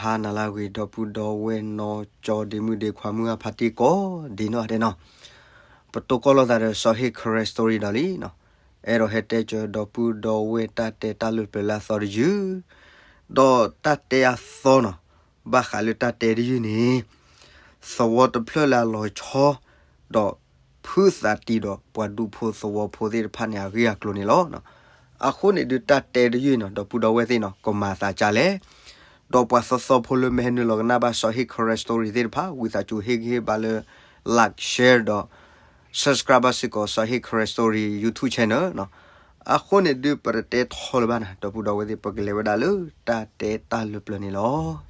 ဟါနၤလၢအဂ့ၤ ဒီပုၢ်ဒီဝဲၢ်နီၢ်ကၠီဒ့မုၣ်ဒ့ခွါမုၢ်အဖါတံၢ်ကိးဒ်နီၢ်ဒဲးနီၤ, ပတိၢ်ကီၢ်လိာ်သးဒီးစီၤဟ့ၣ် Karen Story ဒီးလံနီၤ, အဲၣ်ဒိးဟဲတဲကၢၤဒီပုၢ်ဒီဝဲၢ်တၢ်တဲတၢ်လၢပျၢၤလၢအသီတယုၢ်, ဒီးတၢ်တဲအသီနီၤ, ဘၣ်ဃးလၢတၢ်တဲတယုၢ်န့ၣ် သဝီတဖျၢၣ်လၢအလီၤဆီ ဒီးဖုသးတံၢ်ဒီးပှၤဒူဖိသဝီဖိသ့ၣ်တဖၣ်န့ၣ် အဂ့ၢ်အကျိၤန့ၣ်လီၤ. အဃိန့ၣ်ဒုးတၢ်တဲတယုၢ်နီၤ ဒီပုၢ်ဒီဝဲၢ်သ့ၣ်နီၤ ကမၤသးကၢ်လဲၣ်, ဒီးပှၤသီသီဖိလၢမ့ၢ်ဟဲနုာ်လီၤကနၣ်ဘၣ်စီၤဟ့ၣ် Karen Story သ့ၣ်တဖၣ် ဝံသးစူၤဟ့ၣ်ဂံၢ်ဟ့ၣ်ဘါလၢ like share ဒီး subscribe ဘၣ်စ့ၢ်ကီးစီၤဟ့ၣ် Karen Story YouTube channel နီၤ, အဃိန့ၣ်ဒုးပတတဲထီလၢၤဘၣ်နီၤ ဒီပုၢ်ဒီဝဲၢ်သ့ၣ် ပကလဲၤဝဲဒၣ်လၢတၢ်တဲတၢ်လၢပျၢၤန့ၣ်လီၤ.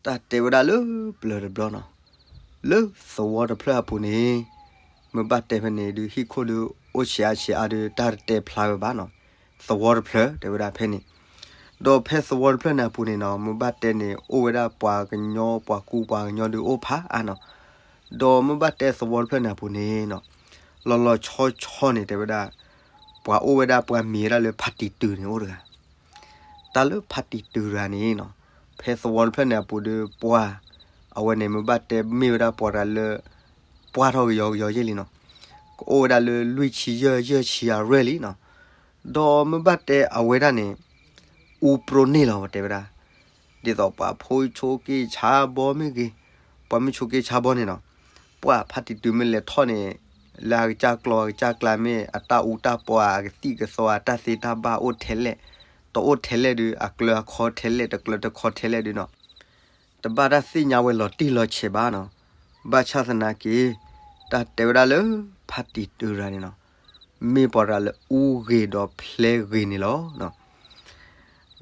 တၢ်တဲဝဲဒၣ်လၢပျၢၤတဘျီနီၤ, လၢသဝီတဖျၢၣ်အပူၤန့ၣ်, မ့ၢ်ဘၣ်တဲဖဲန့ၣ်ဒုး ဟံၣ်ခိၣ်ဒုးအိၣ်ဆံးအါဆံးအါဒုး တၢ်တတဲဖျါဝဲဘၣ်နီၤ, သဝီတဖျၢၣ်တဲဝဲဒၣ်ဖဲန့ၣ်, ဒီးဖဲသဝီတဖျၢၣ်န့ၣ်အပူၤန့ၣ်နီၤ မ့ၢ်ဘၣ်တဲန့ၣ် အိၣ်ဝဲဒၣ်ပှၤကညီ ပှၤကူပှၤကညီဒုးအိၣ်ဖးအါနီၤ, ဒီးမ့ၢ်ဘၣ်တဲသဝီတဖျၢၣ်န့ၣ်အပူၤန့ၣ်နီၤ, လီၤလီၤဆီဆီန့ၣ်တဲဝဲဒၣ်, ပှၤအိၣ်ဝဲဒၣ်ပှၤမံၤဝဲဒၣ်လၢဖါတံၢ်တုၤန့ၣ်အိၣ်တဂၤ, တၢ်လၢဖါတံၢ်တုၤတဂၤန့ၣ်နီၤ, ဖဲသဝီတဖျၢၣ်န့ၣ်အပူၤဒီးပှၤ, အဝဲန့ၣ်မ့ၢ်ဘၣ်တဲမ့ၢ်ဝဲဒၣ်ပှၤတဂၤလၢ ပှၢ်ထီၣ်ကယီကယီယဲၢ်လံနီၤ, ကအိၣ်ဝဲဒၣ်လၢလွံၢ်ဆံယဲၢ် ယဲၢ်ဆံအရွဲၣ်လံနီၤ, ဒီးမ့ၢ်ဘၣ်တဲအဝဲဒၣ်န့ၣ် အူပြိန့ၢ်လီၤတဲဝဲဒၣ်, ဒ်သိးပှၤဖိဆိးက့ဆါဘီမ့ၢ်ဂ့ၤ, ပှၤမ့ၢ်ဆိးက့ဆါဘီန့ၣ်နီၤ, ပှၤဖါတံၢ်တုၤမ့ၢ်လဲၤထီၣ်န့ၣ်, လၢအကစၢ်ကျီအကစၢ်ကျါမ့ၢ်အတၢ်အူတၢ်ပီ အကသံၣ်ကသီ အတၢ်သ့တၢ်ဘၣ်အိၣ်ထဲလဲၣ်, တအိၣ်ထဲလဲၣ်ဒုး အကျၢၤအခီထဲလဲၣ် တကျၢၤတခီထဲလဲၣ်ဒုးနီၤ, တဘၣ်တၢ်သ့ၣ်ညါဝဲလီၤတံၢ်လီၤဆဲးဘၣ်နီၤ, ဘၣ်ဆၣ်သနာ်က့ တၢ်တဲဝဲဒၣ်လၢဖါတံၢ်တုၤတဂၤန့ၣ်နီၤ, မ့ၢ်ပှၤတဂၤလၢအူဂ့ၤဒီးဖျဲးဂ့ၤန့ၣ်လီၤ.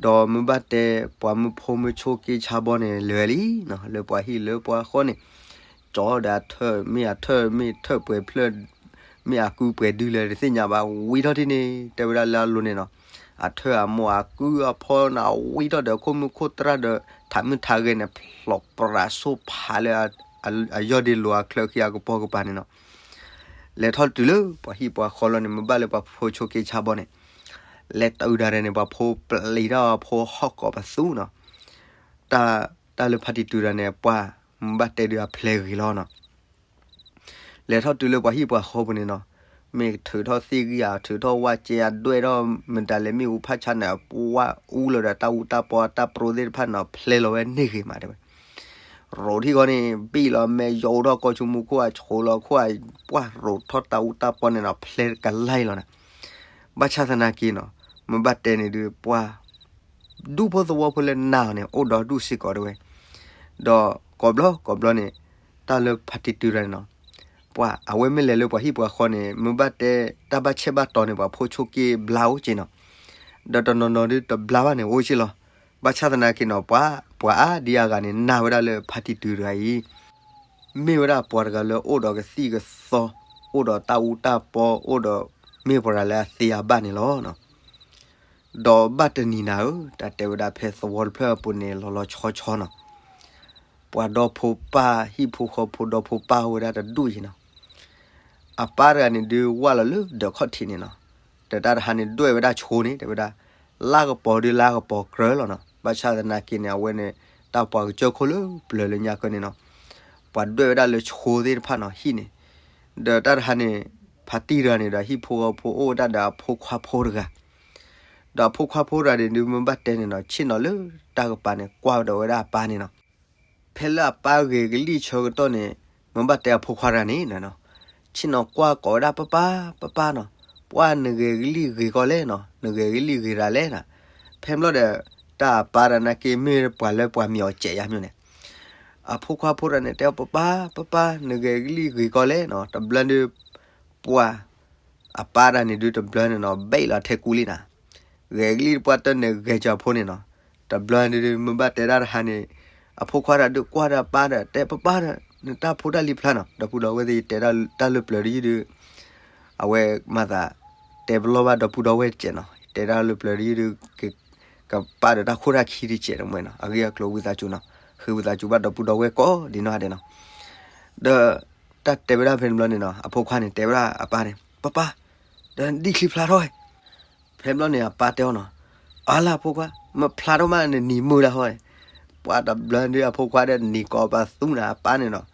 ဒီးမ့ၢ်ဘၣ်တဲ ပှၤမုၢ်ဖိမုၢ်ဆိးက့ဆါဘီန့ၣ် လဲၤဝဲလံနီၤ, လၢပှၤဟံၣ်လၢပှၤဃီန့ၣ်, ကၠီဒီးအထၢၣ် မ့ၢ်အထၢၣ် မ့ၢ်ထၢၣ်ပှဲၤဖျၢၣ်, မ့ၢ်အကုပှဲၤဒုလဲၣ်တသ့ၣ်ညါဘၣ်, ဝံထီၣ်ထံန့ၣ် တဲဝဲဒၣ်လၢအလိၤန့ၣ်နီၤ, အထၢၣ်အမိၢ်အကုအဖီန့ၣ် ဝံထီၣ်ဒီးခိၣ်မုၢ်ခိၣ်သရၣ်ဒီး ထးမုၢ်ထးဂဲၤန့ၣ် ဖျိးပြးဆိဖးလၢ အယီၢ်ဒ့လိၤအချၢဃံအကပိာ်ကပၤန့ၣ်နီၤ, လဲၤထီၣ်တုၤလၢပှၤဟံၣ်ပှၤဃီလီၤန့ၣ် မ့ၢ်ဘၣ်လၢပှၤဖိဆိးက့ဆါဘီန့ၣ်, လဲၤတုၤဒၣ်လဲာ်န့ၣ် ပှၤဖိပျံၤထီၣ်အဖိဟီၣ်ကိးပသူနီၤ, တၢ်, တၢ်လၢဖါတံၢ်တုၤတဂၤန့ၣ် ပှၤမ့ၢ်ဘၣ်တဲဒုးအဖျဲးဂ့ၤလီၤနီၤ, လဲၤထီၣ်တုၤလၢပှၤဟံၣ်ပှၤဃီပူၤန့ၣ်နီၤ, မ့ၢ်ထုးထီၣ်သ့ၣ်ဂံၢ်ဧါ ထုးထီၣ်ဝၣ်ကဲ အဒွဲၣ်ထီၣ်မတၤလဲၣ် မ့ၣ်အူဖးဆါန့ၣ် ပှၤအူလီၤဒီးတၢ်အူတၢ်ပီတၢ်ပြိသ့ၣ်တဖၣ်န့ၣ်နီၤ ဖျဲးလီၤဝဲန့ၢ်ဂ့ၤမးတဲဝဲ ရိးထံၣ်ဃီန့ၣ် ဘံၣ်လီၤမဲာ်ယိးထီၣ်ကိးဆူမူခိၣ် အဆိးလီၤခိၣ် ပှၤရိးထီၣ်တၢ်အူတၢ်ပီန့ၣ်နီၤ ဖျဲးကလါလီၤန့ၣ်, ဘၣ်ဆၣ်သနာ်က့နီၤ, မ့ၢ်ဘၣ်တဲန့ၣ်ဒုး ပှၤ ဒူဖိသဝီဖိလၢနာ်အီၤန့ၣ် အိၣ်ဒီးဒူၣ်စ့ၢ်ကီးတဲဝဲ, ဒီးကိးဘျီကိးဘျီန့ၣ် တၢ်လၢဖါတံၢ်တုၤတဂၤန့ၣ်နီၤ, ပှၤအဝဲမ့ၢ်လဲၤလၢပှၤဟံၣ်ပှၤဃီန့ၣ် မ့ၢ်ဘၣ်တဲ တၢ်ဘၣ်ဆဲးဘၣ်တီၤန့ၣ် ပှၤဖိဆိးက့ဘျါအိၣ်က့နီၤ, ဒီးတနီၤနီၤဒုးတဘျါဘၣ်န့ၣ်အိၣ်က့လီၤ, ဘၣ်ဆၣ်သနာ်က့နီၤ ပှၤ ပှၤအါဒံအါဂၤန့ၣ် နာ်ဝဲဒၣ်လၢဖါတံၢ်တုၤတဂၤအံၤ မ့ၢ်ဝဲဒၣ်ပှၤတဂၤလၢအိၣ်ဒီးကသံၣ်ကသီ, အိၣ်ဒီးတၢ်အူတၢ်ပီ, အိၣ်ဒီးမ့ၢ်ပှၤတဂၤလၢအသ့အဘၣ်န့ၣ်လီၤ. ဒီးဘၣ်တနံၤနၤဧၢ, တၢ်တဲဝဲဒၣ်ဖဲသဝီတဖျၢၣ်အပူၤန့ၣ် လီၤလီၤဆီဆီနီၤ, ပှၤဒီဖိပၢ် ဟံၣ်ဖိဃီဖိဒီဖိပၢ်အိၣ်ဝဲဒၣ်တဒူၣ်အံၤနီၤ, အပၢ်တဂၤန့ၣ်ဒုးဝၢ်လီၤလၢဒၢးခီၣ်ထံးန့ၣ်နီၤ, ဒီးတၢ်တဟါန့ၣ်ဒွဲၣ်ဝဲဒၣ်ဆိန့ၣ် တဲဝဲဒၣ် လါကပီၤဒုးလါကပီၤကြၢးလီၤနီၤ, ဘၣ်ဆၣ်သနာ်က့န့ၣ် အဝဲန့ၣ် တၢ်ပှၤကစၢၢ်ခိၣ်လၢပျၢၤလၢညါကၢန့ၣ်နီၤ, ပှၤဒွဲၣ်ဝဲဒၣ်လၢဆိသ့ၣ်တဖၣ်နီၤ ဟံၣ်န့ၣ်, ဒီးတၢ်တဟါန့ၣ် ဖါတံၢ်တဂၤန့ၣ်ဒီးဟံၣ်ဖိဃီဖိအိၣ်ဝဲဒၣ်ဒီးအဖိခွါဖိတဂၤ, ဒီးအဖိခွါဖိတဂၤန့ၣ်ဒုးမ့ၢ်ဘၣ်တဲန့ၣ်နီၤ ဆ့ၣ်နီၤလၢတၢ်ကပၤန့ၣ် ကွၢ်ဒီးဝဲဒၣ်အပၢ်န့ၣ်နီၤ, ဖဲလၢအပၢ်ဂဲၤကလံၣ်ဆၢကတီၢ်န့ၣ် မ့ၢ်ဘၣ်တဲအဖိခွါတဂၤန့ၣ်နီၤ, ဆ့ၣ်နီၤကွၢ်ကိးဝဲဒၣ်ပၢ်ပၢ် ပၢ်ပၢ်နီၤ, ပှၢ်နဂဲၤကလံၣ်ဂ့ၤကီလဲၣ်နီၤ, နဂဲၤကလံၣ်ဂ့ၤတၢ်လဲၣ်နီၤ, ဖဲဘျီဒီး တၢ်အပၢ်တဂၤနာ်က့မ့ၢ်ပှၤလၢပှၤမံၤအီၤစဲးယါမ့ၢ်န့ၣ်, အဖိခွါဖိတဂၤန့ၣ် တဲအီၤပၢ်ပၢ် ပၢ်ပၢ် နဂဲၤကလံၣ်ဂ့ၤကီလဲၣ်နီၤ, တဘျီဒုး ပှၤ အပၢ်တဂၤန့ၣ်ဒုးတဘျီန့ၣ်နီၤ ဘဲးလီၤထဲကူလံနီၤ, ဂဲၤကလံၣ်ပှၢ်တၢၢ်န့ၣ်ဂဲၤကီၤဖိန့ၣ်နီၤ, တဘျီဒုး မ့ၢ်ဘၣ်တဲဒၣ်တဟါန့ၣ် အဖိခွါတဂၤဒုးကွၢ်ဒီးအပၢ်ဒီး တဲပၢ်ပၢ်ဒီး နတၢ်ဖိတၢ်လံၤဖျါနီၤ, ဒီပုၢ်ဒီဝဲၢ်သ့ၣ် ယတဲဒၣ်တၢ်လၢပျၢၤတယုၢ်ဒုး အဝဲမၤသး တဲပလီၢ်ဘၣ်ဒီပုၢ်ဒီဝဲၢ်တစဲးနီၤ, ယတဲဒၣ်လၢပျၢၤတယုၢ်ဒုး ကပာ်ဒီးတၢ်ခိၣ်တၢ်ခံတစဲးတမှဲနီၤ, အဂ့ၢ်အကျိၤဝံသးစူၤနီၤ, ဃ့ဝံသးစူၤဘၣ်ဒီပုၢ်ဒီဝဲၢ်ကိးဒ်နီၢ်ဂၤဒဲးနီၤ, ဒီး တၢ်တဲဝဲဒၣ်ဖဲန့ၣ်ဘျီန့ၣ်နီၤ အဖိခွါန့ၣ် တဲဝဲဒၣ်အပၢ်န့ၣ် ပၢ်ပၢ်, ဒီးနဒံၣ်ချံဖျါထီၣ်ဝဲ. ဖဲဘျီန့ၣ် အပၢ်တဲအီၤနီၤ, အါလၢအဖိခွါ, မဖျါထီၣ်မး နနံၤမုာ်ဒၣ်ဟီ. ပှၤတဘျီဒုး အဖိခွါဒီးနံၤကိးပသူနၤ အပၢ်န့ၣ်နီၤ,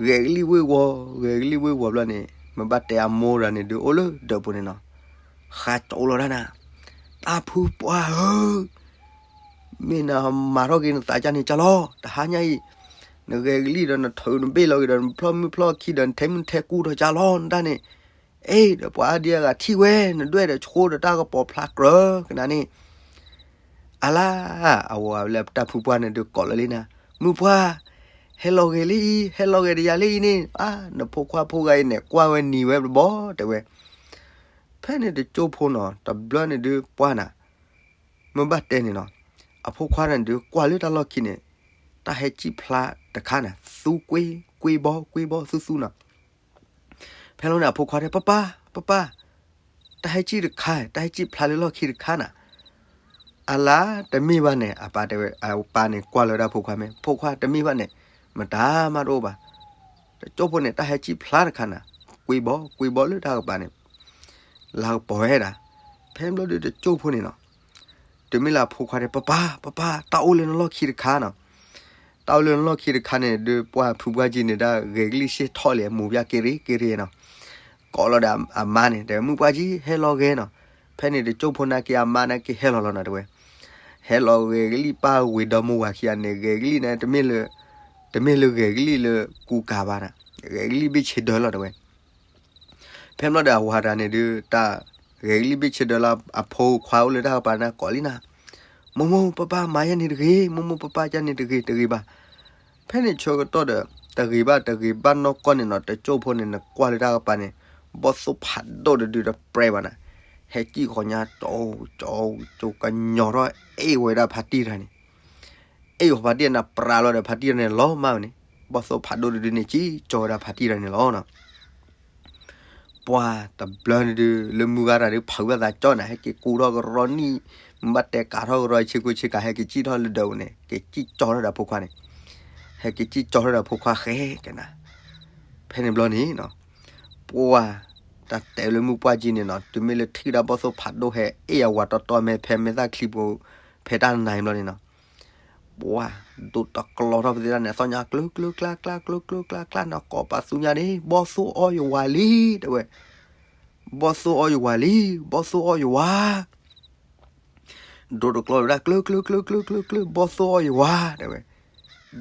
ဂဲၤကလံၣ်ဝ့ၢ်ဝီၤ, ဂဲၤကလံၣ်ဝ့ၢ်ဝီၤဘျီန့ၣ် မ့ၢ်ဘၣ်တဲအမိၢ်တဂၤန့ၣ်ဒုး အိၣ်လၢဒၢးပူၤန့ၣ်နီၤ, ဃါကၠိလီၤဒၣ်နၤ, တၢ်ဖုပှၢ်ဧၢ, မ့ၢ်နမၤထီၣ်က့ၤနသးကၢ်န့ၣ်ကၢ်လီၤ, တဟါညါအံၤ နဂဲၤကလံၣ်ဒီး နထုးနဘ့ၣ်လီၤက့ၤဒီး နဖျီၣ်မုၢ်ဖျီၣ်ခံဒီး နထဲမုၢ်ထဲကူဒီးကၢ်လီၤနတၢ်န့ၣ်, အ့ ဒီးပှၤအါဒံအါဂၤထံၣ်ဝဲ နဒွဲၣ်ဒီးဆိဒီးတၢ်ကပီၤဖျါကြၢးကနၤန့ၣ်, အလါ, အဝဲလၢတၢ်ဖုပှၢ်န့ၣ်ဒုးကိးလၢလံနၤ, မုၢ်ပှၢ်, ဟဲလီၤဂဲၤလံအံၤ, ဟဲလီၤဂဲၤတယၤလံအံၤန့ၣ်, အါ နဖိခွါဖိဂၤအံၤန့ၣ် ကွၢ်ဝဲနံၤဝဲတဘီ တဲဝဲ. ဖဲန့ၣ်တကၠိဖိနီၤ တဘျီန့ၣ်ဒုးပှၢ်နၤ, မ့ၢ်ဘၣ်တဲန့ၣ်နီၤ, အဖိခွါန့ၣ်ဒုးကွၢ်လၢတၢ်လီၢ်ခံန့ၣ်, တၢ်ဟဲစံၣ်ဖျါတခါနၤ သူကွ့, ကွ့ဘီ, ကွ့ဘီသူသူနီၤ. ဖဲလီၤန့ၣ် အဖိခွါတဲ ပၢ်ပၢ်, ပၢ်ပၢ်, တၢ်ဟဲစံၣ်တခါ, တၢ်ဟဲစံၣ်ဖျါလၢလီၢ်ခံတခါနၤ. အလါ, တမ့ၢ်ဘၣ်န့ၣ် အပၢ်တဲဝဲ, အပၢ်န့ၣ်ကွၢ်လၢတၢ်ဖိခွါမ့ၢ်, ဖိခွါတမ့ၢ်ဘၣ်န့ၣ်, မတၤမးတအိၣ်ဘၣ်. တကၠိဖိန့ၣ် တၢ်ဟဲစံၣ်ဖျါတခါနၤ, ကွ့ဘီ, ကွ့ဘီလၢတၢ်ကပၤန့ၣ်, လါကပီၤဝဲဒၣ်. ဖဲဘျီဒုးတကၠိဖိန့ၣ်နီၤ, တုၤမ့ၢ်လၢအဖိခွါတဲ ပၢ်ပၢ်, ပၢ်ပၢ်, တၢ်အိၣ်လၢနလီၢ်ခံတခါနီၤ. တၢ်အိၣ်လၢနလီၢ်ခံတခါန့ၣ်ဒုး ပှၢ်ဖုပှၢ်ကံန့ၣ် တၢ်ဂဲၤကလံၣ်စ့ၢ်ထီၣ်လံ မူၤပျၢ်က့ရ့က့ရ့နီၤ. ကိးလီၤဒီးအမါန့ၣ် တဲ မုၢ်ပှၢ်ကံ ဟဲလီၤဂဲၤနီၤ. ဖဲန့ၣ်တကၠိဖိနာ်က့ အမါနာ်က့ဟဲလီၤလီၤနီၤ တဲဝဲ. ဟဲလီၤဂဲၤကလံၣ်ပၢ်ဝ့ၤဒီမါဝၤခံဂၤန့ၣ် ဂဲၤကလံၣ်န့ၣ် တမ့ၢ်လၢ, တမ့ၢ်လၢဂဲၤကလံၣ်လၢကူကၤဘၣ်နၤ, ဂဲၤကလံၣ်ဘ့ၣ်ဆ့ဒၢလီၤ တဲဝဲ. ဖဲဘျီဒီးအဝၤတဂၤန့ၣ်ဒုး တၢ်ဂဲၤကလံၣ်ဘ့ၣ်ဆ့ဒၢလၢအဖိခွါအိၣ်လၢတၢ်ကပၤန့ၣ်ကိးလံနၤ, မိၢ်မိၢ်ပၢ်ပၢ် မၤယဲန့ၣ်တဂ့ၤ, မိၢ်မိၢ်ပၢ်ပၢ် ယဲန့ၣ်တဂ့ၤ တဂ့ၤဘၣ်. ဖဲန့ၣ်ဆၢကတီၢ်ဒီး တဂ့ၤဘၣ်တဂ့ၤဘၣ်နီၢ်ကီၢ်န့ၣ်နီၤ တကၠိဖိန့ၣ် နကွၢ်လၢတၢ်ကပၤန့ၣ် ဘီၣ်သိၣ်ဖးဒိၣ်တဒုတပြဲဘၣ်နၤ, ဟဲစံၣ်ဃီညါ ကၠိကၠိကညီၤထီၣ် အ့ၣ်ဝဲဒၣ်ဖါတံၢ်တဂၤန့ၣ်, အ့ၣ်ဝဲဖါတံၢ်န့ၣ် ပြးလီၤဒီးဖါတံၢ်တဂၤန့ၣ် လီၤမၢ်ဝဲန့ၣ်, ဘီၣ်သိၣ်ဖးဒိၣ်တဒုန့ၣ် စံၣ်ကၠီဝဲဒၣ်ဖါတံၢ်တဂၤန့ၣ်လီၤနီၤ. ပှၤတဘျီန့ၣ်ဒုး လၢမုၢ်ဂၤတၢ်ဒုးဖုးဘၣ်သးကၠီနၤ ဟဲက့ၤကူထီၣ်ကရီနံၣ်, မ့ၢ်ဘၣ်တဲကးထီၣ်ကရီဆ့ကူဆ့ကၤ ဟဲက့ၤစံၣ်ထီၣ်လၢဒၢးပူၤန့ၣ် က့ၤစံၣ်ကၠီထီၣ်ဒီးဖိခွါန့ၣ်, ဟဲက့ၤစံၣ်ကၠီထီၣ်ဒီးဖိခွါဃဲကနၤ. ဖဲန့ၣ်ဘျီန့ၣ်နီၤ, ပှၤတၢ်တဲလၢမုၢ်ပှၢ်ကံန့ၣ်နီၤ တုၤမ့ၢ်လၢထံၣ်ဒၣ်ဘီၣ်သိၣ်ဖးဒိၣ်ဟဲအ့ၣ်အဝၤတီတီမဲာ်ဖဲမဲာ်သၣ်ချံပူၤ ဖဲတၢ်နၤအံၤဘျီန့ၣ်နီၤ ပှၤဒိးတကျီထီၣ်ပသ့ၣ်တၢ်န့ၣ် အသီၣ်ညါကျၢကျၢကျါကျါ ကျၢကျၢကျါကျါန့ၣ် ကိးပသူညါန့ၣ် ဘီၣ်သိၣ်အီၣ်ယဝၤလံ တဲဝဲ, ဘီၣ်သိၣ်အီၣ်ယဝၤလံ, ဘီၣ်သိၣ်အီၣ်ယဝၤ, ဒိးတကျီဝဲဒၣ် ကျၢကျၢကျၢကျၢကျၢကျၢ ဘီၣ်သိၣ်အီၣ်ယဝၤ တဲဝဲ.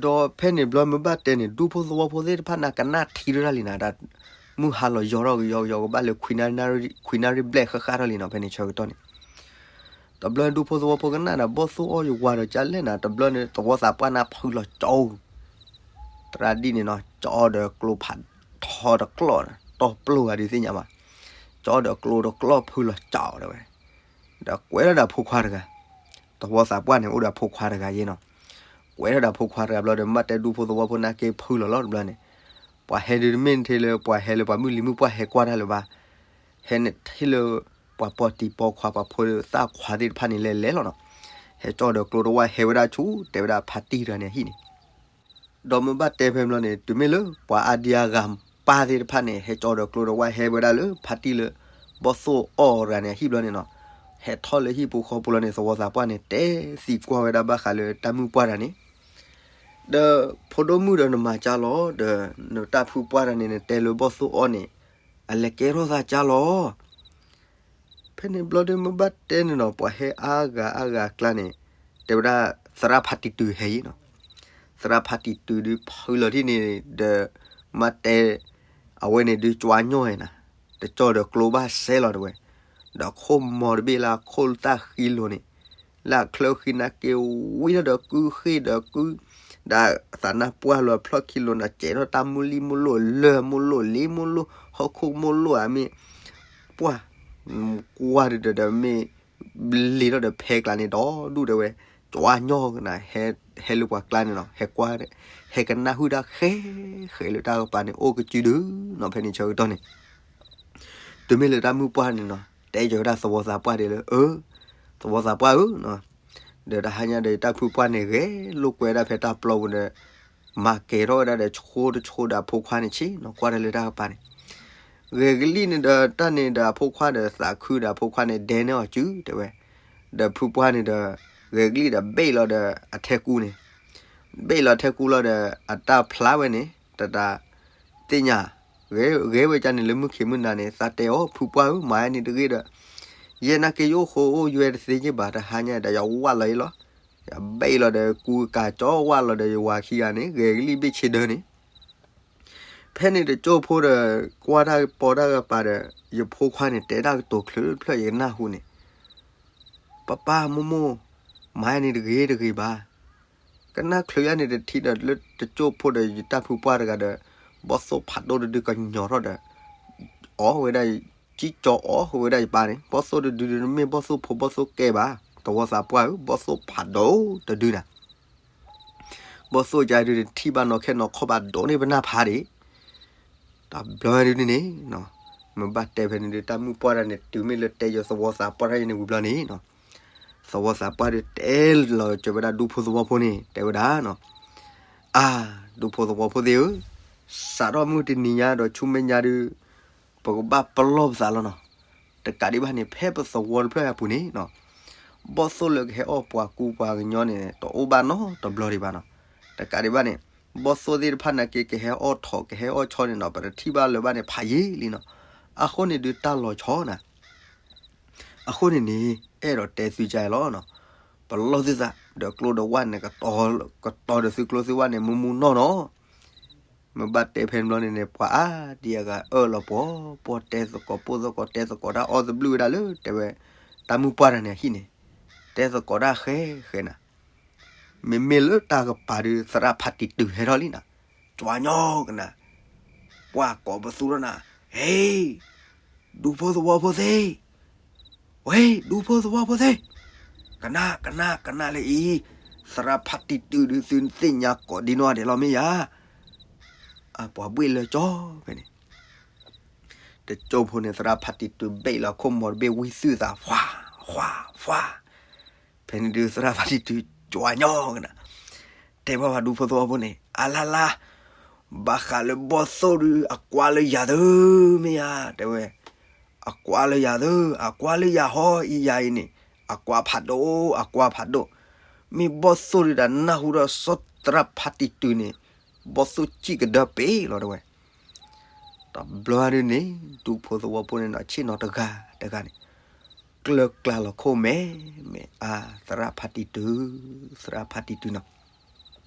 ဒီးဖဲန့ၣ်ဘျီမ့ၢ်ဘၣ်တဲန့ၣ် ဒူဖိသဝီဖိသ့ၣ်တဖၣ်န့ၣ် ကနၣ်ထံထီၣ်တၢ်လံနၤ တၢ်မုၢ်ဟါလီၤယီၤထီၣ်ကယီကယီကဘၣ်လၢ ခွံနၣ်ရံၣ်ဘျဲၣ်ဃၣ်ဃၣ်ထီၣ်လံနီၤ ဖဲန့ၣ်ဆၢကတီၢ်န့ၣ် တဘျီဒူဖိသဝီဖိကနၣ်ဒီး ဘီၣ်သိၣ်အီၣ်ယဝၤဒီးကလဲၣ်နၤ တဘျီန့ၣ် သဝီသးပှၢ်န့ၣ်ဖုလီၤကၠီ, သရၣ်ဒံၣ်န့ၣ်နီၤ ကၠီဒီးကျိဖးထီတကျီၢ်န့ၣ် တီၢ်ပျိၢ်ဂၤဒုးသ့ၣ်ညါဘၣ်, ကၠီဒီးကျိတကျီၢ်ဖုလီၤကၠီတဲဝဲ, ဒီးကွဲးထီၣ်ဒီးဖိခွါတဂၤ, သဝီသးပှၢ်န့ၣ် အိၣ်ဒီးဖိခွါတဂၤယ့နီၤ, ကွဲးထီၣ်ဒီးဖိခွါတဂၤဘျီဒီး မ့ၢ်ဘၣ်တဲဒူဖိသဝီဖိနာ်က့ဖုလီၤလီၤတဘျီန့ၣ်, ပှၤဟဲဒုးတမ့ၢ်ထဲလၢပှၤဟဲလၢပှၤမုၢ်လံၤမုၢ်ပှၢ်ဟဲကွၢ်တၢ်လၢၤဘၣ် ဟဲန့ၣ်ထဲလၢ ပှၤပိာ်တံၤပိာ်ခွါ ပှၤဖိသၣ်ခွါသ့ၣ်တဖၣ်န့ၣ်လဲၤလဲၤလီၤနီၤ, ဟဲကၠီဒီးကျိတဝၢ်ဟဲဝဲဒၣ်ဆူ တဲဝဲဒၣ်ဖါတံၢ်တဂၤန့ၣ်အဟံၣ်န့ၣ်, ဒီးမ့ၢ်ဘၣ်တဲဖဲဘျီန့ၣ် တုၤမ့ၢ်လၢပှၤအါဒံအါဂၤပၢ်သ့ၣ်တဖၣ်န့ၣ် ဟဲကၠီဒီးကျိတဝၢ်ဟဲဝဲဒၣ်လၢဖါတံၢ်လၢ ဘီၣ်သိၣ်အီၣ်တဂၤန့ၣ်အဟံၣ်ဘျီန့ၣ်နီၤ, ဟဲထီၣ်လၢဟံၣ်ဖိဃီဖိလီၤန့ၣ် သဝီသးပှၢ်န့ၣ် တဲသံကွၢ်ဝဲဒၣ်ဘၣ်ဃးလၢတၢ်မုၢ်ပှၢ်တၢ်န့ၣ် ဒီးဖိဒိၣ်မုၣ်ဒီးနမၤကၢ်လီၤ ဒီးနတၢ်ဖုပှၢ်တၢ်န့ၣ် နတဲလၢဘီၣ်သိၣ်အီၣ်န့ၣ် အလဲၤကဲထီၣ်သးကၢ်လီၤ. ဖဲန့ၣ်ဘျီဒုးမ့ၢ်ဘၣ်တဲန့ၣ်နီၤ ပှၤဟဲအါဂၤအါဂၤအကျါန့ၣ် တဲဝဲဒၣ် သရၣ်ဖါတံၢ်တုၤဟဲယံၤနီၤ, သရၣ်ဖါတံၢ်တုၤဒုးဖုလီၤထံၣ်န့ၣ် ဒီးမ့ၢ်တဲ အဝဲန့ၣ်ဒုးကွၢ်ညီၣ်ဝဲနၤ, တကၠီဒီးကျိဘၣ်စဲလီၤတဲဝဲ, ဒီးခိၣ်မီၤတဘ့ၣ်လၢအခိၣ်သၣ်ဃံလိၤန့ၣ် လၢအချၢဃံနာ်က့ဝံၤထီၣ်ဒီးကုဃ့ၢ်ဒီးကု ဒီးသးနါပှၢ်လီၤဖျီၣ်ခံလိၤန့ၣ် စဲးထီၣ်တၢ်မုၢ်လံၢ်မုၢ်လိၣ် လၢၢ်မုၢ်လိၣ်လ့မုၢ်လိၣ် ဟီၣ်ခိၣ်မုၢ်လိၣ်ဧါမ့ၢ် ပှၢ် ကွၢ်ဒီးဒီးမ့ၢ် လ့ၤထီၣ်ဒီးဖဲကျါန့ၣ်ဒီးဒူၣ်တဲဝဲ, ကွၢ်ညီၣ်နၤ ဟဲလၢပှၤကျါန့ၣ်နီၤ ဟဲကွၢ် ဟဲကနၣ်ဟုၣ်တၢ်ဃဲဃဲလၢတၢ်ကပၤန့ၣ် အိၣ်ကစုဒုနီၤ ဖဲန့ၣ်ဆၢကတီၢ်န့ၣ် တုၤမ့ၢ်လၢတၢ်မုၢ်ပှၢ်န့ၣ်နီၤ တဲယဝဲဒၣ်သဝီသးပှၢ်ဒ်လၢ အၢ သဝီသးပှၢ်ဧၢ ဒီးတဟါညါဒီးတၢ်ဖုပှၢ်န့ၣ်ဂဲၤလိာ်ကွဲဒၣ်ဖဲတၢ်ပျီပူၤဒီး မၤကဲၤထီၣ်ဝဲဒၣ်ဒီးဆိတဆိဒီးအဖိခွါန့ၣ်ဆ့ၣ်နီၤ ကွၢ်တၢ်လၢတၢ်ကပၤန့ၣ်, ဂဲၤကလံၣ်န့ၣ်ဒီးတၢ်န့ၣ်ဒီးအဖိခွါဒီးသးခုဒီးအဖိခွါန့ၣ်ဒဲန့ၢ်အီၤစု တဲဝဲ, ဒီးဖုပှၢ်န့ၣ်ဒီး ဂဲၤကလံၣ်ဒီးဘ့ၣ်လီၤဒီးအထဲကူန့ၣ် ဘ့ၣ်လီၤထဲကူလီၤဒီး အတၢ်ဖျါဝဲန့ၣ် တတၢ်သ့ၣ်ညါ, ဂဲၤဝဲကန့ၣ် လၢမုၢ်ခံးမုၢ်နၤန့ၣ် သးတဲအီၤ ဖုပှၢ်ဧၢ မၤန့ၣ်တဂ့ၤဒီး, ယဲနာ်က့ယအိၣ်ဃိအိၣ်ယွဲတသ့ယ့ၢ်ဘၣ် တဟါညါဒီးယဝၢ်လီၤအံၤလီၤ, ယဘ့ၣ်လီၤဒီးကူကးကၠီဝၢ်လီၤဒီး ယဝၤခံဂၤန့ၣ် ဂဲၤကလံၣ်ဘ့ၣ်ဆ့ဒၢန့ၣ် ဖဲန့ၣ်တကၠိၢ်ဖိဒီး ကွၢ်တၢ်ကပီၤတၢ်ကပၤဒီး ယဖိခွါန့ၣ် တဲတၢ်ကတိၤချုးဖျၢၣ်ယကနၢ်ဟူန့ၣ်, ပၢ်ပၢ်မိၢ်မိၢ်, မၤန့ၣ်တဂ့ၤတဂ့ၤဘၣ်, ကနၣ်ချုးယၤန့ၣ်တထံၣ်ဒီးလၢတကၠိၢ်ဖိဒီးယတၢ်ဖုပှၢ်တဂၤဒီး ဘီၣ်သိၣ်ဖးဒိၣ်တဒုကညီၤထီၣ်ဒီး အီၣ်ဝဲဒၣ်, ကံၢ်ကၠီအီၣ်ဃုာ်ဝဲဒၣ်ယပၢ်န့ၣ် ဘီၣ်သိၣ်တဒုဒုး တမ့ၢ်ဘီၣ်သိၣ်ဖိဘီၣ်သိၣ်ကဲဘၣ်, သဝီသးပှၢ်ဧၢ ဘီၣ်သိၣ်ဖးဒိၣ်တဒုနၤ ဘီၣ်သိၣ်ကဒုးတထံၣ်ဘၣ်နီၢ်ခဲနီၢ်ခီၣ်ဘၣ်ဒိၣ်န့ၢ်ပနၢ်ဖးဒံး, တဘျီဒုန့ၣ်န့ၣ်, မ့ၢ်ဘၣ်တဲဖဲန့ၣ်ဒုး တၢ်မုၢ်ပှၢ်တၢ်န့ၣ် တုၤမ့ၢ်လၢတဲယသဝီသးပှၢ်တၢ်ယန့ၣ်ဝံၤဘျီန့ၣ်နီၤ, သဝီသးပှၢ်ဒုးတဲလီၤစၢၤဝဲဒၣ်ဒူဖိသဝီဖိန့ၣ် တဲဝဲဒၣ်နီၤ, အါ, ဒူဖိသဝီဖိသ့ၣ်ဧၢ, စးထီၣ်မုၢ်တနံၤညါဒီးဆူမဲာ်ညါဒုး ပကဘၣ်ပလီၢ်ပသးလီၤနီၤ, တကးဒံးဘၣ်န့ၣ် ဖဲပသဝီတဖျၢၣ်အပူၤန့ၣ်နီၤ, ဘီၣ်သိၣ်လၢကဟဲအီၣ်ပှၤကူပှၤကညီန့ၣ် တအိၣ်ဘၣ်နီတဘျီဒံးဘၣ်နီၤ, တကးဒံးဘၣ်န့ၣ်, ဘီၣ်သိၣ်သ့ၣ်တဖၣ်နာ်က့ ကဟဲအီၣ်ထိး ကဟဲအီၣ်ဆီန့ၣ်နီၤ ပတထံၣ်ဘၣ်လၢၤဘၣ်န့ၣ် ဖးယံာ်လံနီၤ, အဃိန့ၣ်ဒုးတၢ်လီၤဆီနၤ အဃိန့ၣ်န့ၣ် အဲၣ်ဒိးတဲသုကါအံၤလီၤနီၤ, ပလီၢ်သုသး ဒီးကျိဒီးဝၣ်န့ၣ် ကတီၤဒီးသုကျိသုဝၣ်န့ၣ် မူမူနီၢ်နီၢ်, မ့ၢ်ဘၣ်တဲဖဲန့ၣ်ဘျီန့ၣ်န့ၣ် ပှၤအါဒံအါဂၤအၢၣ်လီၤပှီၤ, ပှီၤတဲသကိးပိၢ်သကိးတဲသကိးတၢ်အီၣ်သဘျုးဝဲဒၣ်လၢ တဲဝဲ, တၢ်မုၢ်ပှၢ်တၢ်န့ၣ်အဟံၣ်န့ၣ်, တဲသကိးတၢ်ဃဲဃဲနၤ မ့မ့ၢ်လၢတၢ်ကပၤဒုး သရၣ်ဖးတံၢ်တုၤဟဲထီၣ်လံနၤ, ကၠွၤညီကနၤ, ပှၤကိးပသူထီၣ်နၤ, ဟ့, ဒူဖိသဝီဖိသ့ၣ်, ဝဲ, ဒူဖိသဝီဖိသ့ၣ်, ကနၣ် ကနၣ် ကနၣ်လၢအံၤ, သရၣ်ဖးတံၢ်တုၤဒုး သုသ့ၣ်ညါကိးဒံနီၢ်ဒဲးလီၤမ့ၢ်ယၤ, အပှၤဘှ့ၣ်လၢကၠီဖဲန့ၣ် တကၠိဖိန့ၣ် သရၣ်ဖးတံၢ်တုၤဘ့ၣ်လီၤခိၣ်မီၤတဘ့ၣ်ဝံသုသး ဖှါ, ဖှါ, ဖှါ, ဖဲန့ၣ်ဒုးသရၣ်ဖးတံၢ်တုၤကၠွၤညီကနၤ, တဲဘၣ်ပှၤဒူဖိသဝီဖိန့ၣ် အလါလါ, ဘၣ်ဃးလၢဘီၣ်သိၣ်ဒုး အကွၢ်လၢယၤသၢမ့ၢ်ယၤ တဲဝဲ, အကွၢ်လၢယၤသၢ, အကွၢ်လၢယၤဟီအံၤယၤအံၤန့ၣ်, အကွၢ်ဖးဒိၣ်, အကွၢ်ဖးဒိၣ်, မ့ၢ်ဘီၣ်သိၣ်ဒုးဒီးနၢ်ဟူဒီးစီၤသရၣ်ဖးတံၢ်တုၤန့ၣ်, ဘီၣ်သိၣ်စံၣ်ကဒၢပ့ၤလီၤတဲဝဲ တဘျီဒုန့ၣ် ဒူဖိသဝီဖိန့ၣ်နီၤ ဆ့ၣ်နီၤတဂၤတဂၤန့ၣ် ကျၢၤကျါလီၤခိၣ်မဲာ်မဲာ် အါ သရၣ်ဖးတံၢ်တုၤ, သရၣ်ဖးတံၢ်တုၤနီၤ,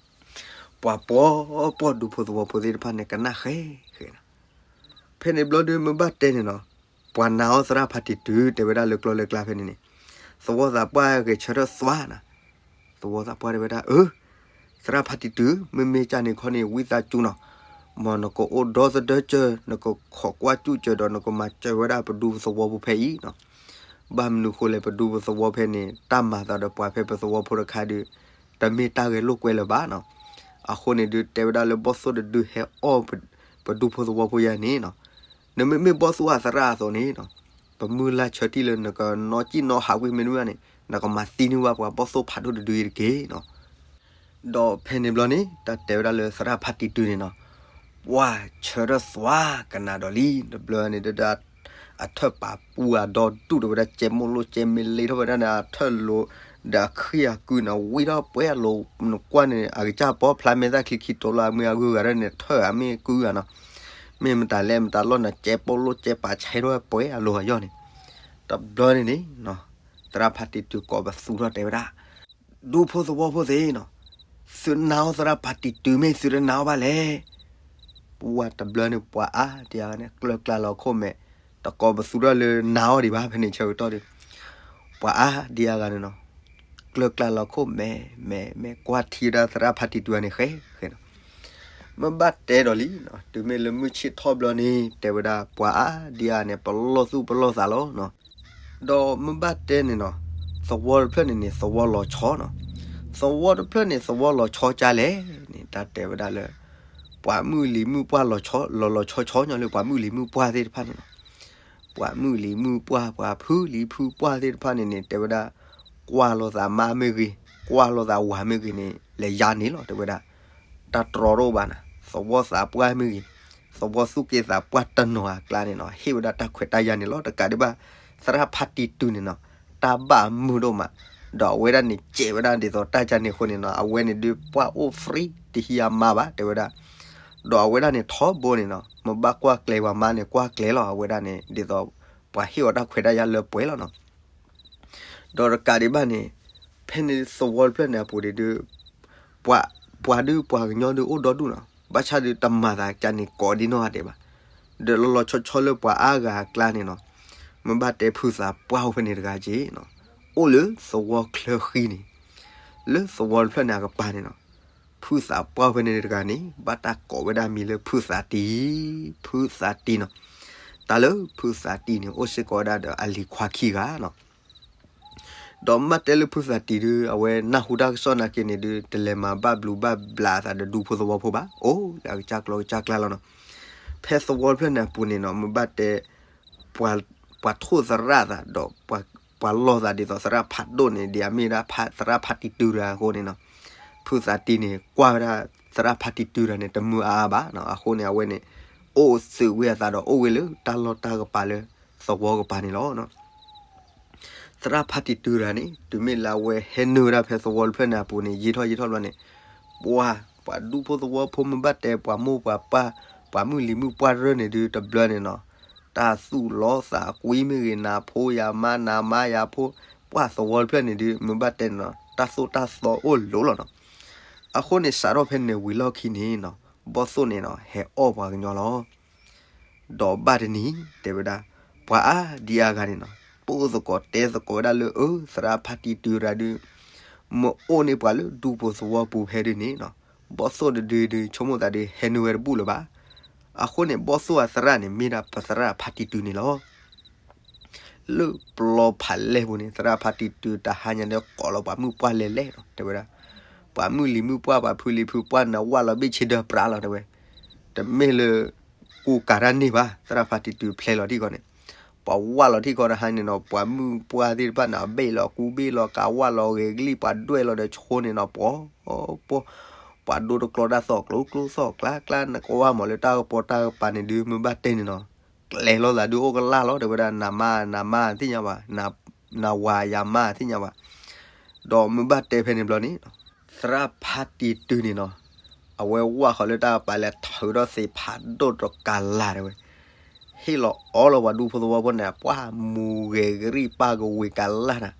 ပှၤပှီၢ်ပှီၢ်ဒူဖိသဝီဖိသ့ၣ်တဖၣ်န့ၣ် ကနၣ်ဃဲဃဲနီၤ, ဖဲန့ၣ်ဘျီဒုမ့ၢ်ဘၣ်တဲန့ၣ်နီၤ, ပှၤနာ်အီၤသရၣ်ဖးတံၢ်တုၤ တဲဝဲဒၣ်လၢကျိလၢကျါဖဲန့ၣ်န့ၣ်, သဝီသးပှၢ်ဂဲၤဆၢထၢၣ်သွါနီၤ သဝီသးပှၢ်တဲဝဲဒၣ် အၢ, သရၣ်ဖးတံၢ်တုၤ မ့မ့ၢ်ကၢ်န့ၣ်ခီန့ၣ် ဝံသးစူၤနီၤ, မ်နကအိၣ်ဒီသဒၢစၢၤ နကခိးကွၢ်စူၣ်စၢၤဒီး နကမၤစၢၤဝဲဒၣ်ပဒူပသဝီဖိဖဲအံၤနီၤ, ဘၣ်မနုၤဃိလဲၣ် ပဒူပသဝီဖဲန့ၣ် တၢ်မၤသးဒီးပှၤဖဲပသဝီဖိတခါဒုး တမ့ၢ်တၢ်ဂဲၤလိာ်ကွဲလၢၤဘၣ်နီၤ, အဃိန့ၣ်ဒုး တဲဝဲဒၣ်လၢဘီၣ်သိၣ်တဒုဟဲအီၣ်ပဒူဖိသဝီဖိယၤန့ၣ်နီၤ, နမ့မ့ၢ်ဘီၣ်သိၣ်အသရၣ်အသိးန့ၣ်နီၤ, ပမုၢ်လၢ်ဆၢထံၣ်လၢနကနီၣ်စံၣ်နီၣ်ဟးကွံာ်မ့ၢ်တမ့ၢ်န့ၣ် နကမၤသံန့ၢ်ဘၣ်ပှၤဘီၣ်သိၣ်ဖးဒိၣ်တဒုအံၤတက့ၢ်နီၤ, ဒီးဖဲန့ၣ်ဘျီန့ၣ် တၢ်တဲဝဲဒၣ်လၢသရၣ်ဖးတံၢ်တုၤန့ၣ်နီၤ, ပှၤဆၢထၢၣ်သွါကနၤဒီးလံ တဘျီန့ၣ်ဒုး အထၢၣ်ပာ်ပူၤအဒီဒူၣ်ဒီးဝဲဒၣ် ကဲမိၢ်လိၣ်ကဲမ့ၢ်လ့ထီၣ်ဝဲဒၣ်န့ၣ် အထၢၣ်လိၤ ဒီးအခ့အကုန့ၣ် ဝံထီၣ်ပှဲၤအလိၤ နကွၢ်န့ၣ် အကစၢ်ပီဖျါမဲာ်သၣ်ချံခံတိၤလၢအမ့ၢ်အဂုၤအဂၤဒၣ်န့ၣ် ထၢၣ်အမ့ၢ်ကုဂၤနီၤ, မ့ၢ်မတၤလဲၣ်မတၤလီၢ်န့ၣ် ကဲပိၢ်လိၣ်ကဲပာ်ဆဲးထီၣ်ပှဲၤအလိၤအယီၢ်န့ၣ်, တဘျီန့ၣ်န့ၣ် သရၣ်ဖးတံၢ်တုၤကိးပသူထီၣ်တဲဝဲဒၣ် ဒူဖိသဝီဖိသ့ၣ်နီၤ, သုနာ်အီၤသရၣ်ဖးတံၢ်တုၤမ့ၢ်သုတနာ်အီၤဘၣ်လဲၣ်. ပှၤတဘျီန့ၣ် ပှၤအါဒံအါဂၤန့ၣ် ကျၢၤကျါလီၤခိၣ်မဲာ်, တကိးပသူထီၣ်လၢနာ်အီၤဒံးဘၣ် ဖဲန့ၣ်ဆၢကတီၢ်ဒီး ပှၤအါဒံအါဂၤန့ၣ်နီၤ, ကျၢၤကျါလီၤခိၣ်မဲာ် မဲာ် မဲာ်ကွၢ်ထံဝဲဒၣ်သရၣ်ဖးတံၢ်တုၤန့ၣ် ဃဲဃဲနီၤ. မ့ၢ်ဘၣ်တဲဒီးလံနီၤ, တုၤမ့ၢ်လၢမုၢ်ဆ့ၣ်ထီၣ်ဘျီန့ၣ် တဲဝဲဒၣ် ပှၤအါဒံအါဂၤန့ၣ် ပလီၢ်သူၣ်ပလီၢ်သးလီၤနီၤ. ဒီးမ့ၢ်ဘၣ်တဲန့ၣ်နီၤ, သဝီတဖျၢၣ်န့ၣ်န့ၣ် သဝီလီၤဆီနီၤ. သဝီတဖျၢၣ်န့ၣ် သဝီလီၤဆီကၢလဲၣ်န့ၣ် တၢ်တဲဝဲဒၣ်လၢ ပှၤမုၢ်လံၤမုၢ်ပှၢ်လီၤဆီ လီၤလီၤဆီဆီညီလၢ ပှၤမုၢ်လံၤမုၢ်ပှၢ်သ့ၣ်တဖၣ်န့ၣ်နီၤ. ပှၤမုၢ်လံၤမုၢ်ပှၢ် ပှၤဖုလံၤဖုပှၢ်သ့ၣ်တဖၣ်န့ၣ်န့ၣ် တဲဝဲဒၣ် ကွၢ်လိာ်သးမါမ့ၢ်ဂ့ၤ, ကွၢ်လိာ်သးဝၤမ့ၢ်ဂ့ၤန့ၣ် လဲၤယါန့ၣ်လီၤ တဲဝဲဒၣ်. တၢ်တြီတအိၣ်ဘၣ်နၤ, သဝီသးပှၢ်မ့ၢ်ဂ့ၤ, သဝီသူၣ်က့သးပှၢ်တနီၤအကျါန့ၣ်နီၤ ဟ့ၣ်ဝဲဒၣ်တၢ်ခွဲးတၢ်ယာ်န့ၣ်လီၤ. တကးဒံးဘၣ် သရၣ်ဖါတံၢ်တုၤန့ၣ်နီၤ တၢ်ဘၣ်မုာ်ဒိၣ်မး, ဒီးအဝဲဒၣ်န့ၣ် စဲးဝဲဒၣ်ဒ်သိးတၢ်ကန့ၣ်အဃိန့ၣ်နီၤ အဝဲန့ၣ်ဒုးပှၢ်အိၣ် free တဟံးအမါဘၣ် တဲဝဲဒၣ်. ဒီးအဝဲဒၣ်န့ၣ်ထီဘိန့ၣ်နီၤ မ့ၢ်ဘၣ်ကွၢ်ကျဲၤပှၤမါန့ၣ် ကွၢ်ကျဲၤလီၤ အဝဲဒၣ်န့ၣ် ဒ်သိး ပှၤဟ့ၣ်အီၤတၢ်ခွဲးတၢ်ယာ်လၢပှဲၤလီၤနီၤ. ဒီးတကးဒံးဘၣ်န့ၣ် ဖဲန့ၣ်သဝီတဖျၢၣ်န့ၣ်အပူၤန့ၣ်ဒုး ပှၤ ပှၤဒုးပှၤကညီဒုးအိၣ်ဒီဒူၣ်နီၤ ဘၣ်ဆၣ်ဒုးတမၤသးကန့ၣ်ကိးဒံနီၢ်ဂၤဒဲးဘၣ်. ဒီးလီၤလီၤဆီဆီလၢပှၤအါဂၤအကျါန့ၣ်နီၤ မ့ၢ်ဘၣ်တဲဖုသးပှၢ်အိၣ်ဖဲန့ၣ်တဂၤက့ၤနီၤ အိၣ်လၢသဝီချၢဃံန့ၣ် လၢသဝီတဖျၢၣ်န့ၣ်အကပၤန့ၣ်နီၤ ဖုသးပှၢ်အိၣ်ဖဲန့ၣ်တဂၤန့ၣ် ဘၣ်တၢ်ကိးဝဲဒၣ်မံၤလၢဖုသးတံၢ်, ဖုသးတံၢ်နီၤ. တၢ်လၢဖုသးတံၢ်န့ၣ် အိၣ်စ့ၢ်ကီးဝဲဒၣ်ဒီးအလံၤခွါခံဂၤနီၤ. ဒီးမ့ၢ်ဘၣ်တဲလၢဖုသးတံၢ်ဒုး အဝဲနၢ်ဟူတၢ်ကစီၣ်နာ်က့န့ၣ်ဒုး တလဲၤမၤဘၣ်ဘျုးဘၣ်ဘျးအသးဒီးဒူဖိသဝီဖိဘၣ်, အိၣ်လၢအကစၢ်ကျီကစၢ်ကျါလီၤနီၤ. ဖဲသဝီတဖျၢၣ်န့ၣ်အပူၤန့ၣ်နီၤ မ့ၢ်ဘၣ်တဲ ပှၤ ပှၤထိၣ်သရၣ်သးဒီး ပှၤ ပှၤလီၢ်သးဒ်သိးသရၣ်ဖးဒိၣ်န့ၣ် ဒ်အမ့ၢ်ဒၣ်ဖး သရၣ်ဖါတံၢ်တုၤတဂၤအဃိန့ၣ်နီၤ ဖုသးတံၢ်န့ၣ် ကွၢ်ဝဲဒၣ်သရၣ်ဖါတံၢ်တုၤတဂၤန့ၣ် တမုာ်အါအါဘၣ်နီၤ. အဃိန့ၣ် အဝဲန့ၣ် အိၣ်သုးဝံၤအသးဒီးအိၣ်ဝဲလၢတၢ်လီၢ်တၢ်ကပၤလၢသဝီကပၤန့ၣ်လီၤ. သရၣ်ဖါတံၢ်တုၤတဂၤန့ၣ် တုၤမ့ၢ်လၢအဝဲဟဲနုာ်ဝဲဒၣ်ဖဲသဝီတဖျၢၣ်န့ၣ်အပူၤန့ၣ် ယံာ်ထီၣ်ယံာ်ထီၣ်ဘျီန့ၣ် ပှၤ ပှၤဒူဖိသဝီဖိမ့ၢ်ဘၣ်တဲ ပှၤမိၢ်ပှၤပၢ် ပှၤမုၢ်လံၤမုၢ်ပှၢ်ရၢၢ်န့ၣ်ဒုး တဘျီန့ၣ်နီၤ တၢ်သူၣ်လီသးကွံမ့ၢ်ဂ့ၤ နၤဖိယၤမါ နၤမါယၤဖိ ပှၤသဝီတဖျၢၣ်န့ၣ်ဒုး မ့ၢ်ဘၣ်တဲန့ၣ်နီၤ တၢ်သိၣ်တၢ်သီအိၣ်လိၤလီၤနီၤ. အဃိန့ၣ် စးထီၣ်ဖဲန့ၣ်ဝံၤလီၢ်ခံန့ၣ်နီၤ ဘီၣ်သိၣ်န့ၣ်နီၤ ဟဲအီၣ်ပှၤကညီလီၤ. ဒီးဘၣ်တနံၤ တဲဝဲဒၣ် ပှၤအါဒံအါဂၤန့ၣ်နီၤ ပိာ်သကိးတဲသကိးဝဲဒၣ်လၢ အၢ သရၣ်ဖါတံၢ်တုၤတဂၤဒုး မ့ၢ်အိၣ်န့ၢ်ပှၤလၢဒူဖိသဝီပူၤဖဲဒုးန့ၣ်နီၤ ဘီၣ်သိၣ်တဒုဒုး ဆိကမိၣ်သးဒုး ဟဲနုာ်ဝဲတဘူၣ်လၢၤဘၣ်. အဃိန့ၣ် ဘီၣ်သိၣ်အသရၣ်န့ၣ် မ့ၢ်ဒၣ်ပသရၣ်ဖါတံၢ်တုၤန့ၣ်လီၤ. လၢပျီဖးလဲၢ်ပူၤန့ၣ် သရၣ်ဖါတံၢ်တုၤတဟါညါဒီး ကိးလီၤပှၤမုၢ်ပှၢ်လဲၤလဲၤနီၤ တဲဝဲဒၣ်. ပှၤမုၢ်လံၤမုၢ်ပှၢ် ပှၤဖုလံၤဖုပှၢ်န့ၣ် ဝၢ်လီၤဘ့ၣ်ဆ့ဒၢပြးလီၤ တဲဝဲ. တမ့ၢ်လၢ ကူကၤတၢ်န့ၢ်ဘၣ် သရၣ်ဖါတံၢ်တုၤဖျဲလီၤထံၣ်ဃီန့ၣ် ပှၤဝၢ်လီၤထံၣ်ဃီတဟါန့ၣ်နီၤ ပှၤမုၢ်ပှၢ်သ့ၣ်တဖၣ်န့ၣ် အဘ့ၣ်လီၤကူဘ့ၣ်လီၤကၤ ဝၢ်လီၤဂဲၤကလံၣ် ပှၤဒွဲၣ်လီၤဒီးဆိန့ၣ်နီၤ ပှၤ ပှၤ ပှၤဒိတကျီတၢ်သီၣ်ကျိကျိသီၣ်ကျါကျါ နကွၢ်မးလၢတၢ်ကပီၤတၢ်ကပၤန့ၣ်ဒုး မ့ၢ်ဘၣ်တဲန့ၣ်နီၤ ကျဲၤလိာ်သးဒုးအိၣ်ကလၢ်လီၤ တဲဝဲဒၣ် နၤမါ နၤမါသ့ၣ်ညါဘၣ် နဝၤယၤမါသ့ၣ်ညါဘၣ်. ဒီးမ့ၢ်ဘၣ်တဲဖဲန့ၣ်ဘျီန့ၣ် သရၣ်ဖါတံၢ်တုၤန့ၣ်နီၤ အဝဲဝၢ်ဃီၤလၢတၢ်ကပၤလဲၤထုးထီၣ်သ့ၣ်ဖးဒိၣ်တကးလၢ်တဲဝဲ ဟ့ၣ်လီၤအီလီၤပှၤဒူဖိသဝီဖိန့ၣ် ပှၤမူၤဂဲၤကရံၣ်ပၢ်ကဝ့ၤကးလၢ်နၤ.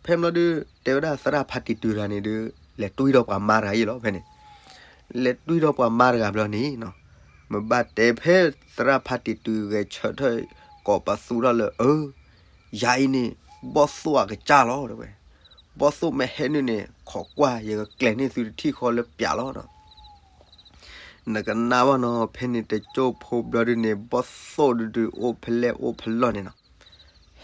ဖဲဘျီဒုး တဲဝဲဒၣ်သရၣ်ဖါတံၢ်တုၤတဂၤန့ၣ်ဒုး လဲၤတွံၢ်ဒီးပှၤမါတဂၤအံၤလီၤ ဖဲန့ၣ် လဲၤတွံၢ်ဒီးပှၤမါတဂၤဘျီန့ၣ်နီၤ မ့ၢ်ဘၣ်တဲဖဲသရၣ်ဖါတံၢ်တုၤဂဲၤဆၢထၢၣ် ကိးပသူထီၣ်လၢ အၢ ယၤအံၤန့ၣ် ဘီၣ်သိၣ်အကစၢ်လီၤ တဲဝဲ. ဘီၣ်သိၣ်မ့ၢ်ဟဲနုာ်န့ၣ် ခိးကွၢ် ယကကျဲၤန့ၢ်သုတထံၣ်ဃီလၢပျးလီၤနီၤ. နကနၣ်ဘၣ်နီၤ ဖဲန့ၣ်တကၠိၢ်ဖိဘျီဒုန့ၣ် ဘီၣ်သိၣ်ဒုဒုအိၣ်ဖဲလဲၣ်အိၣ်ဖဲလီၢ်န့ၣ်နီၤ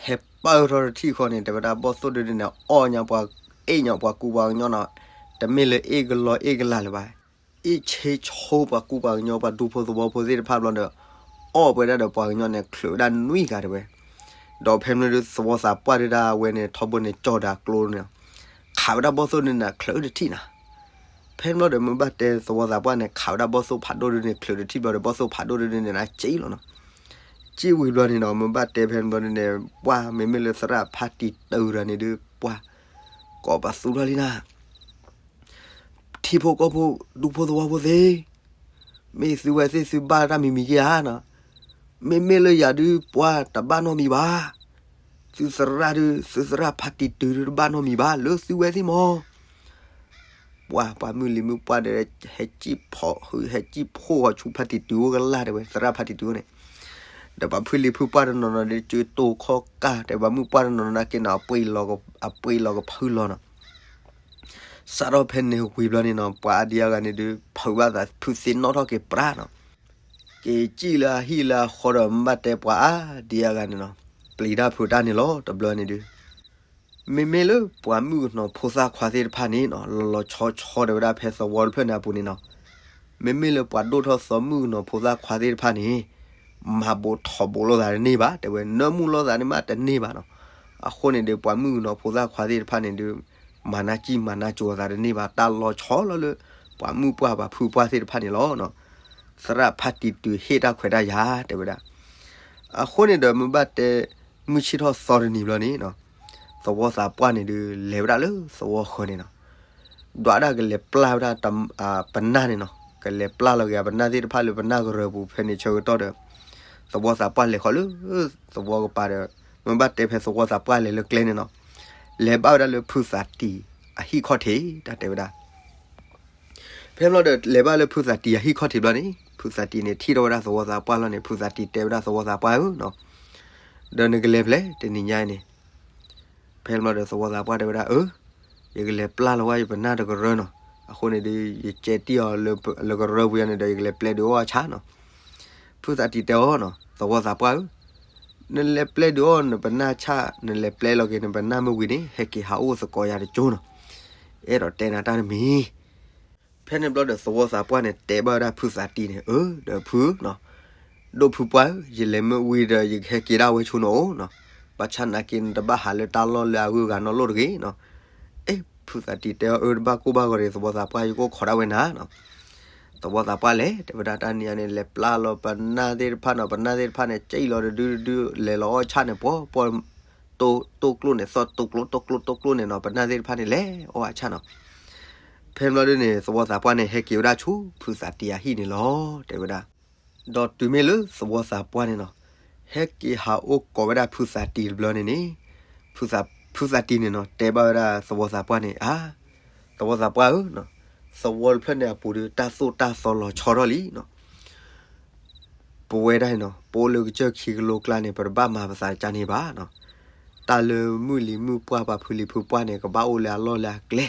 ဟဲပၢၢ်ထီၣ်တထံၣ်ဃီန့ၣ် တဲဝဲဒၣ်ဘီၣ်သိၣ်ဒုဒုန့ၣ် အီၣ်ညါပှၤ အ့ၣ်ညါပှၤကူပှၤကညီနီၤ တမ့ၢ်လၢအ့ၣ်ကလီအ့ၣ်ကလးလၢၤဘၣ် အ့ၣ်ဆ့ဆိပှၤကူပှၤကညီပှၤဒူဖိသဝီဖိသ့ၣ်တဖၣ်ဘျီဒီး အီၣ်ပှဲၤဒၣ်ဒီးပှၤကညီန့ၣ် ချုးဝဲဒၣ်နွံဂၤတဲဝဲ ဒီးဖဲမနုၤဒုးသဝီသးပှၢ်ဒုဒၣ်ဝဲန့ၣ် ထီဘိန့ၣ်ကၠီၣ်တၢ်ကျိန့ၣ် ခးဝဲဒၣ်ဘီၣ်သိၣ်ဒုန့ၣ် ချုးတထံၣ်နၤ ဖဲဘျီဒီးမ့ၢ်ဘၣ်တဲသဝီသးပှၢ်န့ၣ် ခးဝဲဒၣ်ဘီၣ်သိၣ်ဖးဒိၣ်ဒုန့ၣ် ချုးတထံၣ်ဘျီဒီး ဘီၣ်သိၣ်ဖးဒိၣ်ဒုန့ၣ် နက့လီၤနီၤ. က့ဝံၤဘျီန့ၣ်နီၤ မ့ၢ်ဘၣ်တဲဖဲဘျီဒုန့ၣ် ပှၤမ့မ့ၢ်လၢသရၣ်ဖါတံၢ်တုၤတဂၤန့ၣ်ဒုး ပှၤ ကိးပသူထီၣ်လံနၤ ထံဖိကီၢ်ဖိ ဒူဖိသဝီဖိသ့ၣ်, မ့ၢ်သုဝဲသ့ၣ်သုဘၣ်တၢ်မံၤမံၤက့ဧါနီၤ, မ့မ့ၢ်လၢယၤဒုး ပှၤတဘၣ်နီတမံၤဘၣ်, သုသရၣ်ဒုး သုသရၣ်ဖါတံၢ်တုၤဒုးတဘၣ်နီတမံၤဘၣ် လၢသုဝဲသ့ၣ်မး ပှၤ ပှၤမုၢ်လံၤမုၢ်ပှၢ်ဒီး ဟဲကံၣ်ဖီၣ် ဟဲကံၣ်ဖီၣ်ဃီၤဆူဖါတံၢ်တုၤအိၣ်ကလၢ်တဲဝဲ သရၣ်ဖါတံၢ်တုၤန့ၣ်, ဒီးပှၤဖုလံၤဖုပှၢ်တနီၤနီၤဒီး ကၠိတိၢ်ခီၣ်ကၢ် တဲပှၤမုၢ်ပှၢ်တနီၤနီၤနာ်က့နီၤ အပှ့ၤလီၤကဖုလီၤနီၤ. စးထီၣ်ဖဲန့ၣ်ဝံၤဘျီန့ၣ်နီၤ ပှၤအါဒံအါဂၤန့ၣ်ဒုး ဖုးဘၣ်သးဖုးသ့ၣ်နီၣ်ထီၣ်က့ၤပြးနီၤ, က့ၤကံၣ်လၢအဟံၣ်လၢအဃီဒီး မ့ၢ်ဘၣ်တဲပှၤအါဒံအါဂၤန့ၣ်နီၤ ပျံၤတၢ်ဖုးတၢ်န့ၣ်လီၤ တဘျီန့ၣ်ဒုး မ့မ့ၢ်လၢပှၤမုၣ်ကနီၤဖိသၣ်ခွါသ့ၣ်တဖၣ်န့ၣ်နီၤ လီၤလီၤဆီဆီတဲဝဲဒၣ်ဖဲသဝီတဖျၢၣ်န့ၣ်အပူၤန့ၣ်နီၤ, မ့မ့ၢ်လၢပှၤဒိၣ်ထီၣ်သီမုၣ်ကနီၤဖိသၣ်ခွါသ့ၣ်တဖၣ်န့ၣ် မၤဘိးထီၣ်ဘိးလိာ်သးတန့ၢ်ဘၣ် တဲဝဲ နၢမူလိာ်သးန့ၣ်မးတန့ၢ်ဘၣ်နီၤ. အဃိန့ၣ်ဒီး ပှၤမုၣ်ကနီၤဖိသၣ်ခွါသ့ၣ်တဖၣ်န့ၣ်ဒုး မၤနၢ်ကံၣ်မၤနၢ်ကၠိၤအသးတန့ၢ်ဘၣ် တၢ်လီၤဆီလီၤလၢ ပှၤမုၣ်ပှၢ်ပှၤဖုပှၢ်သ့ၣ်တဖၣ်န့ၣ်လီၤ. သရၣ်ဖါတံၢ်တုၤဟ့ၣ်တၢ်ခွဲးတၢ်ယာ်တဲဝဲဒၣ်. အဃိန့ၣ်ဒီးမ့ၢ်ဘၣ်တဲ မုၢ်ဆ့ၣ်ထီၣ်သီတနံၤဘျီန့ၣ် သဝီသးပှၢ်န့ၣ်ဒုး လဲၤဝဲဒၣ်လၢသဝီဃၢၤန့ၣ်နီၤ, ဒွးဒၣ်ကလဲၤပျၢ်ဝဲဒၣ်ပနၢ်န့ၣ်နီၤ, ကလဲၤပျၢ်လီၤက့ၤအပနၢ်သ့ၣ်တဖၣ်လၢပနၢ်ကရၢပူၤဖဲန့ၣ်ဆၢကတီၢ်ဒီး သဝီသးပှၢ်လဲၤဃီၤလၢသဝီကပၤဒီး မ့ၢ်ဘၣ်တဲဖဲသဝီသးပှၢ်လဲၤလၢကျဲန့ၣ်နီၤ, လဲၤဘၣ်ဝဲဒၣ်လၢဖုသးတံၢ်အဟံၣ်ခီၣ်ထံး တၢ်တဲဝဲဒၣ်. ဖဲဘျီဒီးလဲၤဘၣ်လၢဖုသးတံၢ်အဟံၣ်ခီၣ်ထံးဘျီန့ၣ် ဖုသးတံၢ်န့ၣ်ထံၣ်ထီၣ်ဝဲဒၣ်သဝီသးပှၢ်လီၤန့ၣ် ဖုသးတံၢ်တဲဝဲဒၣ်သဝီသးပှၢ်ဧၢနီၤ, ဒီးနကလဲၤဖဲလဲၣ်တနံၤညါအံၤန့ၣ်, ဖဲဘျီဒီးသဝီသးပှၢ်တဲဝဲဒၣ် အၢ ယကလဲၤပျၢ်လီၤဝဲယပနၢ်တကရၢနီၤ, အဃိန့ၣ်ဒီး ယကဲတံၢ်အီၤလၢကရၢပူၤယါန့ၣ်ဒီး ယကလဲၤပျဲဒုးအီၣ်အဆၣ်နီၤ. ဖုသးတံၢ်တဲအီၤနီၤ သဝီသးပှၢ်ဧၢ, နလဲၤပျဲဒုးအီၣ်နပနၢ်ဆၣ် နလဲၤပျဲလီၤက့ၤနပနၢ်မ့ၢ်ဝံၤန့ၣ် ဟဲက့ၤဟးအိၣ်သကိးယၤတကၠိနီၤ, အဲၣ်ဒိးတဲနၤတၢ်တမံၤ. ဖဲန့ၣ်ဘျီဒီးသဝီသးပှၢ်န့ၣ် တဲဘၣ်ဝဲဒၣ်ဖုသးတံၢ်န့ၣ် အၢ ဒီးဖုနီၤ, ဒိၣ်ဖုပှၢ်ဧၢ, ယလဲၤမ့ၢ်ဝံၤဒီး ယကဟဲက့ၤဒၣ်ဝဲဆိနီၤအိၣ်နီၤ, ဘၣ်ဆၣ်နာ်က့ နတဘၣ်ဟးလၢတၢ်လီၢ်လၢအဂုၤအဂၤနီတဘျီတဂ့ၤနီၤ. အ့ ဖုသးတံၢ်တဲအီၤ အၢ တဘၣ်ကိၢ်ဘၣ်ဂီၤတဂ့ၤ သဝီသးပှၢ် ယကအိၣ်ခိးဒၣ်ဝဲနၤနီၤ. သဝီသးပှၢ်လဲၤ တဲဝဲဒၣ်တၢ်နံၤညါန့ၣ် လဲၤပျၢ်လီၤပနၢ်သ့ၣ်တဖၣ်နီၤ, ပနၢ်သ့ၣ်တဖၣ်န့ၣ် ကၠံၣ်လီၤတဒုတဒု လဲၤလီၤအီၣ်ဆၣ်န့ၣ် ပှီၤပှီၤ တိၢ်ကျိၣ်န့ၣ် သီၣ်တိၢ်ကျိၣ် တိၢ်ကျိၣ်တိၢ်ကျိၣ်န့ၣ်နီၤ, ပနၢ်သ့ၣ်တဖၣ်န့ၣ် လဲၤအီၣ်အဆၣ်နီၤ. ဖဲဘျီဒုန့ၣ် သဝီသးပှၢ်န့ၣ် ဟဲက့ၤဝဲဒၣ်ဆူဖုသးတံၢ်အဟံၣ်န့ၣ်လီၤ တဲဝဲဒၣ်. ဒီးတုၤမ့ၢ်လၢသဝီသးပှၢ်န့ၣ်နီၤ, ဟဲက့ၤဟးအိၣ်ကိးဝဲဒၣ်ဖုသးတံၢ်တဘျီန့ၣ်န့ၣ်, ဖုသးတံၢ်န့ၣ်နီၤ တဲဘၣ်ဝဲဒၣ်သဝီသးပှၢ်န့ၣ် အါ, သဝီသးပှၢ်ဧၢ, သဝီတဖျၢၣ်န့ၣ်အပူၤဒီး တၢ်သိၣ်တၢ်သီလီၤဆီထီၣ်လံနီၤ. ပဝဲဒၣ်န့ၣ်နီၤ ပအိၣ်လၢကစၢၢ်ခံကလိကျါန့ၣ် ပတဘၣ်မၤပသးကန့ၣ်ဘၣ်နီၤ. တၢ်လၢမုၣ်လံၤမုၣ်ပှၢ်ပှၤဖုလံၤဖုပှၢ်န့ၣ် ကဘၣ်အိၣ်လၢအလီၢ်လၢအကျဲ,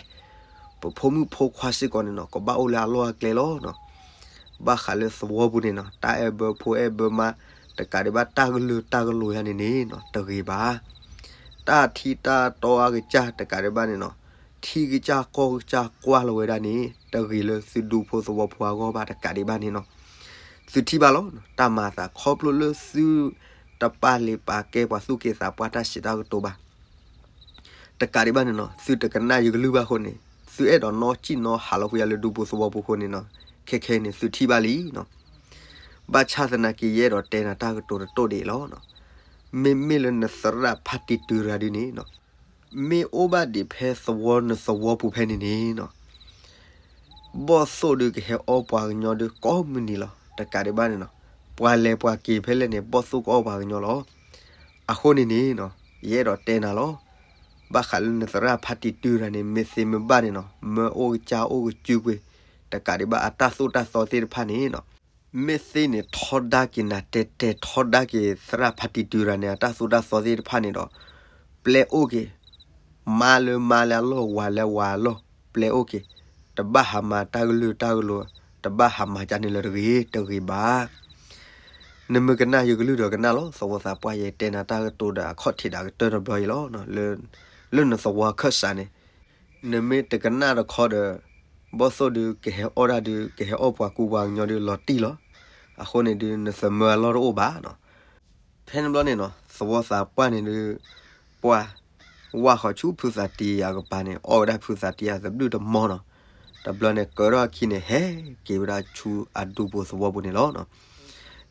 ပဖိမုၣ်ဖိခွါစ့ၢ်ကီးန့ၣ်နီၤ ကဘၣ်အိၣ်လၢအလီၢ်အကျဲလီၤနီၤ. ဘၣ်ဃးလၢသဝီပူၤန့ၣ်နီၤ တၢ်အဲၣ်ဘၢဖိအဲၣ်ဘၢမါ တကးဒံးဘၣ် တၢ်ကလုာ်တၢ်ကလိၤယါန့ၣ်န့ၣ်နီၤ တဂ့ၤဘၣ်. တၢ်ထံတၢ်တီအကစၢ်တကးဒံးဘၣ်န့ၣ်နီၤ, ထံကစၢ်ကီၢ်ကစၢ်ကွၢ်လီၤဝဲဒၣ်န့ၣ် တဂ့ၤလၢသုဒူဖိသဝီဖိအဂီၢ်ဘၣ်တကးဒံးဘၣ်န့ၣ်နီၤ. သုထံၣ်ဘၣ်လီၤ တၢ်မၤအသးခီဖျိလၢသုတပာ်လုၢ်ပာ်ကဲပှၤသူၣ်က့သးပှၢ်တၢ်စံးတၢ်ကတိၤဘၣ် တကးဒံးဘၣ်န့ၣ်နီၤ သုတကနၣ်ယကလုၢ်ဘၣ်အဃိန့ၣ် သုအဲၣ်ဒိးနီၣ်စံၣ်နီၤဟးလီၤကွံာ်ယၤလၢဒူဖိသဝီဖိအဃိန့ၣ်နီၤ ခဲခဲအံၤန့ၣ် သုထံၣ်ဘၣ်လံနီၤ. ဘၣ်ဆၣ်သနာ်က့ ယအဲၣ်ဒိးတဲနၤတၢ်ကတိၤတတိၢ်ဒံးလီၤနီၤ. မ့မ့ၢ်လၢနသရၣ်ဖါတံၢ်တုၤရၤဒုန့ၣ်နီၤ မ့ၢ်အိၣ်ဘၣ်ဒံးဖဲသဝီနသဝီပူၤဖဲန့ၣ်န့ၣ်နီၤ ဘီၣ်သိၣ်ဒုကဟဲအီၣ်ပှၤကညီဒုကိးမုၢ်နံၤလီၤ. တကးဒံးဘၣ်န့ၣ်နီၤ ပှၤလဲၤပှၤက့ၤဖဲလဲၣ်န့ၣ် ဘီၣ်သိၣ်ကအီၣ်ပှၤကညီလီၤ. အဃိန့ၣ်န့ၣ်နီၤ ယအဲၣ်ဒိးတဲနၤလီၤ. ဘၣ်ဃးလၢနသရၣ်ဖါတံၢ်တုၤရၤန့ၣ် မ့ၢ်သ့မ့ၢ်ဘၣ်န့ၣ်နီၤ မၢအိၣ်ကစၢ်အိၣ်ကစုကွ့ၤ တကးဒံးဘၣ်အတၢ်သိၣ်တၢ်သီသ့ၣ်တဖၣ်န့ၣ်နီၤ မ့ၢ်သ့န့ၣ်ထီဒါက့ၤနၤတဲတဲထီဒါက့ၤသရၣ်ဖါတံၢ်တုၤရၤန့ၣ် အတၢ်သိၣ်တၢ်သီသ့ၣ်တဖၣ်န့ၣ်ဒီး ပျဲအိၣ်က့ၤ မါလၢမါလၢအလီၢ် ဝၤလၢဝၤအလီၢ် ပျဲအိၣ်က့ၤ တဘၣ်ဟးမၤတၢ်ကလုာ်တၢ်ကလိၤ တဘၣ်ဟးမၤကန့ၣ်လၢတဂ့ၤ တဂ့ၤဘၣ်. နမ့ၢ်ကနၣ်ယကလုၢ်ဒီးကနၣ်လီၤ သဝီသးပှၢ် ယတဲနၤတၢ်ကတိၤဒီးအခီၣ်ထံးဒီးအကတၢၢ်တဘျီအံၤလီၤ. လၢနသဝီအခၢၣ်စးန့ၣ် နမ့ၢ်တကနၣ်တခီဒီး ဘီၣ်သိၣ်ဒုကဟဲအီၣ်ဒၣ်ဒု ကဟဲအီၣ်ပှၤကူပှၤကညီဒုလီၤတံၢ်လီၤ. အဃိန့ၣ်ဒု နသမၢအလီၢ်တအိၣ်ဘၣ်နီၤ. ဖဲန့ၣ်ဘျီန့ၣ်နီၤ သဝီသးပှၢ်န့ၣ်ဒု ပှၢ် ဝၢ်ဃီၤဆူဖုသးတံၢ်အကပၤန့ၣ် အီၣ်ဝဲဒၣ်ဖုသးတံၢ်အသဘျုၣ်တမီၤနီၤ. တဘျီန့ၣ် ကၢထီၣ်အခံန့ၣ် ဟဲက့ၤဝဲဒၣ်ဆူအဒူဖိသဝီပူၤန့ၣ်လီၤ.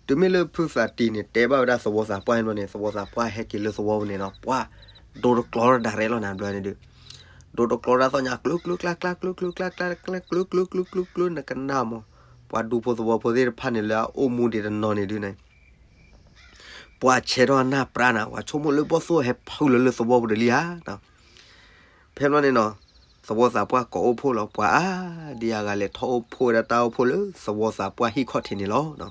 တုၤမ့ၢ်လၢဖုသးတံၢ်န့ၣ် တဲဘၣ်ဝဲဒၣ်သဝီသးပှၢ်န့ၣ်ဘျီန့ၣ် သဝီသးပှၢ်ဟဲက့ၤလၢသဝီပူၤန့ၣ်နီၤ ပှၢ် ဒိတကျီတၢ်ဒၣ်ရဲၣ်လီၤနၤဘျီန့ၣ်ဒု ဒိတကျီတၢ်သီၣ်ညါ ကျုကျုကျါကျါ ကျုကျုကျါကျါ ကျုကျုကျါ ကျုကျုကျါ နကနၣ်မး ပှၤဒူဖိသဝီဖိသ့ၣ်တဖၣ်န့ၣ်လၢအအိၣ်မူဒံးတနီၤန့ၣ်ဒုန့ၣ် ပှၤဆဲးထီၣ်အနၢ်ပြၢနၤ ပှၤဆိကမိၣ်လၢဘီၣ်သိၣ်ဟဲဖုလီၤလၢသဝီပူၤတလံဧါ. ဖဲဘျီန့ၣ်နီၤ သဝီသးပှၢ်ကိးအိၣ်ဖှိၣ်လီၤ ပှၤအါဒံအါဂၤလဲၤထီၣ်အိၣ်ဖှိၣ်ဝဲဒၣ်တၢ်အိၣ်ဖှိၣ်လၢသဝီသးပှၢ်ဟံၣ်ခီၣ်ထံးန့ၣ်လီၤ.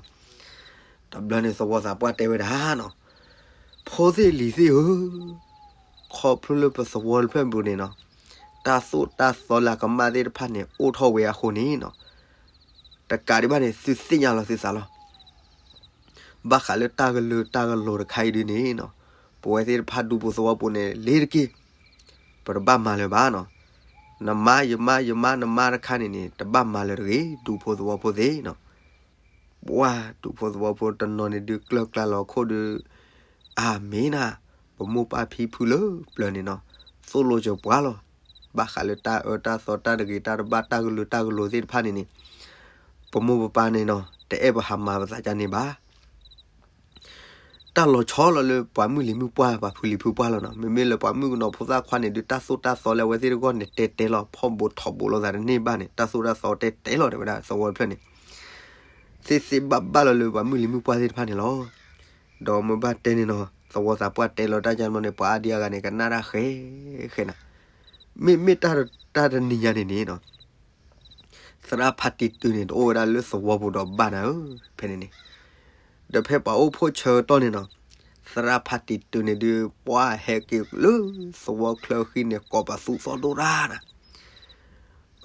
တဘျီန့ၣ်သဝီသးပှၢ်တဲဝဲဒၣ်နီၤ ဖိသ့ၣ်လံၤသ့ၣ်ဧၢ ခီဖျိလၢပသဝီတဖျၢၣ်ပူၤန့ၣ်နီၤ တၢ်သိၣ်တၢ်သီလၢအကမၣ်သ့ၣ်တဖၣ်န့ၣ် အိၣ်ထီၣ်ဝဲအဃိန့ၣ်နီၤ တကးဒံးဘၣ်န့ၣ် သုသ့ၣ်ညါလီၤသုသးလီၤ. ဘၣ်ဃးလၢတၢ်ကလုာ်တၢ်ကလိၤတခါအံၤဒုန့ၣ်နီၤ ပဝဲသ့ၣ်တဖၣ်ဒူဖိသဝီပူၤန့ၣ် လ့ၤတက့ၢ် ပတဘၣ်မၤလၢၤဘၣ်နီၤ. နမါယမါ ယမါနမါတခါန့ၣ်န့ၣ် တဘၣ်မၤလၢၤတဂ့ၤ ဒူဖိသဝီဖိသ့ၣ်နီၤ. ပှၢ်ဒူဖိသဝီဖိတနီၤန့ၣ်ဒုးကျၢၢ်ကျါလီၤခိၣ်ဒုး အၢ မ့ၢ်နၤ ပမိၢ်ပၢ်ဖံဖုလၢပျၢၤန့ၣ်နီၤ သိၣ်လိစၢၤပှၤလီၤ. ဘၣ်ဃးလၢတၢ်အၢတၢ်သီ တၢ်တဂ့ၤတၢ်တဘၣ် တၢ်ကလုာ်တၢ်ကလိၤသ့ၣ်တဖၣ်န့ၣ်န့ၣ်, ပမိၢ်ပပၢ်န့ၣ်နီၤ တအဲၣ်ပဟးမၤပသးဒ်န့ၣ်ဘၣ်. တၢ်လီၤဆီလီၤလၢပှၤမုၢ်လံၤမုၢ်ပှၢ် ပှၤဖုလံၤဖုပှၢ်လီၤနီၤ. မ့မ့ၢ်လၢပှၤမုၣ်ကနီၤဖိသၣ်ခွါန့ၣ်ဒုး တၢ်သိၣ်တၢ်သီလၢအဝဲသ့ၣ်တဂီၢ်န့ၣ် တဲတဲလီၤ ဖီၣ်ဘူးထီၣ်ဘူးလိာ်သးတန့ၢ်ဘၣ်န့ၣ် တၢ်သိၣ်တၢ်သီတဲတဲလီၤ တဲဝဲဒၣ်သဝီတဖျၢၣ်န့ၣ် သ့သ့ဘၣ်ဘၣ်လီၤလၢပှၤမုၢ်လံၤမုၢ်ပှၢ်သ့ၣ်တဖၣ်န့ၣ်လီၤ. ဒီးမ့ၢ်ဘၣ်တဲန့ၣ်နီၤ သဝီသးပှၢ်တဲလီၤတၢ်ကန့ၣ်န့ၣ် ပှၤအါဒံအါဂၤန့ၣ် ကနၣ်တၢ်ဃဲဃဲနၤ. မ့မ့ၢ်တၢ်တနံၤညါန့ၣ်န့ၣ်နီၤ သရၣ်ဖါတံၢ်တုၤန့ၣ် တအိၣ်ဝဲဒၣ်လၢသဝီပူၤဒီးဘၣ်နၤဧၢ ဖဲန့ၣ်န့ၣ်. ဒီးဖဲပှၤအိၣ်ဖှိၣ်ဆၢကတီၢ်န့ၣ်နီၤ သရၣ်ဖါတံၢ်တုၤန့ၣ်ဒုး ပှၤဟဲက့ၤလၢသဝီချၢဃံန့ၣ် ကိးပသူသီၣ်ဒိၣ်တၢ်နၤ.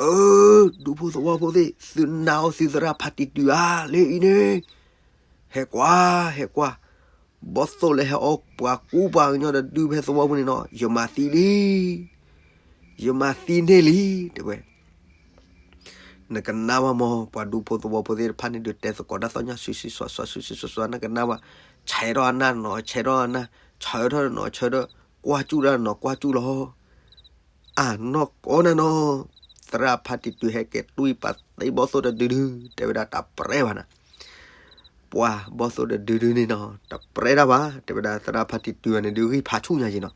အၢ ဒူဖိသဝီဖိသ့ၣ် သုနၢ်အီၣ်သုသရၣ်ဖါတံၢ်တုၤဧါ လၢအံၤန့ၣ် ဟဲကွၢ် ဟဲကွၢ်, ဘီၣ်သိၣ်လၢဟဲအီၣ်ပှၤကူပှၤကညီတဒုဖဲသဝီပူၤန့ၣ်နီၤ ယမၤသံလံ, ယမၤသံန့ၢ်လံ တဲဝဲ. နကနၣ်ဘၣ်မ့ၢ် ပှၤဒူဖိသဝီဖိသ့ၣ်တဖၣ်န့ၣ်ဒုး တဲသကိးတၢ်သီၣ်ညါ ဆူၣ်ဆူၣ်စွါစွါ ဆူၣ်ဆူၣ်စွါစွါ နကနၣ်ဘၣ်, ဆဲးထီၣ်အနၢ်နီၤ ဆဲးထီၣ်အနၢ်, ဆဲးထီၣ်နီၤ ဆဲးထီၣ်, ကွၢ်စူၣ်တၢ်နီၤ ကွၢ်စူၣ်လီၤ. အနီၢ်ကီၢ်နၤနီၤ, သရၣ်ဖါတံၢ်တုၤဟဲက့ၤတွံၢ်ပာ်သံဘီၣ်သိၣ်တဒုဒု, တဲဝဲဒၣ်တၢ်ပြဲဘၣ်နၤ. ပှၤဘီၣ်သိၣ်တဒုဒုန့ၣ်နီၤ တပြဲတၢ်ဘၣ်, တဲဝဲဒၣ်သရၣ်ဖါတံၢ်တုၤန့ၣ်ဒုး ဂံၢ်ဖးဆူၣ်ညါက့ၤနီၤ.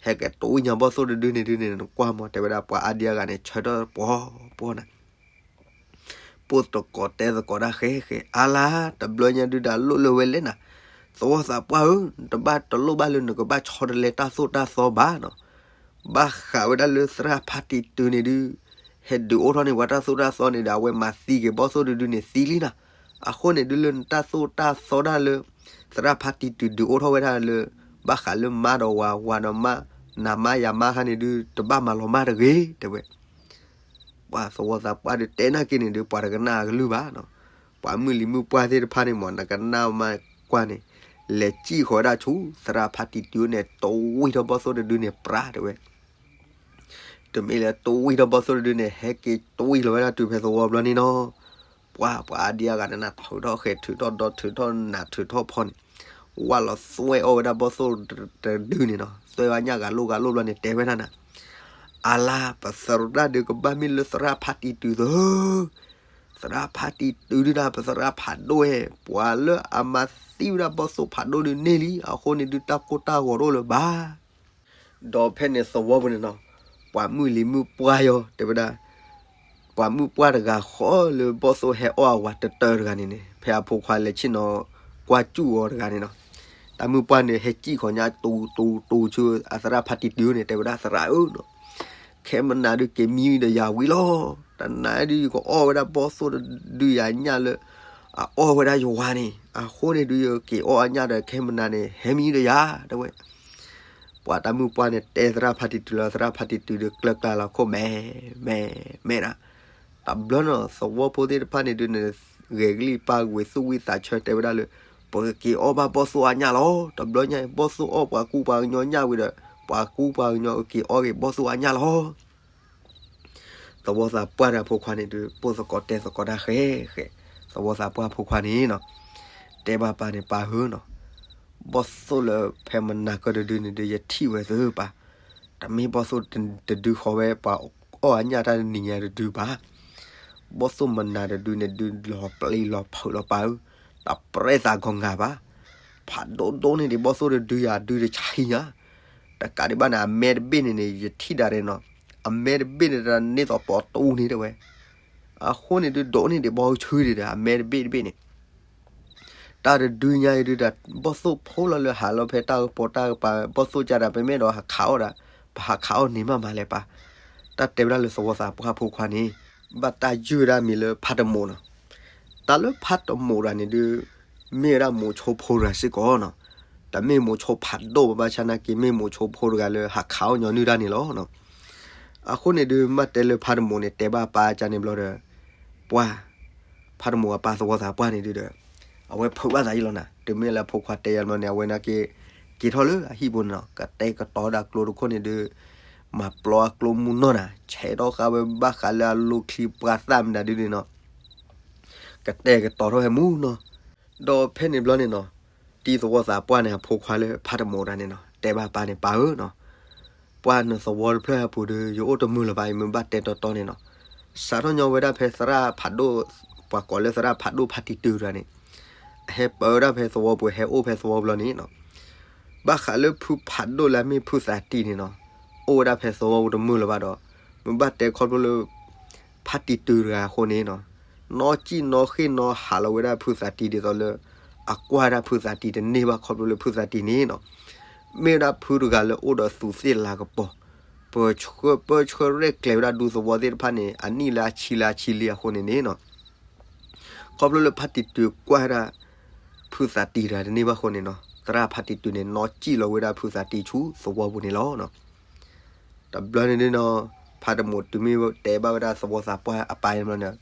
ဟဲက့ၤတွံၢ်ညါဘီၣ်သိၣ်တဒုန့ၣ်ဒုန့ၣ် နကွၢ်မ့ၢ် တဲဝဲဒၣ်ပှၤအါဒံအါဂၤန့ၣ် ဆၢထၢၣ်ပှီၤပှီၤနၤ. ပိၢ်သကိးတဲသကိးတၢ်ဃဲဃဲ, အါလါ တဘျီညါဒုးဒီးလိၣ်လၢဝဲလဲၣ်နၤ, သဝီသးပှၢ်ဧၢ, တဘၣ်တလိၣ်ဘၣ်လၢနကဘၣ်ဆီတလဲတၢ်သိၣ်တၢ်သီဘၣ်နီၤ. ဘၣ်ဃးဝဲဒၣ်လၢသရၣ်ဖါတံၢ်တုၤန့ၣ်ဒုး ဟဲဒုးအိၣ်ထီၣ်န့ၢ်ပှၤတၢ်သိၣ်တၢ်သီန့ၣ်ဒီး အဝဲမၤသံက့ၤဘီၣ်သိၣ်တဒုန့ၣ်သံလံနၤ. အဃိန့ၣ်ဒုးလၢနတၢ်သိၣ်တၢ်သီဒၣ်လၢ သရၣ်ဖါတံၢ်တုၤဒုးအိၣ်ထီၣ်ဝဲဒၣ်လၢ ဘၣ်ဃးလၢမါဒီးဝၤ ဝၤဒီးမါ နၤမါယၤမါခါန့ၣ်ဒုး တဘၣ်မၤလီၤမၢ်တဂ့ၤ တဲဝဲ. ပှၤသဝီသးပှၢ်ဒုးတဲနာ်က့န့ၣ်ဒုး ပှၤတကနၣ်အကလုၢ်ဘၣ်နီၤ. ပှၤမုၢ်လံၤမုၢ်ပှၢ်သ့ၣ်တဖၣ်န့ၣ်မ့ၢ် နကနၣ်မ့ၢ်ကွၢ်န့ၣ် လဲၤစံၣ်ဃီၤဝဲဒၣ်ဆူ သရၣ်ဖါတံၢ်တုၤန့ၣ် တွံၢ်ထီၣ်ဘီၣ်သိၣ်တဒုန့ၣ်ပြး တဲဝဲ. တမ့ၢ်လၢတွံၢ်ထီၣ်ဘီၣ်သိၣ်တဒုန့ၣ် ဟဲက့ၤတွံၢ်လီၤဝဲဒၣ်တုၤဖဲသဝီဘျီန့ၣ်နီၤ. ပှၤ ပှၤအါဒံအါဂၤန့ၣ် နၤထုးထီၣ်ဃဲၤ ထုးထီၣ်ဒီ ထုးထီၣ်နး ထုးထီၣ်ဖီန့ၣ် ဝၣ်လီၤသွဲၣ်အီၣ်ဝဲဒၣ်ဘီၣ်သိၣ်တဒုန့ၣ်နီၤ. သွဲၣ်ဝဲညၣ်ဂၤလိၣ်ဂၤလိၣ်ဘျီန့ၣ် တဲဝဲဒၣ်နၤ, အါလါ ပသရၣ်ဒုးကဘၣ်မ့ၢ်လၢသရၣ်ဖါတံၢ်တုၤသၢ သရၣ်ဖါတံၢ်တုၤဒုဒၣ် ပသရၣ်ဖးဒိၣ်ဧဲ, ပှၤလၢအမၤသံဝဲဒၣ်ဘီၣ်သိၣ်ဖးဒိၣ်ဒုန့ၢ်လံ, အဃိန့ၣ်ဒုးတၢ်ကိၢ်တၢ်ဂီၤတအိၣ်လၢၤဘၣ်. ဒီးဖဲန့ၣ်သဝီပူၤန့ၣ်နီၤ, ပှၤမုၢ်လံၤမုၢ်ပှၢ်ယီၤ တဲဝဲဒၣ်, ပှၤမုၢ်ပှၢ်တဂၤဃီလၢဘီၣ်သိၣ်ဟဲအီၣ်အဝၤတတၢတဂၤန့ၣ်န့ၣ် ဖဲအဖိခွါလဲၤဆ့ၣ်နီၤကွၢ်စူၣ်အီၤတဂၤန့ၣ်နီၤ, တၢ်မုၢ်ပှၢ်န့ၣ် ဟဲစံၣ်ခီညါတူတူတူဆူအသရၣ်ဖါတံၢ်တုၤန့ၣ် တဲဝဲဒၣ်သရၣ်ဧၢနီၤ, ခဲမနၤဒုးက့ၤမံဒီးယၤဝံၤလီၤ. တနၤဒုးယကအီၣ်ဝဲဒၣ်ဘီၣ်သိၣ်တဒုယၤညၣ်လၢ အအီၣ်ဝဲဒၣ်ယဝၤန့ၣ်, အဃိန့ၣ်ဒုးယက့ၤအီၣ်အညၣ်ဒီးခဲမနၤန့ၣ် ဟဲမံဒီးယၤ တဲဝဲ. ပှၤတၢ်မုၢ်ပှၢ်န့ၣ် တဲသရၣ်ဖါတံၢ်တုၤလီၤ, သရၣ်ဖါတံၢ်တုၤဒုးကျၢၤကျါလီၤခိၣ်မဲာ်မဲာ်မဲာ်နၤ. တဘျီနီၤ သဝီဖိသ့ၣ်တဖၣ်န့ၣ်ဒုး ဂဲၤကလံၣ်ပၢ်ဝံၤသူၣ်ဝံသးဆၢတဲဝဲဒၣ်လၢ ပကက့ၤအီၣ်ဘၣ်ဘီၣ်သိၣ်အညၣ်လီၤ. တဘျီညါအံၤ ဘီၣ်သိၣ်အီၣ်ပှၤကူပှၤကညီညၣ်ဝံၤဒီး ပှၤကူပှၤကညီကက့ၤအီၣ်က့ၤဘီၣ်သိၣ်အညၣ်လီၤ. သဝီသးပှၢ်ဒီးအဖိခွါန့ၣ်ဒုး ပိၢ်သကိးတဲသကိးတၢ်ဃဲဃဲ, သဝီသးပှၢ်အဖိခွါန့ၣ်နီၤ, တဲဘၣ်ပၢ်န့ၣ် ပၢ်ဧၢနီၤ, ဘီၣ်သိၣ်လၢဖဲမနၤကၢၢ်တဒုန့ၣ်ဒုး ယထံၣ်ဝဲသ့ပၢ်, တမ့ၢ်ဘီၣ်သိၣ်တဒုဃီဝဲ ပှၤအီၣ်အညၣ်တၢ်တနံၤညါတဒုဘၣ်. ဘီၣ်သိၣ်မနၤတဒုန့ၣ်ဒုး လီၤပျံၤလီၤဖုးလီၤပၢ်ဧၢ, တပြဲသးဂီၤငါဘၣ်. ဖးဒိၣ်ဒိၣ်န့ၢ်ဒံးဘီၣ်သိၣ်တဒုယၤ ဒုတဆံညါ တကးဒံးဘၣ်န့ၣ် အမဲတဘ့ၣ်န့ၣ်န့ၣ် ယထံၣ်ဒၣ်ရဲၣ်နီၤ, အမဲတဘ့ၣ်န့ၣ် တၢ်န့ၢ်သီးပိာ်တူန့ၣ်တဲဝဲ. အဃိန့ၣ်ဒုး ဒိၣ်န့ၢ်ဒံးဘီၣ်ဆူဒံးဒီး အမဲတဘ့ၣ်တဘ့ၣ်န့ၣ်, တၢ်တဒုညါအံၤဒုးဒီး ဘီၣ်သိၣ်ဖိလီၤလၢဟးလီၤဖဲတၢ်ကပီၤတၢ်ကပၤ ဘီၣ်သိၣ်ကဒါ ပမ့ၢ်ဒီးဟးခးအီၣ်ဒၣ်, ပဟးခးအီၣ်န့ၢ်မးမးလဲၣ်ပၢ်. တၢ်တဲဝဲဒၣ်လၢသဝီသးပှၢ်ဖိခွါန့ၣ် ဘၣ်တၢ်ယုၢ်ဝဲဒၣ်မံၤလၢဖးတမိာ်နီၤ. တၢ်လၢဖးတမိာ်တဂၤန့ၣ်ဒုး မ့ၢ်ဝဲဒၣ်မိၤဆိဖိတဂၤစ့ၢ်ကီးနီၤ. တမ့ၢ်မိၤဆိဖးဒိၣ်ဘၣ်ဘၣ်ဆၣ်နာ်က့ မ့ၢ်မိၤဆိဖိတဂၤလၢဟးခးအီၣ်ညီနုၢ်တၢ်န့ၣ်လီၤ. အဃိန့ၣ်ဒုး မ့ၢ်တဲလၢဖးတမိာ်န့ၣ် တဲဘၣ်ပၢ်ကန့ၣ်ဘျီဒီး ပှၢ် ဖးတမိာ်အပၢ်သဝီသးပှၢ်န့ၣ်ဒုးဒီး အဝဲဖုးဘၣ်သးယံလီၤနၤ. တုၤမ့ၢ်လၢအဖိခွါတဲယၤမီန့ၣ် အဝဲနာ်က့ က့ၤထီၣ်လၢအဟံၣ်ပူၤန့ၣ်နီၤ, ကတဲာ်ကတီၤဒၣ်ကျိတခိၣ်န့ၣ်ဒုး မၤပျီအကျိမုၢ်နီၢ်နၤ, ဆဲးထီၣ်ဃာ်ဝဲဘၣ်ဃးလၢအလိၤချံပှၢ်သၣ်မနုၤဒုးန့ၣ်နီၤ, ကတဲာ်ကတီၤထီၣ်ဝဲမုၢ်နီၢ်. ဒီးဖဲန့ၣ်ဘျီန့ၣ်နီၤ, တံၤသဝီသးပှၢ်န့ၣ် အဖိခွါလၢဖးတမိာ်တဂၤန့ၣ်နီၤ တဲဘၣ်ပၢ်န့ၣ် ပၢ်ဧၢနီၤ, ပှၢ်နသဝီတဖျၢၣ်အပူၤဒီး ယအိၣ်တမုာ်လၢၤဘၣ် ယမ့ၢ်ဘၣ်တဲတီတီန့ၣ်နီၤ. စးထီၣ်ညီဝဲဒၣ်ဖဲသရၣ်ဖးဒိၣ်, ပှၤကိးလၢသရၣ်ဖးဒိၣ်ဖါတံတုၤတဂၤန့ၣ်, အဟဲပၢဝဲဒၣ်ဖဲသဝီပူၤ ဟဲအိၣ်ဖဲသဝီပူၤလီၤန့ၣ်နီၤ. ဘၣ်ဃးလၢဖုဖးဒိၣ်လၢအမ့ၢ်ဖုသးတံၤန့ၣ်နီၤ, အိၣ်ဝဲဒၣ်ဖဲသဝီပူၤတမုာ်လၢၤဘၣ်ဒီး, မ့ၢ်ဘၣ်တဲခီဖျိလၢ ဖါတံတုၤတဂၤအဃိန့ၣ်နီၤ, နီၢ်ကံၣ်နီၢ်ဃ့ၣ်နီၢ်ဟးလီၤဝဲဒၣ်ဖုသးတံၤဒ်သိးလၢ အကွၢ်ဝဲဒၣ်ဖုသးတံၤတန့ၢ်ဘၣ်ခီဖျိလၢဖုသးတံၤန့ၣ်နီၤ, မ့ၢ်ဝဲဒၣ်ဖုတဂၤလၢအိၣ်ဒီးသူးသ့ၣ်လၤကပီၤ, ပၢဆှၢပၢဆှၢရဲၣ်ကျဲၤဝဲဒၣ်ဒူသဝီသ့ၣ်တဖၣ်န့ၣ် အနံၣ်လၢအဆံလၢအဆံလံအဃိန့ၣ်န့ၣ်နီၤ, ခီဖျိလၢဖါတံတုၤကွၢ်ဝဲဒၣ် ဖုသးတံၤတဂၤတန့ၢ်ဘၣ်အဃိန့ၣ်နီၤ, သရၣ်ဖါတံတုၤန့ၣ် နီၢ်ကံၣ်လီၤဝဲဒၣ်ဖုသးတံၤဆူသဝီပူၤန့ၣ်လီၤ. တဘျီန့ၣ်ဒုးနီၤ, ဖါတမိၢ်တုၤမ့ၢ်တဲဘၣ်ဝဲဒၣ်သဝီသးပှၢ်အပၢ်န့ၣ်ဘျီန့ၣ်,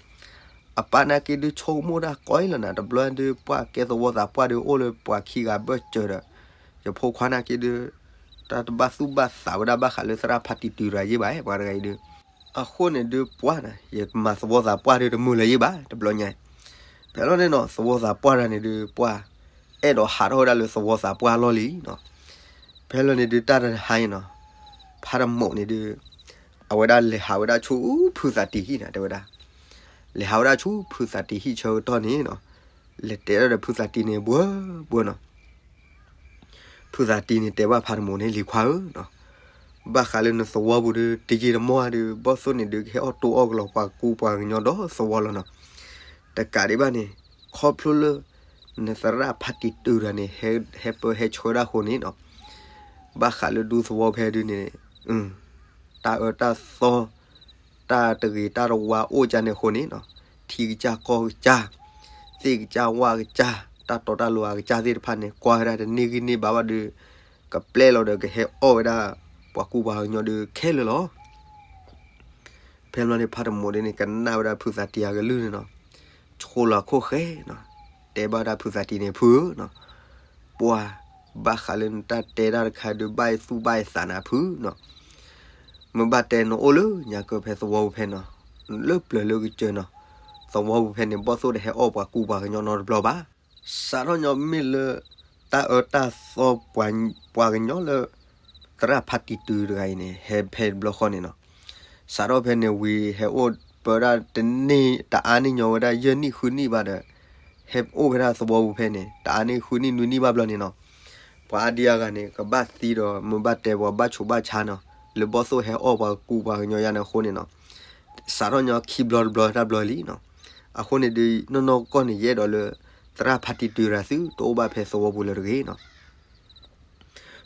အပၢ်နာ်က့ဒုးဆိကမိၣ်တၢ်ကီအံၤလီၤနၤ, တဘျီဒုးပှၢ်ကဲသဝီသးပှၢ်ဒုးအိၣ်လၢပှၤခံဂၤဘၢၣ်စၢၤဒီး, ယဖိခွါနာ်က့ဒုး တၢ်တဘၣ်သူၣ်ဘၣ်သးဝဲဒၣ်ဘၣ်ဃးလၢသရၣ်ဖါတံတုၤတဂၤယဲၢ်ဘၣ် ပှၤတဂၤအံၤဒုး, အဃိန့ၣ်ဒုးပှၢ်န့ၣ် ယမၤသဝီသးပှၢ်ဒုးတမုာ်လၢၤယဲၢ်ဘၣ် တဘျီညါ ဖဲလီၤန့ၣ်နီၤ သဝီသးပှၢ်တဂၤန့ၣ်ဒုး ပှၢ်အဲၣ်ဒိးဟးထီၣ်ဝဲဒၣ်လၢသဝီသးပှၢ်လီၢ်လံနီၤ. ဖဲလီၤန့ၣ်ဒုးတၢ်တဟါအံၤနီၤ, ဖါတမိၢ်န့ၣ်ဒုး အဝဲဒၣ်လဲၤဟးဝဲဒၣ်ဆူဖုသးတံၤဟံၣ်န့ၣ် တဲဝဲဒၣ်, လဲၤဟးဝဲဒၣ်ဆူဖုသးတံၤဟံၣ်ဆၢကတီၢ်န့ၣ်နီၤ, လဲၤတဲဒၣ်ဒီးဖုသးတံၤန့ၣ် ဘှၢဘှၢနီၤ. ဖုသးတံၤန့ၣ်တဲဘၣ်ဖါတမိၢ်န့ၣ် လံၤခွါဧၢနီၤ, ဘၣ်ဃးလၢနသဝီပူၤဒုး တယံာ်တမီၢ်ဧါဒုး ဘီၣ်သိၣ်န့ၣ်ဒုးကဟဲအီၣ်တိအီၣ်ကလီၤပှၤကူပှၤကညီဒီးသဝီလီၤနီၤ. တကးဒံးဘၣ်န့ၣ် ခီဖျိလၢနသရၣ်ဖါတံတုၤတဂၤန့ၣ် ဟဲပၢဟဲဆှၢဒၣ်အဃိန့ၣ်နီၤ, ဘၣ်ဃးလၢဒူသဝီဖဲဒုးန့ၣ် တၢ်အၢတၢ်သီ တၢ်တဂ့ၤတၢ်တဝါအိၣ်ကၢန့ၣ်အဃိန့ၣ်နီၤ, ထံကစၢ်ကီၢ်ကစၢ် သ့ၣ်ကစၢ်ဝၣ်ကစၢ် တၢ်တီတၢ်လိၤအကစၢ်သ့ၣ်တဖၣ်န့ၣ် ကွၢ်ဝဲဒၣ်တန့ၢ်ဂံၢ်န့ၢ်ဘါဘၣ်ဒီး ကပျဲလီၤဒီးကဟဲအီၣ်ဝဲဒၣ် ပှၤကူပှၤကညီဒီးခဲလၢာ်လီၤ. ဖဲမ့ၢ်န့ၣ် ဖါတမိၢ်ဒ်န့ၣ် ကနၣ်ဝဲဒၣ်ဖုသးတံၤအကလုၢ်န့ၣ်နီၤ, ဆိလီၤခိၣ်ဃဲနီၤ, တဲဘၣ်ဝဲဒၣ်ဖုသးတံၤန့ၣ် ဖုဧၢနီၤ, ပှၢ် ဘၣ်ဃးလၢနတၢ်တဲတၢ်တခါဒုး ဘၣ်ယသူၣ်ဘၣ်ယသးနၤဖုနီၤ, မ့ၢ်ဘၣ်တဲနအိၣ်လၢညါကၢဖဲသဝီပူၤဖဲနီၤ, လၢပျၢၤလၢကစၢၤနီၤ, သဝီပူၤဖဲန့ၣ် ဘီၣ်သိၣ်တဟဲအီၣ်ပှၤကူပှၤကညီနီတဘျီဘၣ်. စးထီၣ်ညီမ့ၢ်လၢ တၢ်အၢတၢ်သီ ပှၤကညီလၢ သရၣ်ဖါတံတုၤတဂၤအံၤန့ၣ် ဟဲဖဲတဘျီဃီန့ၣ်နီၤ, စးထီၣ်ဖဲန့ၣ်ဝံၤ ဟဲအိၣ်ပၢဒၣ်တန့ၢ် တအါန့ၢ်ညီဝဲဒၣ်ယဲၢ်နံၣ်ဃုနံၣ်ဘၣ်ဒီး ဟဲအိၣ်ဖဲဒၣ်သဝီပူၤဖဲန့ၣ် တအါန့ၢ်ဃုနံၣ်နွံနံၣ်ဘၣ်ဘျီန့ၣ်နီၤ, ပှၤအါဒံအါဂၤန့ၣ် ကဘၣ်သံဒီး မ့ၢ်ဘၣ်တဲပှၤဘၣ်ဆိးဘၣ်ဆါနီၤ, လၢဘီၣ်သိၣ်ဟဲအီၣ်ပှၤကူပှၤကညီယါန့ၣ်အဃိန့ၣ်နီၤ, စးထီၣ်ညီခံဘျီတဘျီတဘျီလံနီၤ, အဃိန့ၣ်ဒုး နီၢ်နီၢ်ကီၢ်န့ၣ် ယအဲၣ်ဒိးလၢ သရၣ်ဖါတံတုၤတဂၤသု တအိၣ်ဘၣ်ဖဲသဝီပူၤလၢၤတဂ့ၤနီၤ.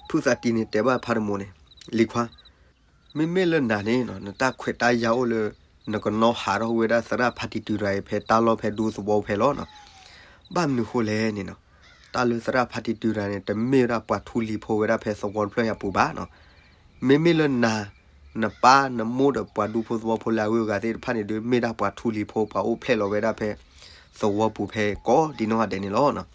ဖုသးတံၤန့ၣ် တဲဘၣ်ဖါတမိၢ်န့ၣ်, လံၤခွါ, မ့မ့ၢ်လၢနၤန့ၣ်နီၤ နတၢ်ခွဲးတၢ်ယာ်အိၣ်လၢ နကနီၣ်ဟးထီၣ်ဝဲဒၣ်သရၣ်ဖါတံတုၤတဂၤအံၤ ဖဲတၢ်လီၢ်ဖဲဒူသဝီဖဲလီၤနီၤ. ဘၣ်မနုၤဃိလဲၣ်န့ၣ်နီၤ, တၢ်လၢသရၣ်ဖါတံတုၤတဂၤန့ၣ် တမ့ၢ်ဝဲဒၣ်ပှၤထူလံၤဖိဝဲဒၣ်ဖဲသဝီတဖျၢၣ်အံၤအပူၤဘၣ်နီၤ. မ့မ့ၢ်လၢနၤ နပၢ်နမိၢ်ဒီးပှၤဒူဖိသဝီဖိလၢအဂုၤအဂၤသ့ၣ်တဖၣ်န့ၣ်ဒုး မ့ၢ်ဒၣ်ပှၤထူလံၤဖိ ပှၤအိၣ်ဖျဲၣ်လီၤဝဲဒၣ်ဖဲသဝီပူၤဖဲကိးဒံနီၢ်ဂၤဒဲးန့ၣ်လီၤနီၤ.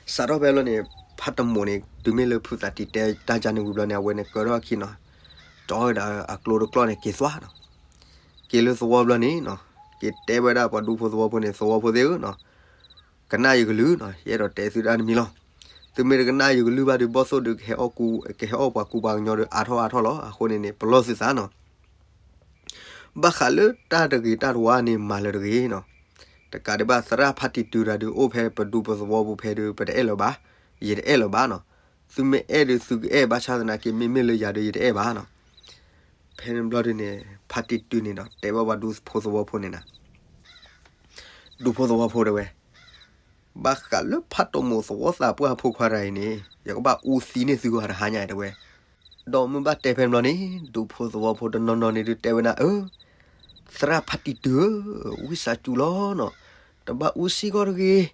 စးထီၣ်ဖဲလီၤန့ၣ် ဖါတမိၢ်န့ၣ် တုၤမ့ၢ်လၢဖုသးတံၤတဲတၢ်ကန့ၣ်ဝံၤဘျီန့ၣ် အဝဲန့ၣ်ကၢထီၣ်အခံနီၤ, ကၠီဝဲဒၣ်အကျိတကျီၢ်န့ၣ် က့ၤသွါနီၤ. က့ၤလၢသဝီဘျီန့ၣ်နီၤ, က့ၤတဲဝဲဒၣ်ပှၤဒူဖိသဝီဖိန့ၣ် သဝီဖိသ့ၣ်ဧၢနီၤ, ကနၣ်ယကလုၢ်နီၤ, ယအဲၣ်ဒိးတဲသုတၢ်တမံၤလီၤ. သုမ့ၢ်တကနၣ်ယကလုၢ်ဘၣ်ဒီး ဘီၣ်သိၣ်ဒီး ကဟဲအီၣ်ပှၤကူပှၤကညီဒီး အါထီၣ်အါထီၣ်လီၤ. အဃိန့ၣ်န့ၣ် ပလီၢ်သုသးနီၤ. ဘၣ်ဃးလၢတၢ်တဂ့ၤတၢ်တဝါန့ၣ် မၤလၢၤတဂ့ၤနီၤ. တကးဒံးဘၣ် သရၣ်ဖါတံတုၤတဂၤဒီး အိၣ်ဖဲပဒူပသဝီပူၤဖဲဒီး ပတအဲၣ်လၢၤဘၣ်, ယတအဲၣ်လၢၤဘၣ်နီၤ. သုမ့ၢ်အဲၣ်ဒီးသုကအဲၣ် ဘၣ်ဆၣ်သနာ်က့ မ့မ့ၢ်လၢယၤဒီး ယတအဲၣ်ဘၣ်နီၤ. ဖဲန့ၣ်ဘျီဒုးန့ၣ် ဖါတံတုၤန့ၣ်ဒီး တဲဘၣ်ပှၤဒူဖိသဝီဖိန့ၣ်နၤ, ဒူဖိသဝီဖိတဲဝဲ ဘၣ်ဃးလၢဖါတမိၢ်သဝီသးပှၢ်ဖိခွါတဂၤအံၤန့ၣ် ယကဘၣ်အူသံန့ၢ်သုဂီၢ်တဟါညါတဲဝဲ. ဒီးမ့ၢ်ဘၣ်တဲဖဲန့ၣ်ဘျီန့ၣ် ဒူဖိသဝီဖိတနီၤနီၤန့ၣ်ဒုးတဲဝဲဒၣ် အၢ သရၣ်ဖါတံတုၤဧၢ, ဝံသးစူၤလီၤနီၤ, တဘၣ်အူစံကီၢ်တဂ့ၤ, ဒီး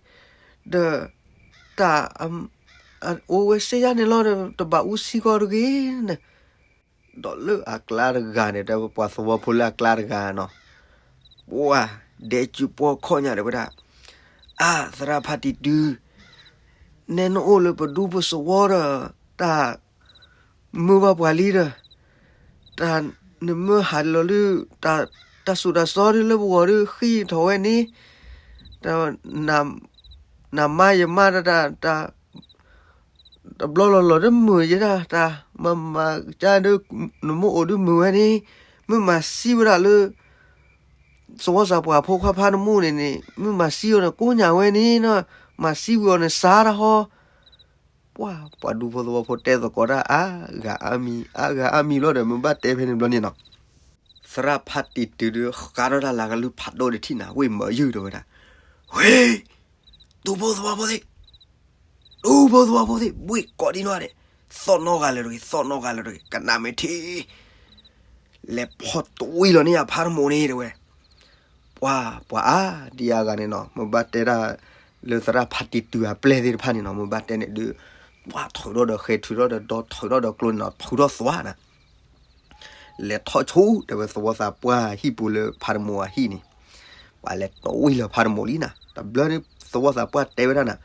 တၢ် အိၣ်ဝဲစ့ယါန့ၣ်လီၤဒီး တဘၣ်အူစံကီၢ်တဂ့ၤန့ၣ်. ဒီးလၢအကျါတဂၤန့ၣ် တဲပှၤသဝီဖိလၢအကျါတဂၤနီၤ, ပှၤဒဲကၠူပှီၢ်ခီၣ်ညါတဲဝဲဒၣ်, အါ သရၣ်ဖါတံတုၤ, နဲနအိၣ်လၢပဒူပသဝီဒီး တၢ် မုာ်ဘၣ်ပှၤလံဒီး, တၢ်နမ့ၢ်ဟးလီၤလၢ တၢ်စူးတၢ်စီဒုလၢပဂီၤဒု ဃံထီၣ်ဝဲန့ၣ်, တၢ် နမါယမါတၢ် တၢ် တဘျီလီၤလီၤတမုာ်ယဲဒၣ်တၢ်, မၤမၤကစၢ်ဒုး နမိၢ်အိၣ်ဒုးမုာ်ဝဲန့ၣ်, မုၢ်မၤသံဝဲဒၣ်လၢ သဝီသးပှၢ်ဖိခွါဖးတမိၢ်န့ၣ်န့ၣ် မုၢ်မၤသံအီၤန့ၣ် ကိးညါဝဲန့ၣ်နီၤ, မၤသံဝံၤအီၤန့ၣ် စါတၢ်ဟီ, ပှၤ ပှၤဒူဖိသဝီဖိတဲသကိးတၢ်အါဂၤအါမံၤ အါဂၤအါမံၤလီၤဒီး မုၢ်ဘၣ်တဲဖဲန့ၣ်ဘျီန့ၣ်နီၤ, သရၣ်ဖးတံၢ်တုၤဒီးဃါထီၣ်တၢ်လၢကလုၢ်ဖးဒိၣ်တထံၣ်နၤ ဝ့ၢ်မၤယုၢ်တဲဝဲဒၣ်, ဝ့ၢ် ဒူဖိသဝီဖိသ့ၣ် ဒူဖိသဝီဖိသ့ၣ် ဘှ့ၣ်ကိးဒံနီၣ်ဒဲး, သီၣ်နီၣ်ဂၤလၢတဂ့ၤ သီၣ်နီၣ်ဂၤလၢတဂ့ၤ ကနၣ်မ့ၢ်ထံၣ်, လဲၤဖီၣ်တွံၢ်လီၤန့ၢ်ယဖးတမိၢ်န့ၣ်တဲဝဲ, ပှၤ ပှၤအါ ဒ်အါဂၤန့ၣ်နီၤ မ့ၢ်ဘၣ်တဲဒၣ် လၢသရၣ်ဖးတံၢ်တုၤအပျဲၢ်သ့ၣ်တဖၣ်န့ၣ်နီၤ မ့ၢ်ဘၣ်တဲန့ၣ်ဒုး, ပှၤထုးထီၣ်ဒီးဃဲၤ ထုးထီၣ်ဒီးဒီ ထုးထီၣ်ဒီးကျိန့ၣ်နီၤ ထုးထီၣ်သွါနၤ လဲၤထီၣ်ဆူ တဲဝဲသဝီသးပှၢ်ဟံၣ်ပူၤလၢဖးတမိၢ်အဟံၣ်န့ၣ်, ပှၤလဲၤတွံၢ်လီၤဖးတမိၢ်လံနၤ တဘျီန့ၣ် သဝီသးပှၢ်တဲဝဲဒၣ်နၤ,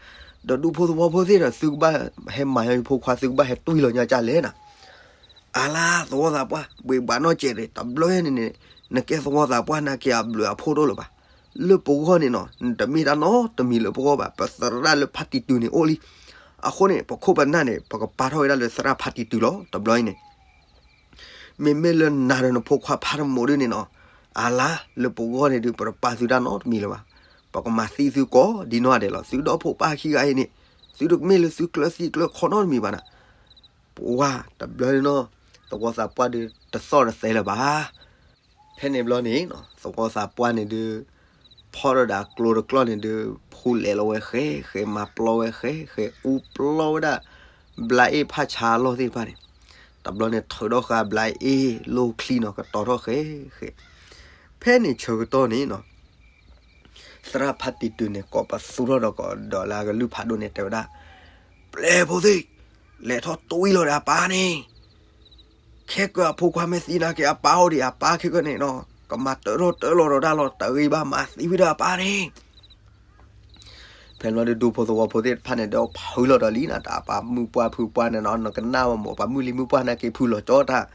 ဒီးဒူဖိသဝီဖိသ့ၣ်ဒီး သုကဘၣ်ဟဲမၤညီယဖိခွါ သုကဘၣ်ဟဲတွံၢ်လီၤညီကၢ်လဲၣ်နၤ, အါလါသဝီသးပှၢ် ဘှ့ၣ်ဘၣ်နီၣ်စဲးတဂ့ၤ တဘျီန့ၣ်န့ၣ်, နကဲသဝီသးပှၢ်နာ်က့အဘျုးအဖှိၣ်တအိၣ်လၢၤဘၣ်, လၢပဂီၢ်န့ၣ်နီၤ နတမ့ၢ်တၢ်နီတမံၤလၢပဂီၢ်ဘၣ် ပသရၣ်လၢဖးတံၢ်တုၤန့ၣ်အိၣ်လံ, အဃိန့ၣ် ပခိၣ်ပနၢ်န့ၣ် ပကပာ်ထီၣ်ဝဲဒၣ်လၢသရၣ်ဖးတံၢ်တုၤလီၤ တဘျီအံၤန့ၣ် မ့မ့ၢ်လၢနၤဒီးနဖိခွါဖးတမိၢ်ဒုးန့ၣ်နီၤ, အါလါလၢပဂီၢ်န့ၣ်ဒုး ပတပာ်သုတၢ်နီတမံၤလၢၤဘၣ်, ပကမၤသံသုကိးဒံနီၣ်ဒဲးလီၤ သုဒီဖိပၢ်ခံဂၤအံၤန့ၣ်, သုတမ့ၢ်လၢသုကျၢၤသံကျၢၤခီနီတမံၤဘၣ်နၤ, ပှၤတဘျီန့ၣ်နီၤ, သဝီသးပှၢ်ဒုးတသီၣ်တသဲလၢၤဘၣ် ဖဲန့ၣ်ဘျီန့ၣ် သဝီသးပှၢ်န့ၣ်ဒုး ဖီၣ်ထီၣ်ဒီးကျိတကျီၢ်န့ၣ်ဒုး ဖူလဲၤလီၤဝဲဃဲ ဃဲမၤပျီဝဲဃဲ ဃဲအူပျီဝဲဒၣ် ဘျါအ့ၣ်ဖးဆါအလီၢ်သ့ၣ်တဖၣ်န့ၣ်, တဘျီန့ၣ်ထုးထီၣ်ဃာ်ဘျါအ့ၣ်လိၣ်ချံနီၤ ကတီၤထီၣ်ဃဲဃဲ, ဖဲန့ၣ်ဆၢကတီၢ်န့ၣ်နီၤ သရၣ်ဖးတံၢ်တုၤန့ၣ် ကိးပသူထီၣ်ဒီးကဒီးလၢအကလုၢ်ဖးဒိၣ်န့ၣ် တဲဝဲဒၣ်, ပျဲၢ်ဖိသ့ၣ်, လဲၤထီၣ်တွံၢ်လီၤဒီးအပၢ်န့ၣ်, ခဲကၢအဖိခွါမ့ၢ်သံနာ်က့ အပၢ်အိၣ်ဒံး အပၢ်ခဲကၢန့ၣ်နီၤ ကမၤတၢထီၣ်တၢလီၤဒီးတၢ်လီၤ တဂ့ၤဘၣ်မၤသံဝံၤဒီးအပၢ်န့ၣ် ဖဲန့ၣ်ဘျီဒုး ဒူဖိသဝီဖိသ့ၣ်တဖၣ်န့ၣ်ဒီးဖုလီၤဒီးလံနၤ တၢ်ပှၤမုၢ်ပှၢ်ဖုပှၢ်န့ၣ်နီၤ နကနၣ်ဝဲမး ပှၤမုၢ်လံၤမုၢ်ပှၢ်နာ်က့ဖုလီၤကၠီတၢ်,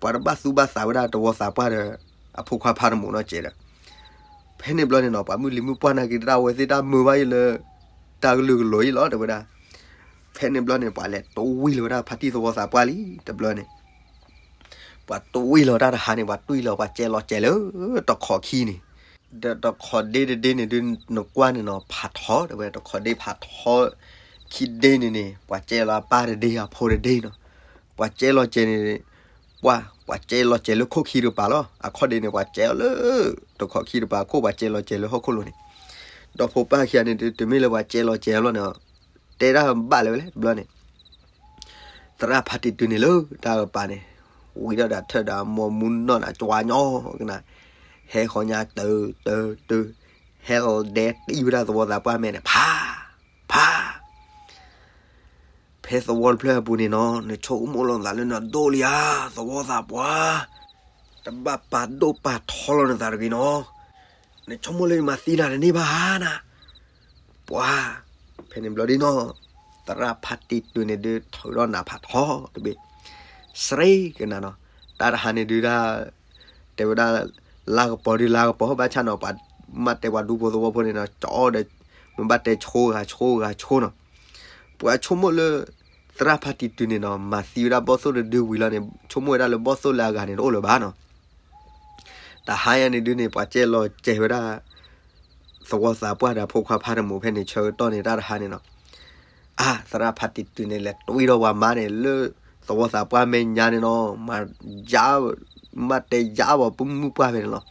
ပှၤတဘၣ်သူၣ်ဘၣ်သးဝဲဒၣ်သဝီသးပှၢ်ဒီး အဖိခွါဖးတမိၢ်နီတစဲးဒီး, ဖဲန့ၣ်ဘျီန့ၣ်နီၤ ပှၤမုၢ်လံၤမုၢ်ပှၢ်နာ်က့တၢ်ဝဲသ့ၣ်တၢ်မုာ်ဘၣ်ယဲလၢ တၢ်ကလုာ်ကလိၤအံၤလီၤ တဲဝဲဒၣ်, ဖဲန့ၣ်ဘျီန့ၣ် ပှၤလဲၤတွံၢ်လီၤဝဲဒၣ်ဖါတံၢ်သဝီသးပှၢ်လံ တဘျီန့ၣ် ပှၤတွံၢ်လီၤတၢ်တဟါန့ၣ် ပှၤတွံၢ်လီၤ ပှၤကဲလီၤစဲးလၢ တခီးခံန့ၣ်, ဒီးတခီးဒ့တဒ့န့ၣ်ဒုး နကွၢ်န့ၣ်နီၤ ဖးထီတဲဝဲ တခီးဒ့ဖးထီ, ခံဒ့န့ၣ်န့ၣ် ပှၤကဲလီၤအပၢ်တဒ့အဖိတဒ့နီၤ, ပှၤကဲလီၤစဲးန့ၣ်, ပှၤ ပှၤကဲလီၤစဲးလၢခိၣ်ခံတပၤလီၤ အခီၣ်ဒ့န့ၣ် ပှၤကဲအီၤလၢ တခီးခံတပၤခိၣ် ပှၤကဲလီၤစဲးလၢဟီၣ်ခိၣ်လိၤန့ၣ်, ဒီးဖိပၢ်ခံဂၤန့ၣ်ဒုး တမ့ၢ်လၢပှၤကဲလီၤစဲးလီၤန့ၣ်, တဲဒၣ်ဘၣ်လၢၤဝဲလဲၣ် တဘျီန့ၣ် သရၣ်ဖါတံၢ်တုၤန့ၣ်လၢတၢ်ကပၤန့ၣ်, ဝံၤဒီးဒီးထၢၣ်ဒီးအမိၢ်မူနီၢ်န့ၣ် ကၠွါညီကနၤ, ဟဲဃီညါတၢတၢတၢ, ဟဲလီၤဒဲတံၢ်ဝဲဒၣ်သဝီသးပှၢ်မဲာ်န့ၣ် ဖး, ဖး, ဖဲသဝီတဖျၢၣ်အပူၤန့ၣ်နီၤ နဆိကမိၣ်လီၤနသးလၢနဒိၣ်လံဧါ, သဝီသးပှၢ်, တဘၣ်ပာ်ဒိၣ်ပာ်ထီလီၤနသးတဂ့ၤနီၤ, နဆိကမိၣ်လၢယမၤသံနၤတန့ၢ်ဘၣ်ဧါနၤ ပှၤ, ဖဲန့ၣ်ဘျီဒ်နီၤ, သရၣ်ဖါတံၢ်တုၤန့ၣ်ဒုး ထုးထီၣ်နၤဖးထီတဘ့ၣ်, စရ့ကနၤနီၤ, တၢ်တဟါန့ၣ်ဒုးဒၣ်, တဲဝဲဒၣ်, လါကပီၤဒုးလါကပီၤ ဘၣ်ဆၣ်နီၤ ပှၤမ့ၢ်တဲပှၤဒူဖိသဝီဖိန့ၣ်နီၤ ကၠီဒီး, မ့ၢ်ဘၣ်တဲဆိဂၤဆိဂၤဆိနီၤ, ပှၤဆိကမိၣ်လၢ, သရၣ်ဖါတံၢ်တုၤန့ၣ်နီၤ မၤသံဝဲဒၣ်ဘီၣ်သိၣ်တဒုဝံၤလီၤန့ၣ် ဆိကမိၣ်ဝဲဒၣ်လၢဘီၣ်သိၣ်လၢအဂၤန့ၣ်တအိၣ်လၢၤဘၣ်နီၤ တဟါအံၤန့ၣ်ဒုးန့ၣ် ပှၤကဲလီၤစဲးဝဲဒၣ် သဝီသးပှၢ်ဒီးဖိခွါဖးတမိၢ်ဖဲန့ၣ်ဆၢကတီၢ်န့ၣ် တၢ်တဟါန့ၣ်နီၤ, အါ သရၣ်ဖါတံၢ်တုၤန့ၣ် လဲၤတွံၢ်ဒီးပှၤမါန့ၣ် လၢသဝီသးပှၢ်မဲာ်ညါန့ၣ်နီၤ မၤယါ, မၤတဲယါဘၣ်ပမုၢ်ပှၢ်ဖဲန့ၣ်လီၤ,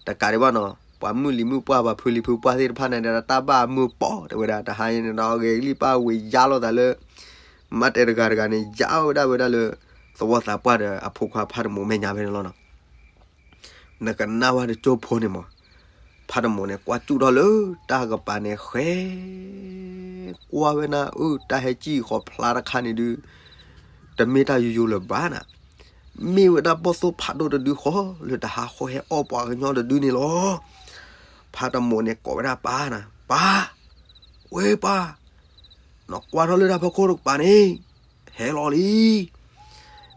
တကးဒံးဘၣ်နီၤ ပှၤမုၢ်လံၤမုၢ်ပှၢ် ပှၤဖုလံၤဖုပှၢ်သ့ၣ်တဖၣ်န့ၣ်ဒီး တၢ်ဘၣ်အမုာ်ပီၢ်တဲဝဲဒၣ် တဟါအံၤန့ၣ်နီၤ ဂဲၤကလံၣ်ပၢ်ဝံၤယါလိာ်သးလၢ မၤတဲတဂၤတဂၤန့ၣ် ယါဝဲဒၣ်ဝဲဒၣ်လၢ သဝီသးပှၢ်ဒီးအဖိခွါဖးတမိၢ်မဲာ်ညါဖဲန့ၣ်လီၤနီၤ. နကနၣ်ဝဲတကၠိဖိန့ၣ်မး, ဖးတမိၢ်န့ၣ် ကွၢ်စူၣ်ထီၣ်လၢတၢ်ကပၤန့ၣ် ဃဲကွၢ်ဝဲနၤ အၢ တၢ်ဟဲစံၣ်ဃီၤဖျါတခါန့ၣ်ဒုး တမ့ၢ်တၢ်ယိယိလၢၤဘၣ်နၤ, မ့ၢ်ဝဲဒၣ်ဘီၣ်သိၣ်ဖးဒိၣ်တဒုဃီ လၢတဟါဃီဟဲအီၣ်ပှၤကညီတဒုန့ၣ်လီၤ. ဖးတမိၢ်န့ၣ်ကိးဝဲဒၣ်ပၢ်နၤ, ပၢ်, ဝဲပၢ်, နကွၢ်ထီၣ်လၢတၢ်ဖီခိၣ်တကပၤန့ၣ် ဟဲလီၤလံ.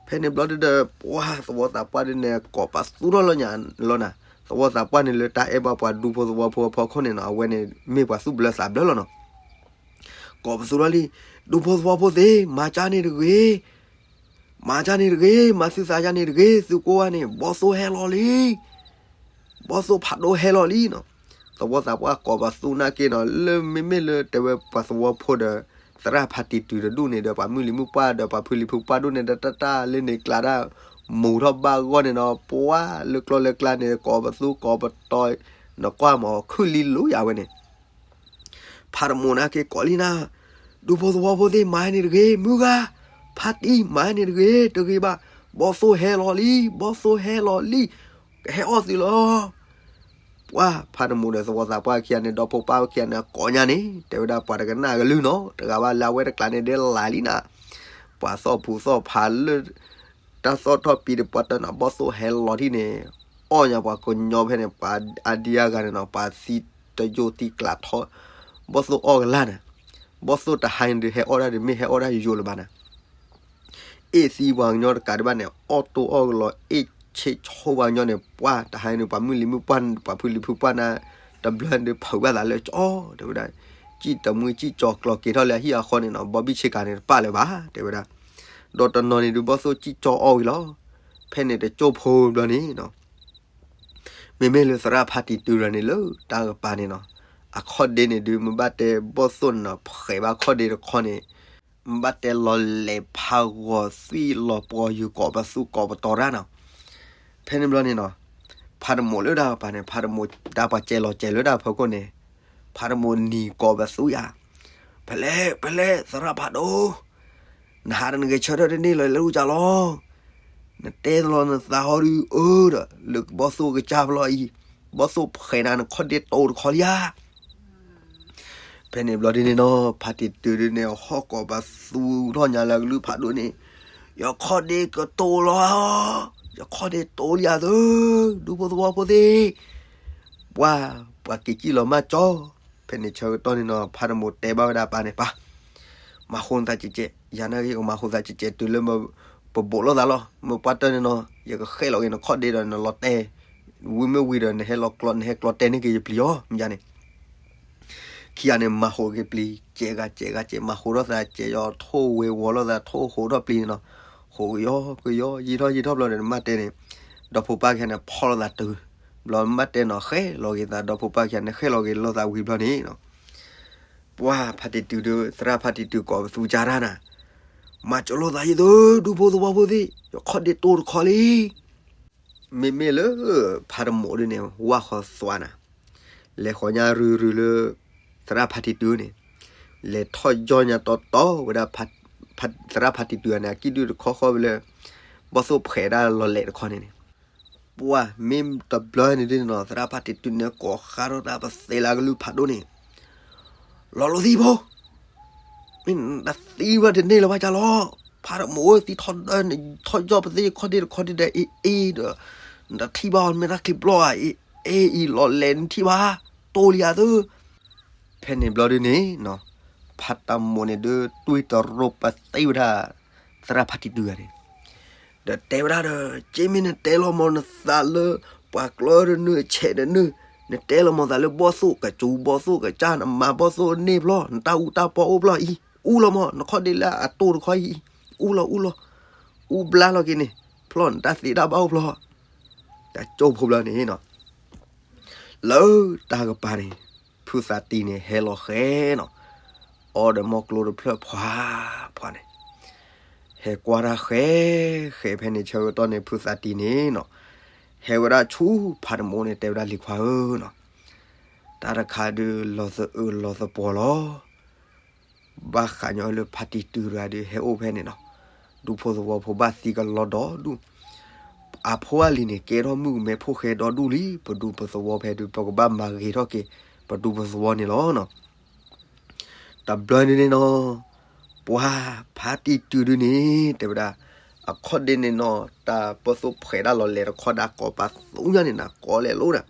ဖဲန့ၣ်ဘျီဒုးဒီး ပှၤသဝီသးပှၢ်ဒုးန့ၣ် ကိးပသူထီၣ်လီၤညါလီၤနၤ, သဝီသးပှၢ်န့ၣ်လၢတၢ်အဲၣ်ဘၣ်ပှၤဒူဖိသဝီဖိအဖီခိၣ်န့ၣ်နီၤ အဝဲန့ၣ်မ့ၢ်ပှၤသူၣ်ဘျၢသးဘျၢလီၤနီၤ. ကိးပသူထီၣ်လံ, ဒူဖိသဝီဖိသ့ၣ် မၤကၢ်န့ၣ်တဂ့ၤ, မၤကၢ်န့ၣ်တဂ့ၤ, မၤသုသးကၢ်န့ၣ်တဂ့ၤ, သုကိးဂၤန့ၣ် ဘီၣ်သိၣ်ဟဲလီၤလံ, ဘီၣ်သိၣ်ဖးဒိၣ်ဟဲလီၤလံနီၤ. သဝီသးပှၢ်ကိးပသူနာ်က့နီၤ, လၢမ့မ့ၢ်လၢတဲဝဲပှၤသဝီဖိဒီး သရၣ်ဖါတံၢ်တုၤတဒူၣ်န့ၣ်ဒီး ပှၤမုၢ်လံၤမုၢ်ပှၢ်ဒီး ပှၤဖုလံၤဖုပှၢ်ဒိၣ်န့ၣ်ဒီး တၢ်တၢ်လၢန့ၣ်ကျါဒၣ် မူၤထီၣ်ဘၣ်ဂီၢ်န့ၣ်နီၤ, ပှၤလၢကျီလၢကျါန့ၣ် ကိးပသူကိးပတီၤ, နကွၢ်မးခုၣ်လံလိာ်ယၤဝဲန့ၣ် ဖးတမိၣ်န့ၣ်က့ၤကိးလံနၤ, ဒူဖိသဝီဖိသ့ၣ်မၤန့ၣ်တဂ့ၤ, မုၢ်ဂၤ, ဖါတံၢ်မၤန့ၣ်တဂ့ၤ, တဂ့ၤဘၣ်, ဘီၣ်သိၣ်ဟဲလီၤလံ, ဘီၣ်သိၣ်ဟဲလီၤလံ, ကဟဲအီၣ်သုလီၤ. ပှၤဖးတမိၣ်ဒီးသဝီသးပှၢ်ခံဂၤန့ၣ် ဒီဖိပၢ်ခံဂၤန့ၣ် ကိးညါန့ၣ် တဲဝဲဒၣ်ပှၤတကနၣ်ကလုၢ်နီၤ, တဂၤဘၣ်လၢအဝဲတကျးန့ၣ်ဒဲလၢ်လံနၤ, ပှၤသီၣ်ဖှံသီၣ်ဖးလၢ တၢ်သီၣ်ထီၣ်ပံၤဒီးပှၤတနီၤ ဘီၣ်သိၣ်ဟဲလီၤထံၣ်န့ၣ်, အီၣ်ညါပှၤကညီဖဲန့ၣ် ပှၤအါဒံအါဂၤန့ၣ်နီၤ, ပှၤသံတယိၣ်သံကျးထီၣ်, ဘီၣ်သိၣ်အီၣ်ကလၢ်န့ၣ်, ဘီၣ်သိၣ်တဟါန့ၣ်ဒုးဟဲအီၣ်ဒၣ်ဒုး မ့ၢ်ဟဲအီၣ်ဒၣ်ယိာ်လၢၤဘၣ်န့ၣ် အ့ၣ်သံပှၤကညီတကးဒံးဘၣ်န့ၣ် အီၣ်တိၢ်အီၣ်ကလီၤ အ့ၣ်ဆ့ဆိပှၤကညီန့ၣ် ပှၤတဟါန့ၣ်ဒုး ပှၤမုၢ်လံၤမုၢ်ပှၢ် ပှၤဖုလံၤဖုပှၢ်န့ၣ် တဘျီန့ၣ်ဒုး ဖုးဘၣ်သးလၢကၠီ တဲဝဲဒၣ်, စံၣ်တမှံစံၣ်ကၠီၤကျီၤက့ၤထီၣ်လၢအဟံၣ်အဃီန့ၣ်နီၤ, ဘီဘံၣ်ဆ့ကၤန့ၣ်တပာ်လၢၤဘၣ် တဲဝဲဒၣ်, ဒီးတနီၤန့ၣ်ဒုး ဘီၣ်သိၣ်စံၣ်ကၠီအီၣ်ဝံၤလီၤ. ဖဲန့ၣ်တကၠိၢ်ဖိဘျီန့ၣ်နီၤ မ့မ့ၢ်လၢသရၣ်ဖါတံၢ်တုၤဒီးန့ၣ်လၢတၢ်ကပၤန့ၣ်နီၤ, အခီၣ်ဒ့န့ၣ်ဒုး မ့ၢ်ဘၣ်တဲဘီၣ်သိၣ်န့ၣ်နီၤ ဖှဲးဘၣ်ခီၣ်ဒ့တခီန့ၣ်, မ့ၢ်ဘၣ်တဲလီၤလဲၤဖးဂီၤသွံၣ်လီၤပှီၤယုာ်ကိးပသူကိးပတီၤတၢ်နီၤ. ဖဲန့ၣ်ဘျီန့ၣ်နီၤ, ဖးတမိၣ်လၢတၢ်ကပၤန့ၣ် ဖးတမိၣ်ဒၣ်ပှၤစဲးလီၤစဲးလၢတၢ်ဖီခိၣ်န့ၣ်, ဖးတမိၣ်နံၤကိးပသူယၤ, ဖဲလဲၣ် ဖဲလဲၣ် သရၣ်ဖးဒိၣ် နဟးဒီးနဂဲၤဆၢထၢၣ်တန့ၢ်လီၤလၢအူကၠၢလီၤ. နတဲလီၤနသးဟီဒုးအၢဒီး လၢဘီၣ်သိၣ်ကစၢ်ဖျီအံၤ, ဘီၣ်သိၣ်ဖှဲးနၤနခီၣ်ဒ့တိၤတခီလံဧါ. ဖဲန့ၣ်ဘျီဒ်န့ၣ်နီၤ ဖါတံၢ်တုၤဒ်န့ၣ် ဟီၣ်ကိးပသူထီၣ်ညါလၢအကလုၢ်ဖးဒိၣ်န့ၣ်, ယခီၣ်ဒ့ကတိၤလီၤ, ယခီၣ်ဒ့တိၤလံဧါသၢ, ဒူဖိသဝီဖိသ့ၣ်, ပှၤ, ပှၤက့ၤစံၣ်လီၤမၢ်ကၠီ. ဖဲန့ၣ်ဆၢကတီၢ်န့ၣ်နီၤ ဖါတမိၣ်တဲဘၣ်ဝဲဒၣ်ပၢ်န့ၣ် ပၢ်, မၤဃိနသးကဲးကဲး, ယၤနာ်က့ကမၤဃိသးကဲးကဲးတုၤလၢ ပဘိးလိာ်သးလီၤ. မ့ၢ်ပှၢ်တၢၢ်န့ၣ်နီၤ ယကဃဲၣ်လီၤက့ၤနခီၣ်ဒ့ဒီးနလီၤတဲာ်, ဝံၤမ့ၢ်ဝံၤဒီး နဟဲလီၤကျီ နဟဲကျီတဲာ်န့ၢ်က့ၤယပျံၤအီၤ မ့ၢ်ယါန့ၣ် ခံဂၤန့ၣ် မၤဃိက့ၤပျံၤ ကဲးဂၤကဲးဂၤကဲး မၤဃိထီၣ်သး ကဲးယီၤထိၣ်ဝ့ၤဝီၤလိာ်သး ထိၣ်ဟိးထီၣ်ပျံၤန့ၣ်နီၤ, ဟိးကယီကယီ ယံာ်ထီၣ်ယံာ်ထီၣ်ဘျီဒီး နမၢ်တဲန့ၣ် ဒီဖိပၢ်ခံဂၤန့ၣ် ဖီၣ်လိာ်သးတုၤ, ဘျီမၢ်တဲနီၤ ဃဲၣ်လီၤက့ၤသး ဒီဖိပၢ်ခံဂၤန့ၣ် ဃဲၣ်လီၤက့ၤလိာ်သးဝံၤဘျီန့ၣ်နီၤ ပှၤဖါတံၢ်တုၤဒီး သရၣ်ဖါတံၢ်တုၤကိးပသူကၢ်တၢ်နၤ, မၤကၠီလိာ်သးယံၤသု ဒူဖိသဝီဖိသ့ၣ်, ယခီၣ်ဒ့တိၤတခီလံ. မ့မ့ၢ်လၢ ဖါတမိၣ်ဒ်န့ၣ် ဝၣ်ဃီသွးနၤ, လဲၤဃီၤညါရုၢ်ရုၢ်လၢ သရၣ်ဖါတံၢ်တုၤန့ၣ်, လဲၤထီၣ်ယီၢ်ညါတီတီဝဲဒၣ် သရၣ်ဖါတံၢ်တုၤန့ၣ် အကံၣ်ဒုၣ်တခီဃီဝဲလၢ ဘီၣ်သိၣ်ဖှဲးဒၣ်လီၤလဲၤတခီန့ၣ်န့ၣ်, ပှၤမ့ၢ်တဘျီန့ၣ်ဒ်န့ၣ်နီၤ သရၣ်ဖါတံၢ်တုၤန့ၣ် ကိးဃါထီၣ်တၢ်ပသ့လၢအကလုၢ်ဖးဒိၣ်န့ၣ်, လီၤလိာ်သံဖိ မ့ၢ်နတသံဘၣ်တန့ၢ်လၢၤဘၣ်ကၢ်လီၤ, ဖါတမိၣ်ဧၢ သံထီၣ်ဒၢ နထီၣ်ယီၢ်ပသ့ခီၣ်ဒ့တခီဒ့ဒီး အ့ၣ်အ့ၣ်ဒီး နတထံၣ်ဘၣ်အီၤ မ့ၢ်တၢ်ချံဘျီဧါ အ့ၣ်အ့ၣ်အံၤ လီၤလဲၤနထံၣ်ဘၣ် တိၤလံဧါသၢ. ဖဲန့ၣ်ဘျီဒ်န့ၣ်နီၤ, ဖါတမိၣ်န့ၣ်ဒုး တွံၢ်တရိးပသ့ဝဲဒၣ် သရၣ်ဖါတံၢ်တုၤဂၤန့ၣ် ဒီးတဲဝဲဒၣ်ဒီး က့မ့ၢ်နတဲလီၤမးနသးလၢ ပှၤကျၢတနုာ်ဆဲးတနုာ်, နတဲလီၤမးသးလၢဘီၣ်သိၣ်ကစူၤ ဘီၣ်သိၣ်ကစၢ် နမၤဘီၣ်သိၣ်န့ၢ်ဖျီၣ် နတၢ်အူတၢ်ပီအိၣ်ဖျီၣ်အံၤ, အူလီၤမး နခီၣ်ဒ့လၢအတိၤတခီအံၤ, အူလီၤအူလီၤ, အူဘျါလီၤက့ၤန့ၣ် ဖျီၣ်နတၢ်သ့တၢ်ဘၣ်အိၣ်ဖျီၣ်, တၢ်ကၠိဖိဘျီန့ၣ်နီၤ လၢတၢ်ကပၤန့ၣ် ဖုသးတံၢ်န့ၣ် ဟဲလီၤဃဲၤနီၤ, အီၣ်ဒီးမီၢ်ကျိတဖျၢၣ်ဖှါဖှါန့ၣ်, ဟဲကွၢ်တၢ်ဃဲၤဃဲၤဖဲန့ၣ်ဆၢကတီၢ်န့ၣ် ဖုသးတံၢ်န့ၣ်နီၤ, ဟဲဝဲဒၣ်ဆူဖါတမိၣ်န့ၣ် တဲဝဲဒၣ်လံၤခွါဧၢနီၤ, တၢ်တခါဒုးလီၤသအုးလီၤသပှီၤလီၤ ဘၣ်ဃးညီလၢဖါတံၢ်တုၤတဂၤဒီး ဟဲအိၣ်ဖဲန့ၣ်နီၤ, ဒူဖိသဝီဖိဘၣ်သံကလီဒီဒူၣ်, အဖိအလံၤန့ၣ် ကဲထီၣ်မုၣ်ကမဲဖိဃဲဒီဒူၣ်လံ, ပဒူပသဝီဖဲဒုး ပကဘၣ်မၤဂ့ၤထီၣ်က့ၤ ပဒူပသဝီန့ၣ်လီၤနီၤ. တဘျီန့ၣ်န့ၣ်နီၤ, ပှၤဖါတံၢ်တုၤဒုန့ၣ် တဲဝဲဒၣ်, အခီၣ်ဒ့န့ၣ်နီၤ တၢ်ပီၢ်သိၣ်ဖှဲးဒၣ်လီၤလဲၤတခီဒၣ်ကိးပသူညါန့ၣ်နၤ ကိးလဲၤလိာ်ဒီး,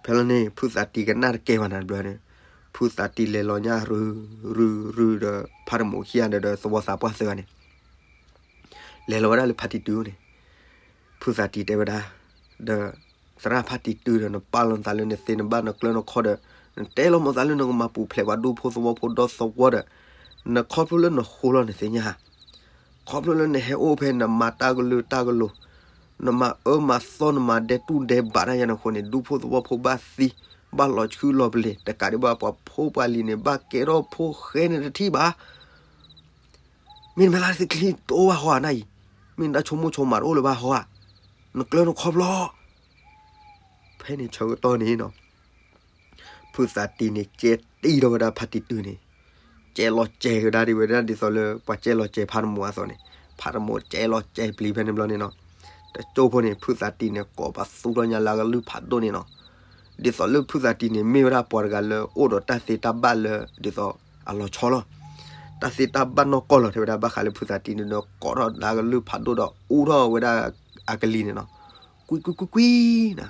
ဖဲလီၤန့ၣ် ဖုသးတံၢ်ကနၣ်တကဲဘၣ်နၤတဘျီန့ၣ်, ဖုသးတံၢ်လဲၤလီၤညါရုၢ်ရုၢ်ရုၢ်ဒီး ဖါတမိၣ်ခံဂၤဒီး သဝီသးပှၢ်သၢဂၤန့ၣ် လဲၤလီၤဝဲဒၣ်လၢဖါတံၢ်တုၤန့ၣ်, ဖုသးတံၢ်တဲဝဲဒၣ်, ဒီးသရၣ်ဖါတံၢ်တုၤဒီး နပာ်လီၤနသးလၢနသ့နဘၣ်နကျၢနခီဒီး နတဲလီၤမၤသးလၢနကမၤပူၤဖျဲးပှၤဒူဖိသဝီဖိဒီသဝီဒီး နခီဖျိလၢနဃိလီၤနသ့ၣ်ညါဧါ, ခီဖျိလၢနဟဲအိၣ်ဖဲနမၤတၢ်ကလုာ်တၢ်ကလိၤ, နမၤအၢမၤသီ နမၤဒဲးတူၢ်ဒဲးဘးတၢ်ယါန့ၣ်အဃိန့ၣ် ဒူဖိသဝီဖိဘၣ်သံ, ဘၣ်လီၤဆှုလီၤပလ့ၤ, တကးဒံးဘၣ်ပှၤဖိပှၤလံၤန့ၣ် ဘၣ်ကဲထီၣ်ဖိဃဲန့ၣ်တထံၣ်ဘၣ်. မ့တမ့ၢ်လၢသုချံတအိၣ်ဘၣ်ဟီဧါနၤအံၤ, မ့ၢ်နတၢ်ဆိကမိၣ်ဆိကမးတအိၣ်လၢၤဘၣ်ဟီဧါ, နကျၢၤနခီဖျိ. ဖဲန့ၣ်ဆၢကတီၢ်န့ၣ်နီၤ, ဖုသးတံၢ်န့ၣ် ကဲတံၢ်ထီၣ်ဝဲဒၣ်ဖါတံၢ်တုၤန့ၣ်, ကဲလီၤစဲၤကဒါဒ်ဝဲဒၣ်ဒ်သိးလၢပှၤကဲလီၤစဲၤဖါတမိၢ်အသိးန့ၣ်, ဖါတမိၢ်ကဲလီၤစဲၤပျံၤဖဲန့ၣ်ဘျီန့ၣ်နီၤ, တကၠိဖိန့ၣ် ဖုသးတံၢ်န့ၣ် ကိးပသူထီၣ်ညါလၢအကလုၢ်ဖးဒိၣ်န့ၣ်နီၤ, ဒ်သိးလၢဖုသးတံၢ်န့ၣ် မ့ၢ်ဝဲဒၣ်ပှၤတဂၤလၢအိၣ်ဒီးတၢ်သ့တၢ်ဘၣ်လၢ ဒ်သိးအလီၤဆီလီၤ. တၢ်သ့တၢ်ဘၣ်နီၢ်ကီၢ်လီၤ တဲဝဲဒၣ် ဘၣ်ဃးလၢဖုသးတံၢ်န့ၣ်ဒီး ကိးထီၣ်လၢအကလုၢ်ဖးဒိၣ်ဒီး အူထီၣ်ဝဲဒၣ်အကလံၤန့ၣ်နီၤ, ကွံကွံကွံကွံနီၤ.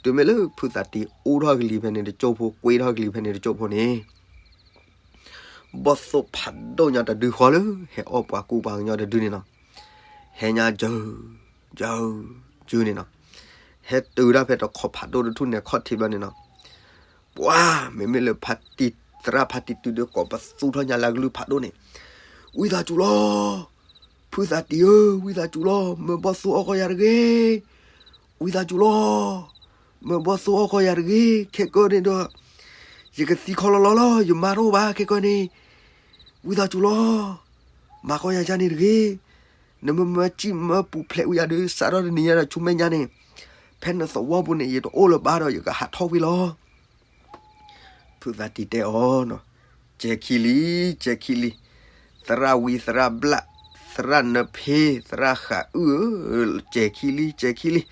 တုၤမ့ၢ်လၢဖုသးတံၢ်အူထီၣ်ကလံၤဖဲန့ၣ်တကၠိဖိ ကွံထီၣ်ကလံၤဖဲန့ၣ်တကၠိဖိန့ၣ် ဘီၣ်သိၣ်ဖးဒိၣ်ညါတဒုဃီလၢ ဟဲအီၣ်ပှၤကူပှၤကညီတဒုန့ၣ်နီၤ, ဟဲညါ ကၠူ ကၠူ ကၠူန့ၣ်နီၤ, ဟဲတုၤဒၣ်ဖဲတခီဖးဒိၣ်တထူၣ်န့ၣ် ခီၣ်ထံးဘျီန့ၣ်နီၤ, ပှၤ မ့မ့ၢ်လၢဖါတံၢ် သရၣ်ဖါတံၢ်တုၤဒီး ကိးပသူထီၣ်ညါလၢအကလုၢ်ဖးဒိၣ်န့ၣ်, ဝံသးစူၤလီၤ, ဖုသးတံၢ်ဧၢ, ဝံသးစူၤလီၤ, မၢဘီၣ်သိၣ်အီၣ်ဃီယၤတဂ့ၤ, ဝံသးစူၤလီၤ, မၢဘီၣ်သိၣ်အီၣ်ဃီယၤတဂ့ၤ, ခဲကၢန့ၣ်ဒီး ယကသံခီလီၤလီၤလီၤ, ယမါတအိၣ်ဘၣ် ခဲကၢန့ၣ်, ဝံသးစူၤလီၤ, မၤဃီယၤယါန့ၣ်တဂ့ၤ, နမ့ၢ်မၢစံၣ်မၢပူၤဖျဲးဝံၤယၤဒီး စးထီၣ်တနံၤညါဒီးဆူမဲာ်ညါန့ၣ်, ဖဲနသဝီပူၤန့ၣ် ယတအိၣ်လၢၤဘၣ်ဒီး ယကဟးထီၣ်ကွံာ်လီၤ. ဖုသးတံၢ်တဲအီၤနီၤ, ကဲခံလံ, ကဲခံလံ, သရၣ်ဝံသရၣ်ဘျၣ်, သရၣ်နၢဖ့, သရၣ်ဃးအုၣ်ဧၢ, ကဲခံလံ, ကဲခံလံ,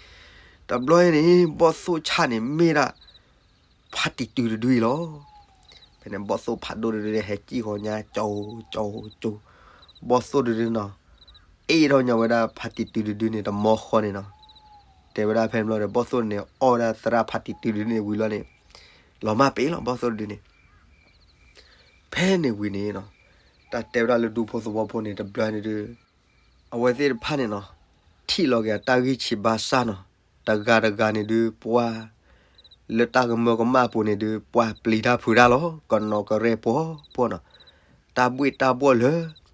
တဘျီအံၤန့ၣ် ဘီၣ်သိၣ်ဆၣ်န့ၣ်မ့ၢ်ဒၣ် ဖါတံၢ်တုၤတဒုအံၤလီၤ. ဖဲန့ၣ်ဘီၣ်သိၣ်ဖးဒိၣ်တဒုန့ၣ် ဟဲကံၣ်ဃီညါ ကၠိ ကၠိ ကၠိ, ဘီၣ်သိၣ်တဒုနီၤ, အ့ၣ်ထီၣ်ညါဝဲဒၣ်ဖါတံၢ်တုၤတဒုန့ၣ် တမီဃီန့ၣ်နီၤ, တဲဝဲဒၣ်ဖဲန့ၣ်ဘျီဒီး ဘီၣ်သိၣ်န့ၣ် အီၣ်ဝဲဒၣ်သရၣ်ဖါတံၢ်တုၤတဒုန့ၣ်ဝံၤလီၤန့ၣ်, လီၤမၢ်ပ့ၤလီၤ ဘီၣ်သိၣ်တဒုန့ၣ်. ဖဲန့ၣ်ဝံၤန့ၣ်နီၤ, တၢ်တဲဝဲဒၣ်လၢဒူဖိသဝီဖိန့ၣ် တဘျီန့ၣ်ဒီး အဝဲသ့ၣ်တဖၣ်န့ၣ်နီၤ, ထံၣ်လီၤက့ၤအတၢ်ဂံၢ်ဆံးဘါစၢ်နီၤ, တဂၤတဂၤန့ၣ်ဒုး ပှၤ လၢတၢ်ကမၢကမၣ်အပူၤန့ၣ်ဒုး ပှၤပျံၤတၢ်ဖုးတၢ်လီၤ, ကနီၤကရဲပှီၤပှီၤနီၤ, တၢ်ဘှ့ၣ်တၢ်ဘှီၣ်လၢ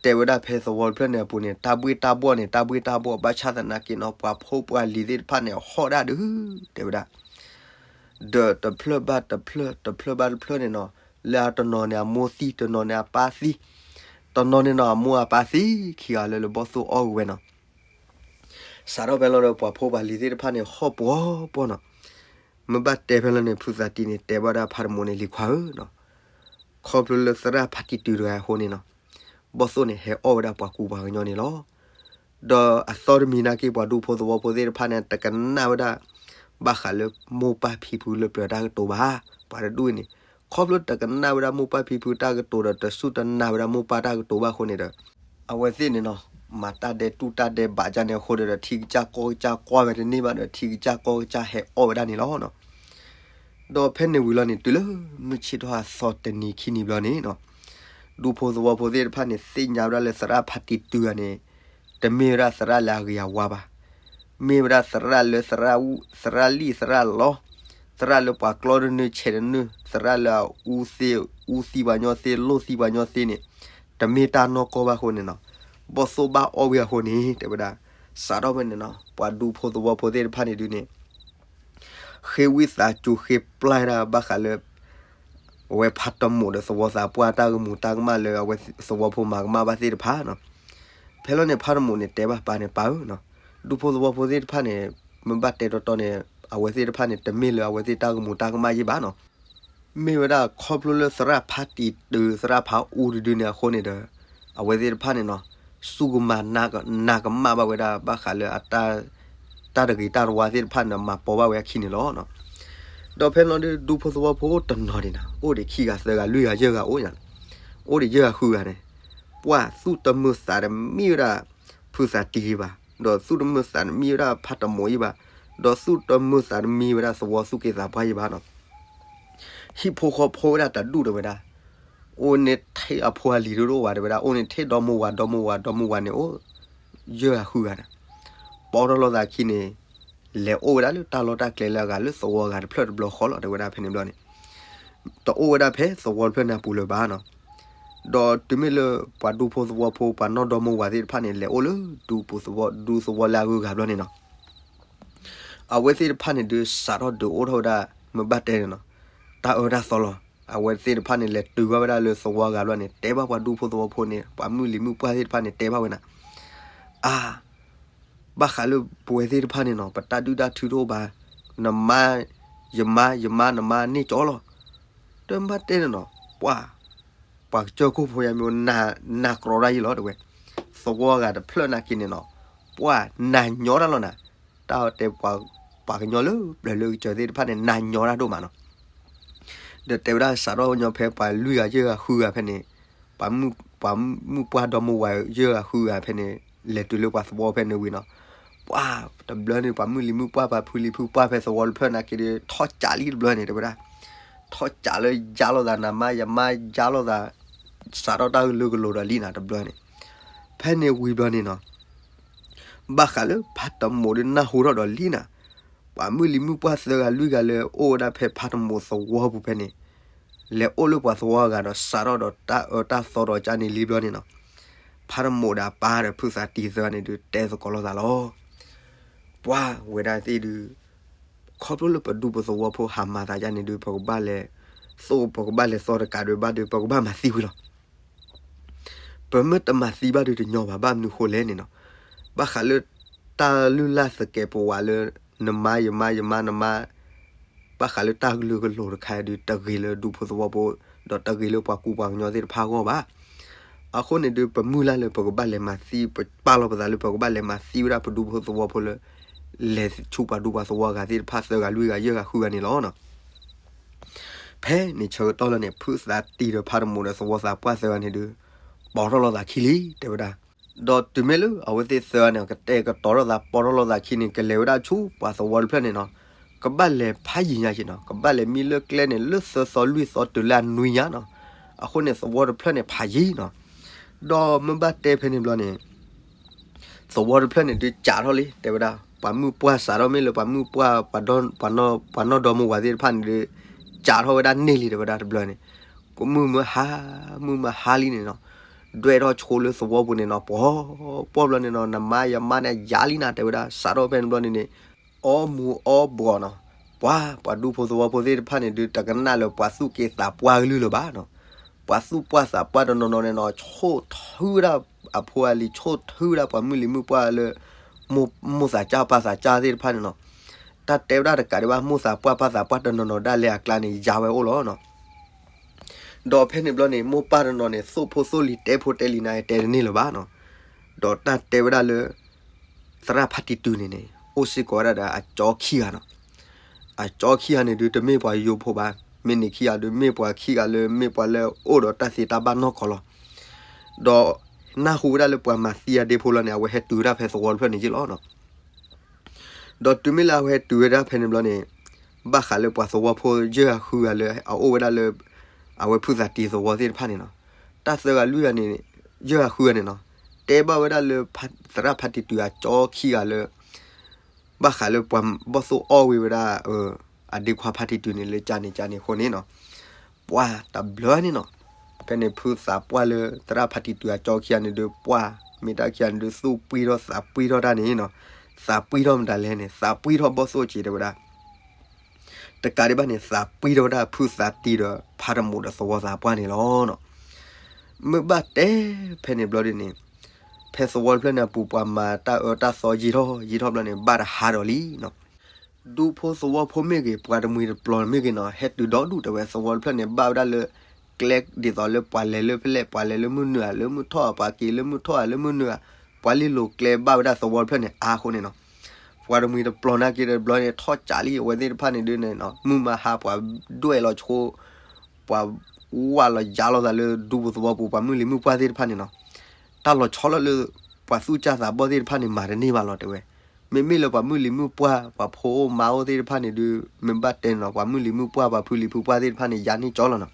တဲဝဲဒၣ်ဖဲသဝီတဖျၢၣ်န့ၣ်အပူၤန့ၣ် တၢ်ဘှ့ၣ်တၢ်ဘှီၣ်န့ၣ် တၢ်ဘှ့ၣ်တၢ်ဘှီၣ် ဘၣ်ဆၣ်သနာ်က့နီၤ ပှၤဖိပှၤလံၤသ့ၣ်တဖၣ်န့ၣ် ဟီၣ်ဒၣ်ဒုး တဲဝဲဒၣ် ဒီးတဖျၢၣ်ဘၣ်တဖျၢၣ် တဖျၢၣ်ဘၣ်တဖျၢၣ်န့ၣ်နီၤ, လၢအတနီၤန့ၣ်အမိၢ်သံ တနီၤန့ၣ်အပၢ်သံ, တနီၤန့ၣ်နီၤ အမိၢ်အပၢ်သံ ခံဂၤလၢလၢဘီၣ်သိၣ်အီၣ်ဝဲနီၤ. စးထီၣ်ဖဲလီၤဒီး ပှၤဖိပှၤလံၤသ့ၣ်တဖၣ်န့ၣ် ဟီၣ်ပှီၤပှီၤနီၤ. မ့ၢ်ဘၣ်တဲဖဲလီၤန့ၣ် ဖုသးတံၢ်န့ၣ် တဲဘၣ်ဒၣ်ဖါတမိၢ်န့ၣ် လံၤခွါဧၢနီၤ, ခီဖျိလၢသရၣ်ဖါတံၢ်တုၤတဂၤအဃိန့ၣ်နီၤ, ဘီၣ်သိၣ်န့ၣ် ဟဲအီၣ်ဝဲဒၣ်ပှၤကူပှၤကညီန့ၣ်လီၤ. ဒီးအသီတမံၤနာ်က့ ပှၤဒူဖိသဝီဖိသ့ၣ်တဖၣ်န့ၣ် တကနၣ်ဝဲဒၣ် ဘၣ်ဃးလၢမိၢ်ပၢ်ဖံဖုလၢပျၢၤတၢ်ကတိၤဘၣ်. ပှၤတဒူၣ်အံၤန့ၣ် ခီဖျိတကနၣ်ဝဲဒၣ်မိၢ်ပၢ်ဖံဖုတၢ်ကတိၤဒီး တစူၢ်တနာ်ဝဲဒၣ်မိၢ်ပၢ်တၢ်ကတိၤဘၣ်အဃိန့ၣ်ဒီး အဝဲသ့ၣ်န့ၣ်နီၤ မၤတၢ်ဒဲးတူၢ်တၢ်ဒဲးဘးဒ်န့ၣ်အဃိဒီး ထံကစၢ်ကီၢ်ကစၢ်ကွၢ်ဝဲတန့ၢ်ဘၣ်ဒီး ထံကစၢ်ကီၢ်ကစၢ်ဟဲအီၣ်ဝဲဒၣ်န့ၣ်လီၤ. ဒီးဖဲန့ၣ်ဝံၤလီၤန့ၣ် တုၤလၢမုၢ်ဆ့ၣ်ထီၣ်အသီတနံၤခံနံၤဘျီန့ၣ်နီၤ, ဒူဖိသဝီဖိသ့ၣ်တဖၣ်န့ၣ် သ့ၣ်ညါဝဲဒၣ်လၢသရၣ်ဖါတံၢ်တုၤဂၤန့ၣ် တမ့ၢ်ဝဲဒၣ်သရၣ်လၢအဂ့ၤအဝါဘၣ်. မ့ၢ်ဝဲဒၣ်သရၣ်လၢသရၣ်အူ သရၣ်လံၣ်သရၣ်လီ သရၣ်လၢပှၤကျီတနုာ်ဆဲးတနုာ် သရၣ်လၢအအူသ့ အူသံပှၤညီသ့ လိၣ်သံပှၤညီသ့န့ၣ် တမ့ၢ်တၢ်နီၢ်ကီၢ်ဘၣ်အဃိန့ၣ်နီၤ, ဘီၣ်သိၣ်ဘၣ်အီၣ်ဝံၤအဃိန့ၣ် တဲဝဲဒၣ် စးထီၣ်ဖဲန့ၣ်နီၤ ပှၤဒူဖိသဝီဖိသ့ၣ်တဖၣ်န့ၣ်ဒုးန့ၣ် ဃ့ဝံသးစူၤဃ့ပျၢ်ဒၣ်ဘၣ်ဃးလၢ အဝဲဖါတမိၢ်ဒီးသဝီသးပှၢ်တၢ်ဂ့ၢ်မူတၢ်ကမၣ်လၢအဝဲသဝီဖိမၤကမၣ်ဘၣ်သ့ၣ်တဖၣ်နီၤ. ဖဲလီၤန့ၣ် ဖါတမိၢ်န့ၣ် တဲဘၣ်ပၢ်န့ၣ် ပၢ်ဧၢနီၤ, ဒူဖိသဝီဖိသ့ၣ်တဖၣ်န့ၣ် မ့ၢ်ဘၣ်တဲတီတီန့ၣ် အဝဲသ့ၣ်တဖၣ်န့ၣ် တမ့ၢ်လၢအဝဲသ့ၣ်တၢ်ဂ့ၢ်မူတၢ်ကမၣ်ယံၣ်ဘၣ်နီၤ. မ့ၢ်ဝဲဒၣ်ခီဖျိလၢသရၣ်ဖါတံၢ်တုၤ သရၣ်ဖါအူတဒုန့ၣ်အဃိန့ၣ်ဒီး အဝဲသ့ၣ်တဖၣ်န့ၣ်နီၤ စူၢ်ကမၤနာ်ကမၣ်ဘၣ်ဝဲဒၣ် ဘၣ်ဃးလၢအတၢ် တၢ်တဂ့ၤတၢ်တဝါသ့ၣ်တဖၣ်န့ၣ် မၤပိာ်ဘၣ်ဝဲအခံန့ၣ်လီၤ. ဒီးဖဲလီၤဒုး ဒူဖိသဝီဖိတနီၤန့ၣ်နီၤ အိၣ်ဒံးခံဂၤသၢဂၤလွံၢ်ဂၤယဲၢ်ဂၤအိၣ်ညါ, အိၣ်ဒံးယဲၢ်ဂၤဃုဂၤန့ၣ် ပှၤသူၣ်တမုာ်သးတမံဝဲဒၣ် ဖုသးတံၢ်ယံၣ်ဘၣ်, ဒီးသူၣ်တမုာ်သးတမံဝဲဒၣ်ဖါတမိၢ်ယံၣ်ဘၣ်, ဒီးသူၣ်တမုာ်သးတမံဝဲဒၣ်သဝီသူၣ်က့သးပှၢ်ယံၣ်ဘၣ်နီၤ. ဟံၣ်ဖိဃီဖိဝဲဒၣ်တဒူၣ်တဲဝဲဒၣ်, အိၣ်န့ၣ်ထဲအဖိအလံၤတအိၣ်ဘၣ်တဲဝဲဒၣ်, အိၣ်န့ၣ်ထဲဒီမါဝၤ ဒီမါဝၤ ဒီမါဝၤန့ၣ်အိၣ် ယဲၢ်ဂၤဃုဂၤန့ၣ်, ပိာ်ထီၣ်လိာ်သးခံန့ၣ် လဲၤအိၣ်ဝဲဒၣ်လၢတၢ်လီၢ်တၢ်ကျဲလၢအဂၤလၢသဝီအဂၤတဖျၢၣ်တဘျီဃီလီၤ တဲဝဲဒၣ်ဖဲန့ၣ်ဘျီန့ၣ်, တအိၣ်ဝဲဒၣ်ဖဲသဝီတဖျၢၣ်န့ၣ်အပူၤလၢၤဘၣ်နီၤ. ဒီးတုၤမ့ၢ်လၢပှၤဒူဖိသဝီဖိ ပှၤနီၢ်ဒီမါဝၤသ့ၣ်တဖၣ်န့ၣ် လဲၤအိၣ်လၢဒူပူၤသဝီ ဒူသဝီလၢအဂုၤအဂၤဘျီန့ၣ်နီၤ, အဝဲသ့ၣ်တဖၣ်န့ၣ်ဒုး စးထီၣ်ဒုးအိၣ်ထီၣ်ဝဲဒၣ် မ့ၢ်ဘၣ်တဲန့ၣ်နီၤ, တၢ်အၢတၢ်သီလီၤ. အဝဲသ့ၣ်တဖၣ်န့ၣ် လဲၤတုၤဘၣ်ဝဲဒၣ်လၢသဝီအဂၤဘျီန့ၣ် တဲဘၣ်ပှၤဒူဖိသဝီဖိန့ၣ် ပှၤမုၢ်လံၤမုၢ်ပှၢ်သ့ၣ်တဖၣ်န့ၣ် တဲဘၣ်ဝဲနၤ, အါ ဘၣ်ဃးလၢပဝဲသ့ၣ်တဖၣ်န့ၣ်နီၤ ပတၢ်ဒုၣ်တၢ်ထုတအိၣ်ဘၣ်, နမါ ယမါ ယမါ နမါန့ၢ်ကၠီလီၤ. တမ့ၢ်ဘၣ်တဲန့ၣ်နီၤ, ပှၤ ပှၤကစၢၢ်ခိၣ်ဖိယါမ့ၢ် နးကြိးတၢ်ယံၤလီၤတဲဝဲ, သဝီအဂၤတဖျၢၣ်နာ်က့န့ၣ်နီၤ, ပှၤနးညီတၢ်လီၤနၤ, တၢ်တဲပှၤ ပှၤကညီလၢပျၢၤလၢကစၢၢ်သ့ၣ်တဖၣ်န့ၣ် နးညီတၢ်ဒိၣ်မးနီၤ. ဒီးတဲဝဲဒၣ်စးထီၣ်ညီဖဲပှၤလွံၢ်ဂၤယဲၢ်ဂၤဃုဂၤဖဲန့ၣ်, ပှၤမုၢ်ပှၢ်ဒီမါဝၤယဲၢ်ဂၤဃုဂၤဖဲန့ၣ် လဲၤတုၤလၢပှၤသဝီဖဲန့ၣ်ဝံၤနီၤ, ပှၤတဘျီန့ၣ် ပှၤမုၢ်လံၤမုၢ်ပှၢ် ပှၤဖုလံၤဖုပှၢ်ဖဲသဝီတဖျၢၣ်နာ်က့ဒီး ထီၣ်ကးလံတဘျီန့ၣ် တဲဝဲဒၣ်, ထီၣ်ကးလၢယါလိာ်သး နမါယမါယါလိာ်သး, စးထီၣ်တၢ်ကလုာ်ကလိာ်ဒီးလံနၤတဘျီန့ၣ်, ဖဲန့ၣ်ဝံၤဘျီန့ၣ်နီၤ ဘၣ်ဃးလၢဖးတမိးဒီးနၢ်ဟူထီၣ်ဒီးလံနၤ, ပှၤမုၢ်လံၤမုၢ်ပှၢ်သၢဂၤလွံၢ်ဂၤလၢအိၣ်ဝဲဒၣ်ဖဲဖးတမိးသဝီပူၤဖဲန့ၣ်, လဲၤအိၣ်လၢပှၤသဝီအဂၤဒီးစးထီၣ်ဒီးတၢ်အၢတၢ်သီဒီးကၢ်န့ၣ်လံဘျီန့ၣ်နီၤ, ဖးတမိးဒီးအပၢ်ဒီးဖုသးတံၤသၢဂၤန့ၣ်ဒုးတဲသကိးလိာ်သးလီၤ. ပှၤဝဲဒၣ်သ့ၣ်ဒုး ခီဖျိလၢပဒူပသဝီဖိဟးမၤသးယါန့ၣ်ဒုး ပကဘၣ်လဲၤ သိၣ်ပကဘၣ်လဲၤသီတကးဒုးဘၣ်ဒုး ပကဘၣ်မၤသံဝံၤလီၤ. ပမ့ၢ်တမၤသံဘၣ်ဒုးတညီဘၣ် ဘၣ်မနုၤဃိလဲၣ်န့ၣ်နီၤ, ဘၣ်ဃးလၢ တၢ်လုၢ်လၢ်သကဲးပဝးလၢ နမါယမါယမါနမါ, ဘၣ်ဃးလၢတၢ်ကလုာ်ကလိာ်တခါဒုး တဂ့ၤလၢဒူဖိသဝီဖိ ဒီးတဂ့ၤလၢပှၤကူပှၤကညီသ့ၣ်တဖၣ်အဂီၢ်ဘၣ်. အဃိန့ၣ်ဒုး ပမုၢ်လၢ်လၢပကဘၣ်လဲၤမၤသံ ပပာ်လီၤပသးလၢပကဘၣ်လဲၤမၤသံဝဲဒၣ်ပဒူဖိသဝီဖိလၢ လဲၤဆူပှၤဒူပှၤသဝီအဂၤသ့ၣ်တဖၣ်သၢဂၤလွံၢ်ဂၤယဲၢ်ဂၤဃုဂၤန့ၣ်လီၤ. ဖဲန့ၣ်ဆၢကတီၢ်လၢန့ၣ် ဖုသးတံၤဒီးဖးတမိးဒီးသဝီသးပှၢ်သၢဂၤန့ၣ်ဒုး ပိာ်ထီၣ်လိာ်သးခံလံ တဲဝဲဒၣ်. ဒီးတုၤမ့ၢ်လၢအဝဲသ့ၣ်သၢဂၤန့ၣ် ကတဲာ်ကတီၤထီၣ်သးပိာ်ထီၣ်လိာ်သးခံန့ၣ် ကလဲၤဝဲဒၣ်ဆူပှၤသဝီတဖျၢၣ်န့ၣ်နီၤ, ကဘၣ်လဲၤဖးယံၤညါက့နီၤ, ကဘၣ်လဲၤမံလၢကျဲန့ၣ် လၢသၢသီလွံၢ်သီတုၤလၢအနွံညါနီၤ. အဃိန့ၣ် သဝီတဖျၢၣ်န့ၣ်ဖးယံၤနီၤ. ဒီးမ့ၢ်ဘၣ်တဲဖဲန့ၣ်ဘျီန့ၣ် သဝီတဖျၢၣ်န့ၣ်ဒုးကးထီၣ်လံ တဲဝဲဒၣ်, ပှၤမုၢ်ပှၢ်စးထီၣ်မ့ၢ်လၢပှၤမုၢ်ပှၢ် ပှၤနီၢ်ဒီမါဝၤသ့ၣ်တဖၣ်န့ၣ်ဒုး ကးထီၣ်ဝဲဒၣ်န့ၢ်လံ တဲဝဲဒၣ်တဘျီန့ၣ်, ကမုၢ်မ့ၢ်ဟါ မုၢ်မ့ၢ်ဟါလံန့ၣ်နီၤ, ဒွဲၣ်ထီၣ်ဆိလၢသဝီပူၤန့ၣ်နီၤ, ပှီၤပှီၢ်ဘျီန့ၣ်နီၤ နမါယမါန့ၣ်ယါလံနၤ တဲဝဲဒၣ်, စးထီၣ်ဖဲန့ၣ်ဘျီန့ၣ်န့ၣ် အီမူၤအီဘှီးနီၤ, ပှၤ ပှၤဒူဖိသဝီဖိသ့ၣ်တဖၣ်န့ၣ်ဒုး တကနၣ်လၢပှၤသူၣ်က့သးပှၢ်ကလုၢ်လၢၤဘၣ်နီၤ, ပှၤသူၣ်ပှၢ်သးပှၢ်တနီၤနီၤန့ၣ်နီၤ ဆိၣ်ထုဝဲဒၣ်အဖိအလံၤ ဆိၣ်ထုဝဲဒၣ်ပှၤမုၢ်လံၤမုၢ်ပှၢ်လၢ မိၢ်သးကၢ်ပၢ်သးကၢ်သ့ၣ်တဖၣ်န့ၣ်နီၤ, တၢ်တဲဝဲဒၣ်တကးဒံးဘၣ် မိၢ်သးပှၢ်ပၢ်သးပှၢ်တနီၤနီၤဒၣ်လဲာ်အကျါန့ၣ် ယါဝဲအိၣ်လီၤနီၤ. ဒီးဖဲန့ၣ်ဘျီန့ၣ် မိၢ်ပၢ်တနီၤန့ၣ် သိၣ်ဖိသိၣ်လံၤ တဲဖိတဲလံၤန့ၣ် တဲတန့ၢ်လၢၤဘၣ်နီၤ. ဒီးတၢ်တဲဝဲဒၣ်လၢ သရၣ်ဖါတံၤတုၤန့ၣ်န့ၣ် အိၣ်စ့ၢ်ကီးဝဲဒၣ်ဒီးအကၠီခံဂၤနီၤ. အကၠီခံဂၤန့ၣ်ဒုး တမ့ၢ်ပှၤယိယိဖိဘၣ်, မ့ၢ်န့ၣ်ခံဂၤဒုး မ့ၢ်ပှၤခံဂၤလၢ မ့ၢ်ပှၤလၢအိၣ်ဒီးတၢ်သ့တၢ်ဘၣ်နီၢ်ကီၢ်လီၤ. ဒီးနၢ်ဟူဝဲဒၣ်လၢပှၤမၤသံအဒ့ဖိလီၤန့ၣ် အဝဲဟဲတုၤဝဲဒၣ်ဖဲသဝီတဖျၢၣ်န့ၣ်ယ့ၣ်လီၤနီၤ. ဒီးတုၤမ့ၢ်လၢအဝဲဟဲတုၤဝဲဒၣ်ဖဲန့ၣ်ဘျီန့ၣ် ဘၣ်ဃးလၢပှၤသဝီဖိယဲၢ်ဂၤဃုဂၤလၢ အအိၣ်ဝဲဒၣ်လၢ အဝဲဖုသးတံၤသဝီသ့ၣ်တဖၣ်န့ၣ်နီၤ, တၢ်သၢဂၤလွံၢ်ဂၤန့ၣ် ယဲၢ်ဂၤဃုဂၤန့ၣ်နီၤ, တဲဘၣ်ဝဲဒၣ်လၢ သရၣ်ဖါတံၤတုၤအကၠီခံဂၤလၢ ဘၣ်ဃးလၢပှၤဘီၣ်သိၣ်အီၣ်ဝံၤဝဲဒၣ် အဒ့ခွါဖါတံၤတုၤန့ၣ်လၢကၢ်န့ၣ်ကၢ်န့ၣ်အဃိန့ၣ်နီၤ, ပှၤတဘျီန့ၣ်နီၤ, ဖဲန့ၣ်ဖုသးပှၢ်လၢသရၣ်ဖါတံၤတုၤအကၠီခံဂၤန့ၣ်ဒုး ပှၤ မ့ၢ်တၢ်ခံဂၤန့ၣ်ဒုး သူၣ်ပှံၢ်ထီၣ်သးပှံၢ်ထီၣ်တၢ်န့ၣ်နီၤ, သးပှံၢ်ထီၣ်မတၤလဲၣ်န့ၣ် သးပှံၢ်ထီၣ်ဘီၣ်သိၣ်က့ၤတဲဝဲဒၣ် တကးဒံးဘၣ်န့ၣ် သးပှံၢ်ထီၣ်ဝဲဒၣ်ဖုသးတံၤဒီးဖါတမိးဒီးသဝီသးပှၢ်န့ၣ်လီၤနီၤ. မ့ၢ်ဘၣ်တဲဖဲန့ၣ်ဘျီဒ်န့ၣ် ဖဲသဝီတဖျၢၣ်န့ၣ်အပူၤ ပှၤမၤတၢ်အၢတၢ်သီယံာ်ထီၣ်ယံာ်ထီၣ်ဘျီန့ၣ် ဘၣ်တဟါဒီးလံနီၤ. ဒူဖိသဝီဖိမ့ၢ်ဂ့ၤ ပှၤတမှံၤတပျီၤမ့ၢ်ဂ့ၤနီၤ ဟဲတုၤဒီဒူၣ်တဲဝဲ သဝီတဖျၢၣ်န့ၣ် ဘၣ်ဝဲဒၣ်လၢ ကျဲဒ်သိးလၢပှၤလဲၤလၢဖဲလဲၣ် ပှၤလဲၤလၢမုၢ်နုာ်ဧါ လၢမုၢ်ထီၣ်ဧါ ပှၤက့ၤလၢမုၢ်ထီၣ်ဧါ လၢမုၢ်နုာ်ဧါ ပှၤလ့လိၤကျဲဘၣ်ဝဲဒၣ်သဝီတဖျၢၣ်န့ၣ် အါအဃိန့ၣ်နီၤ. ပှၤတမှံၤတပျီၤနာ်က့ဒီးတဘျီန့ၣ် ထီၣ်ကးလံ အဝဲသ့ၣ်တဖၣ်န့ၣ်ဒ်န့ၣ်နီၤ မုၢ်မၤဟါပှၤဒွဲၣ်လီၤဆိ ပှၤဝးလီၤယါလိာ်သးလၢဒူပူၤသဝီပူၤ ပှၤမုၢ်လံၤမုၢ်ပှၢ်သ့ၣ်တဖၣ်န့ၣ်နီၤ. တၢ်လီၤဆီလီၤလၢ ပှၤသူၣ်ကၢ်သးဘီၣ်သ့ၣ်တဖၣ်န့ၣ် မၤတန့ၢ်ဘၣ်လီၤတဲဝဲ. မ့မ့ၢ်လၢပှၤမုၢ်လံၤမုၢ်ပှၢ် ပှၤဖိအိၣ်မါအိၣ်သ့ၣ်တဖၣ်န့ၣ်ဒုး မ့ၢ်ဘၣ်တဲန့ၣ်နီၤ ပှၤမုၢ်လံၤမုၢ်ပှၢ် ပှၤဖုလံၤဖုပှၢ်သ့ၣ်တဖၣ်န့ၣ် ယါန့ၢ်ကၠီလီၤနီၤ.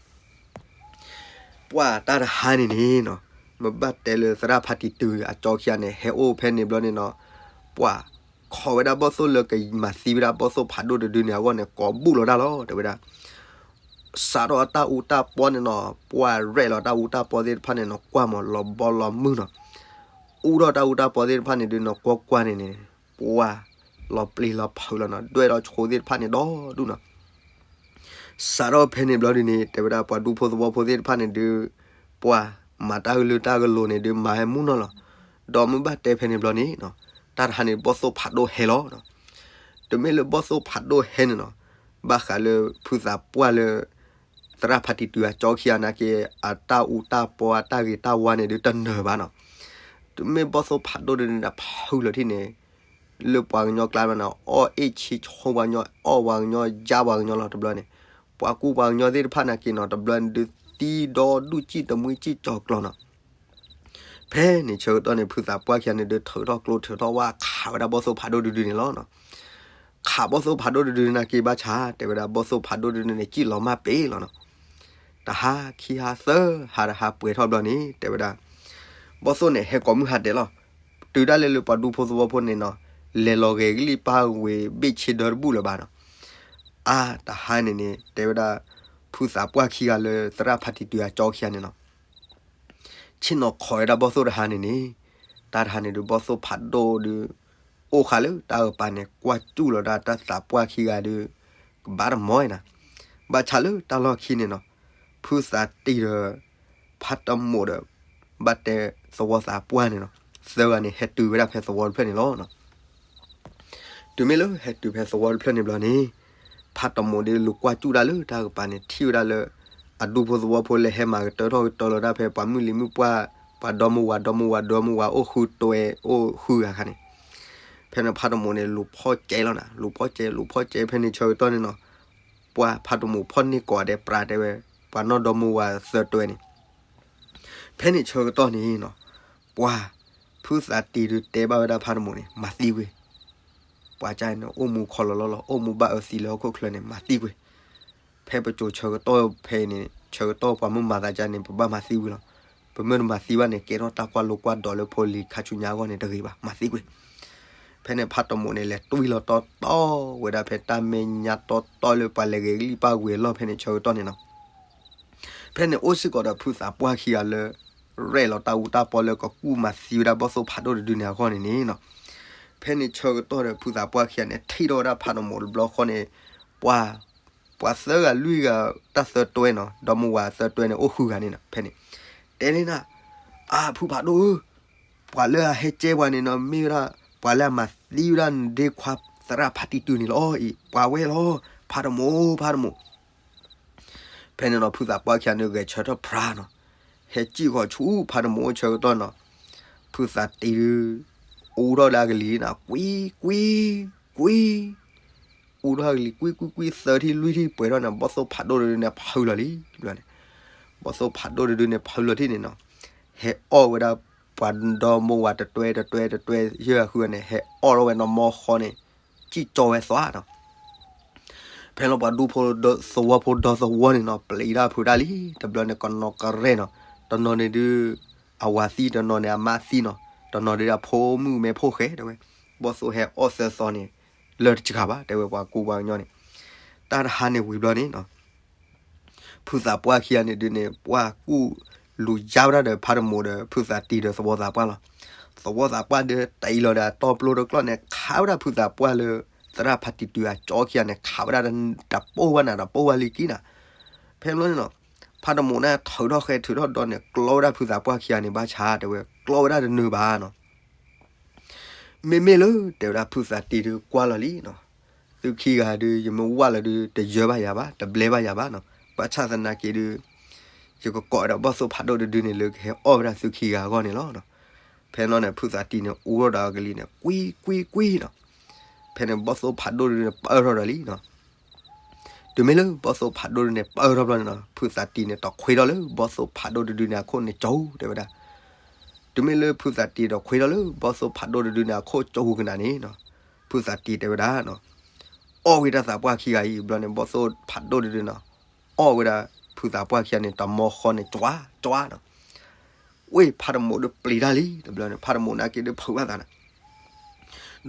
ပှၤတၢ်တဟါန့ၣ်န့ၣ်နီၤ မ့ၢ်ဘၣ်တဲလၢသရၣ်ဖါတံၤတုၤအကၠီခံဂၤန့ၣ် ဟဲအိၣ်ဖဲန့ၣ်ဘျီန့ၣ်နီၤ ပှၤခိးဝဲဒၣ်ဘီၣ်သိၣ်လၢကမၤသံဝဲဒၣ်ဘီၣ်သိၣ်ဖးဒိၣ်တဒုန့ၣ်အဂီၢ်န့ၣ် ကိးဘူၣ်လီၤတၢ်လီၤတဲဝဲဒၣ်. စးထီၣ်အတၢ်အူတၢ်ပီန့ၣ်နီၤ, ပှၢ်ရဲၣ်လီၤတၢ်အူတၢ်ပီသ့ၣ်တဖၣ်န့ၣ်နီၤ, ကွၢ်မးလီၤဘီလီၤမုၢ်နီၤ. အူထီၣ်တၢ်အူတၢ်ပီသ့ၣ်တဖၣ်န့ၣ်ဒုးနီၤ, ကွၢ်ကွၢ်န့ၣ်န့ၣ်, ပှၢ်လီၤပျံၤလီၤဖုးလီၤနီၤ, ဒွဲၣ်ဒီးဆိသ့ၣ်တဖၣ်န့ၣ်ဒီဒူၣ်နီၤ. စးထီၣ်ဖဲန့ၣ်ဘျီဒုးန့ၣ် တဲဝဲဒၣ်ပှၤဒူဖိသဝီဖိသ့ၣ်တဖၣ်န့ၣ်ဒုး, ပှၢ်မၤတၢ်ကလုၢ်တၢ်ကလိၤန့ၣ်ဒုး မၤဟဲမူနီၤလီၤ. ဒီးမ့ၢ်ဘၣ်တဲဖဲန့ၣ်ဘျီန့ၣ်နီၤ, တၢ်တဟါန့ၣ် ဘီၣ်သိၣ်ဖးဒိၣ်ဟဲလီၤနီၤ. တမ့ၢ်လၢဘီၣ်သိၣ်ဖးဒိၣ်ဟဲန့ၣ်နီၤ, ဘၣ်ဃးလၢဖုသးပှၢ်လၢ သရၣ်ဖးတံၢ်တုၤအကၠီခံဂၤနာ်က့ အတၢ်အူတၢ်ပီအတၢ်ဂ့ၤတၢ်ဝါန့ၣ်ဒုးတနၢၤဘၣ်နီၤ. တမ့ၢ်ဘီၣ်သိၣ်ဖးဒိၣ်ဒုးန့ၣ် ဖုလီၤထံၣ်န့ၣ်, လၢပှၤကညီကျါဘၣ်န့ၣ် အီၣ်အ့ၣ်ဆံဆိပှၤကညီ အီၣ်ပှၤကညီ ယါပှၤကညီလီၤတဘျီန့ၣ်, ပှၤကူပှၤကညီသ့ၣ်တဖၣ်နာ်က့နီၤ တဘျီန့ၣ်ဒုးသံဒီဒူၣ်စံၣ်တမှံစံၣ်ကၠီၤကျီၤနီၤ. ဖဲန့ၣ်ဆၢကတီၢ်န့ၣ် ဖုသးပှၢ်ခံဂၤန့ၣ်ဒုး ထုးထီၣ်ကျိထုးထီၣ်ဝါ ခးဝဲဒၣ်ဘီၣ်သိၣ်ဖးဒိၣ်ဒုးဒုးန့၁ၣ်လီၤနီၤ. ခးဘီၣ်သိၣ်ဖးဒိၣ်ဒုးဒုးနာ်က့ဘၣ်ဆၣ် တဲဝဲဒၣ်ဘီၣ်သိၣ်ဖးဒိၣ်ဒုးဒုးန့ၣ် စံၣ်လီၤမၢ်ပ့ၤလီၤနီၤ. တဟါခံဟါသၢဟါတဟါပှဲၤထီၣ်ဘျီန့ၣ် တဲဝဲဒၣ် ဘီၣ်သိၣ်န့ၣ်ဟဲကိးမုၢ်ဟါဒဲးလီၤ. တုၤဒၣ်လဲာ်လၢပှၤဒူဖိသဝီဖိန့ၣ်နီၤ, လဲၤလီၤဂဲၤကလံၣ်ပၢ်ဝ့ၤဘ့ၣ်ဆ့ဒၢတဘူၣ်လၢၤဘၣ်နီၤ. အါတဟါန့ၣ်န့ၣ် တဲဝဲဒၣ် ဖုသးပှၢ်ခံဂၤလၢသရၣ်ဖးတံၢ်တုၤအကၠီခံဂၤန့ၣ်နီၤ ဆ့ၣ်နီၤခိးဝဲဒၣ်ဘီၣ်သိၣ်တဟါန့ၣ်န့ၣ်, တၢ်တဟါန့ၣ်ဒုး ဘီၣ်သိၣ်ဖးဒိၣ်ဒုး အိၣ်ဃာ်လၢတၢ်အကပၤန့ၣ် ကွၢ်စူၣ်လီၤဒၣ်တၢ်သးပှၢ်ခံဂၤဒုး ကဘၣ်တမီၢ်နီၤ. ဘၣ်ဆၣ်လၢတၢ်လီၢ်ခံန့ၣ်နီၤ, ဖုသးတံၢ်ဒီး ဖးတမိၣ်ဒီး ဘၣ်တဲသဝီသးပှၢ်န့ၣ်နီၤ, သၢဂၤန့ၣ် ဟဲတုၤဝဲဒၣ်ဖဲသဝီတဖျၢၣ်န့ၣ်လီၤနီၤ. တုၤမ့ၢ်လၢဟဲတုၤဖဲသဝီတဖျၢၣ်န့ၣ်ဘျီန့ၣ်, ဖးတမိၣ်ဒုးလူၤကွၢ်စူၣ်ဒၣ်လၢတၢ်ကပၤန့ၣ် ထံၣ်ဝဲဒၣ်လၢ အဒူဖိသဝီဖိလဲၤဟဲမၤကတၢထီၣ်ကတၢလီၤဒၣ်ဖဲပှၤမုၢ်လံၤမုၢ်ပှၢ်, ပှၤဒီမါဝၤဒီမါဝၤဒီမါဝၤအိၣ်ဃုတွဲ အိၣ်ဃုဂၤခါန့ၣ်, ဖဲန့ၣ်ဖးတမိၣ်န့ၣ် လူၤဖီၣ်ကဲလီၤနီၤ, လူၤဖီၣ်ကဲ လူၤဖီၣ်ကဲ ဖဲန့ၣ်ဆၢကတီၢ်န့ၣ်နီၤ, ပှၢ်ဖးတမိၣ်ဖီၣ်န့ၢ်ကိးဂၤဒဲးပြးတဲဝဲ, ပှၤနီၢ်ဒီမါဝၤသၢတွဲန့ၣ် ဖဲန့ၣ်ဆၢကတီၢ်န့ၣ်နီၤ, ပှၢ်ဖုသးတံၢ်ဒုးတဲဘၣ်ဝဲဒၣ်ဖးတမိၣ်န့ၣ် မၤသံကွံာ်, ပှၤကၢ်န့ၣ် အိၣ်မူခီလီၤလီၤလီၤ အိၣ်မူဘၣ်အၢသံလၢဟီၣ်ခိၣ်ချၢန့ၣ် မၤသံကွံာ်, ဖဲပစိၤဆၢကတီၢ်ဖဲအံၤန့ၣ် ဆၢကတီၢ်ပှၤမ့ၢ်မၤသးကၢ်န့ၣ် ပဘၣ်မၤသံဝံၤလီၤ, ပမ့ၢ်တမၤသံဘၣ်န့ၣ် ကဲထီၣ်တၢ်ကွၢ်လိကွၢ်ဒိးလၢဖိလံၤခါဆူညါအဂီၢ်န့ၣ်တဂ့ၤဘၣ် မၤသံကွံာ်. ဖဲန့ၣ်ဖးတမိၣ်န့ၣ် လဲၤတွံၢ်လီၤတီတီဝဲဒၣ်ဖဲတၢ်မဲာ်ညါတီတီလၢပှၤလဲၤဂဲၤကလံၣ်ပၢ်ဝ့ၤအလီၢ်ဖဲန့ၣ် ဆၢကတီၢ်န့ၣ်နီၤ ဖဲန့ၣ်အိၣ်စ့ၢ်ကီးဒီးဖုသးပှၢ်ခံဂၤလၢ ရဲၣ်လီၤတၢ်အူတၢ်ပီလၢကကူၣ်မၤသံဝဲဒၣ်ဘီၣ်သိၣ်ဖးဒိၣ်တဒုန့ၣ်အဂီၢ်န့ၣ်န့ၣ်နီၤ, ဖဲန့ၣ်ဆၢကတီၢ်ဒီးဖုသးပှၢ်ခံဂၤန့ၣ် ထံၣ်ထီၣ်ဝဲဒၣ်ဖးတမိၣ်တဘျီဃီန့ၣ်, ပှၤ, ပှၤသၢဂၤလွံၢ်ဂၤတၢ်သၢတွဲနီၤ, ဒီမါဝၤသၢတွဲန့ၣ် အိၣ်ဃုဂၤန့ၣ်နီၤ, ဖဲန့ၣ်, တဲန့ၢ်နၤ, အၢ ဖုဖးဒိၣ်ဧၢ, ပှၤလၢအဟဲကဲပှၤန့ၣ်နီၤ မ့ၢ်ဝဲဒၣ် ပှၤလၢအမၤသံဝဲဒၣ်နဒ့ခွါသရၣ်ဖးတံၢ်တုၤန့ၣ်လီၤအံၤ ပှၤဝဲလီၤ, ဖးတမိၣ် ဖးတမိၣ် ဖဲန့ၣ်နီၤ ဖုသးပှၢ်ခံဂၤန့ၣ် ဂဲၤဆၢထၢၣ်ဖြါနီၤ, ဟဲစံၣ်ဃီၤဆူဖးတမိၣ်အိၣ်ဆၢကတီၢ်နီၤ, ဖုသးတံၢ်ဒုး အူထီၣ်ဒၣ်ကလံၤနီၤ ကွံ ကွံ ကွံ, အူထီၣ်ကလံၤကွံ ကွံ ကွံ သၢထံၣ်လွံၢ်ထံၣ်ပှဲၤထီၣ်န့ၣ် ဘီၣ်သိၣ်ဖးဒိၣ်တဒုန့ၣ် ဖုလီၤလံ, ဘျီန့ၣ်, ဘီၣ်သိၣ်ဖးဒိၣ်တဒုန့ၣ် ဖုလီၤထံၣ်န့ၣ်နီၤ, ဟဲအီၣ်ဝဲဒၣ် ပှၤဒီမါဝၤတတွဲတတွဲတတွဲ ယဲၢ်ဂၤဃုဂၤန့ၣ် ဟဲအီၣ်ထီၣ်ဝဲနီၢ်မီၢ်ဃီန့ၣ် စံၣ်ကၠီဝဲသွါနီၤ ဖဲလီၤပှၤဒူဖိသဝီဖိဒီသဝီန့ၣ်နီၤ ပျံၤတၢ်ဖုးတၢ်လံ, တဘျီန့ၣ်ကနီၤကရဲၣ်နီၤ, တနီၤန့ၣ်ဒုး အဝၤသံ တနီၤန့ၣ်အမါသံနီၤ, တနီၤဒုးဒၣ်ဖိမုၣ်မဲဖိဃဲတဲဝဲ, ဘီၣ်သိၣ်ဟဲအီၣ်သၢသီန့ၣ် လၢတစှၤဘၣ် တဲဝဲပှၤကူပှၤကညီန့ၣ်, တၢ်တဟါန့ၣ်ဝံၤဘျီန့ၣ်နီၤ ဖုသးပှၢ်ခံဂၤန့ၣ်ဒုးန့ၣ် ပှၢ်ကူၣ်လူၤယါဝဲဒၣ်ဒီးဖးတမိၣ်ဒီး ဖုသးတံၢ်ဒီးသဝီသးပှၢ်လီၤ. သဝီသးပှၢ်ဒီးတအံၤလီၤဒီးအတီပျိတကျီၢ်န့ၣ် ခးဝဲဒၣ်ဖုသးပှၢ်လၢ သရၣ်ဖးတံၢ်တုၤအကၠီခံဂၤန့ၣ် ခးဝဲဒၣ်တပိၢ်ဘၣ်နၤ တပိၢ်ဘၣ်လံကံနၤ. ဖဲဘျီန့ၣ်နီၤ ဖးတမိၣ်န့ၣ်ထုးထီၣ်ဃဲထုးထီၣ်ဒီးန့ၣ် ကျီဝဲဒၣ်ဖုသးပှၢ်ခံဂၤန့ၣ် ဘၣ်ဆၣ်တဲဝဲ ကျီဝဲဒၣ်တနုာ်ဘၣ်နီၤ မ့မ့ၢ်လၢ တဲဝဲဒၣ်ဖုသးတံၢ်ဒုးကွၢ်လီၤလံနီၤ, သုခံဂၤဒုး ယမ့ၢ်ဝၢ်လီၤဒုး တယၢဘၣ်ယၤဘၣ် တဘျဲဘၣ်ယၤဘၣ်နီၤ, ဘၣ်ဆၣ်သနာ်က့ဒုး ယကကိးဝဲဒၣ်ဘီၣ်သိၣ်ဖးဒိၣ်တဒုန့ၣ် လၢကဟဲအီၣ်ဝဲဒၣ်သုခံဂၤအဂီၢ်န့ၣ်လီၤ. ဖဲန့ၣ်န့ၣ် ဖုသးတံၢ်န့ၣ် အူထီၣ်ဒီးကလံၤန့ၣ် ကွံ ကွံ ကွံနီၤ, ဖဲန့ၣ်ဘီၣ်သိၣ်ဖးဒိၣ်တဒုန့ၣ် ပၢၢ်ထီၣ်ဒီးလံနီၤ တုၤမ့ၢ်လၢဘီၣ်သိၣ်ဖးဒိၣ်တဒုန့ၣ် ပၢၢ်ထီၣ်ဘျီန့ၣ်နီၤ ဖုသးတံၢ်န့ၣ် တခွ့ထီၣ်လၢဘီၣ်သိၣ်ဖးဒိၣ်တဒုန့ၣ်အခိၣ်န့ၣ်ကၠိ တဲဝဲဒၣ်. တုၤမ့ၢ်လၢဖုသးတံၢ်တခွ့ထီၣ်လၢဘီၣ်သိၣ်ဖးဒိၣ်တဒုန့ၣ်အခိၣ်ကၠိကနၤန့ၣ်နီၤ, ဖုသးတံၢ်တဲဝဲဒၣ်နီၤ, အီၣ်ဝဲတၢ်သးပှၢ်ခံဂၤအံၤ ဘျီန့ၣ် ဘီၣ်သိၣ်ဖးဒိၣ်တဒုနီၤ, အီၣ်ဝဲဒၣ်ဖုသးပှၢ်ခံဂၤန့ၣ် တမီၢ်ဃီန့ၣ် ကၠွါ ကၠွါနီၤ ဝ့ၢ်ဖးတမိၣ်ဒုးပျံၤတၢ်လံ တဘျီန့ၣ် ဖးတမိၣ်နာ်က့ဒုးဖုးဘၣ်သးန့ၣ်,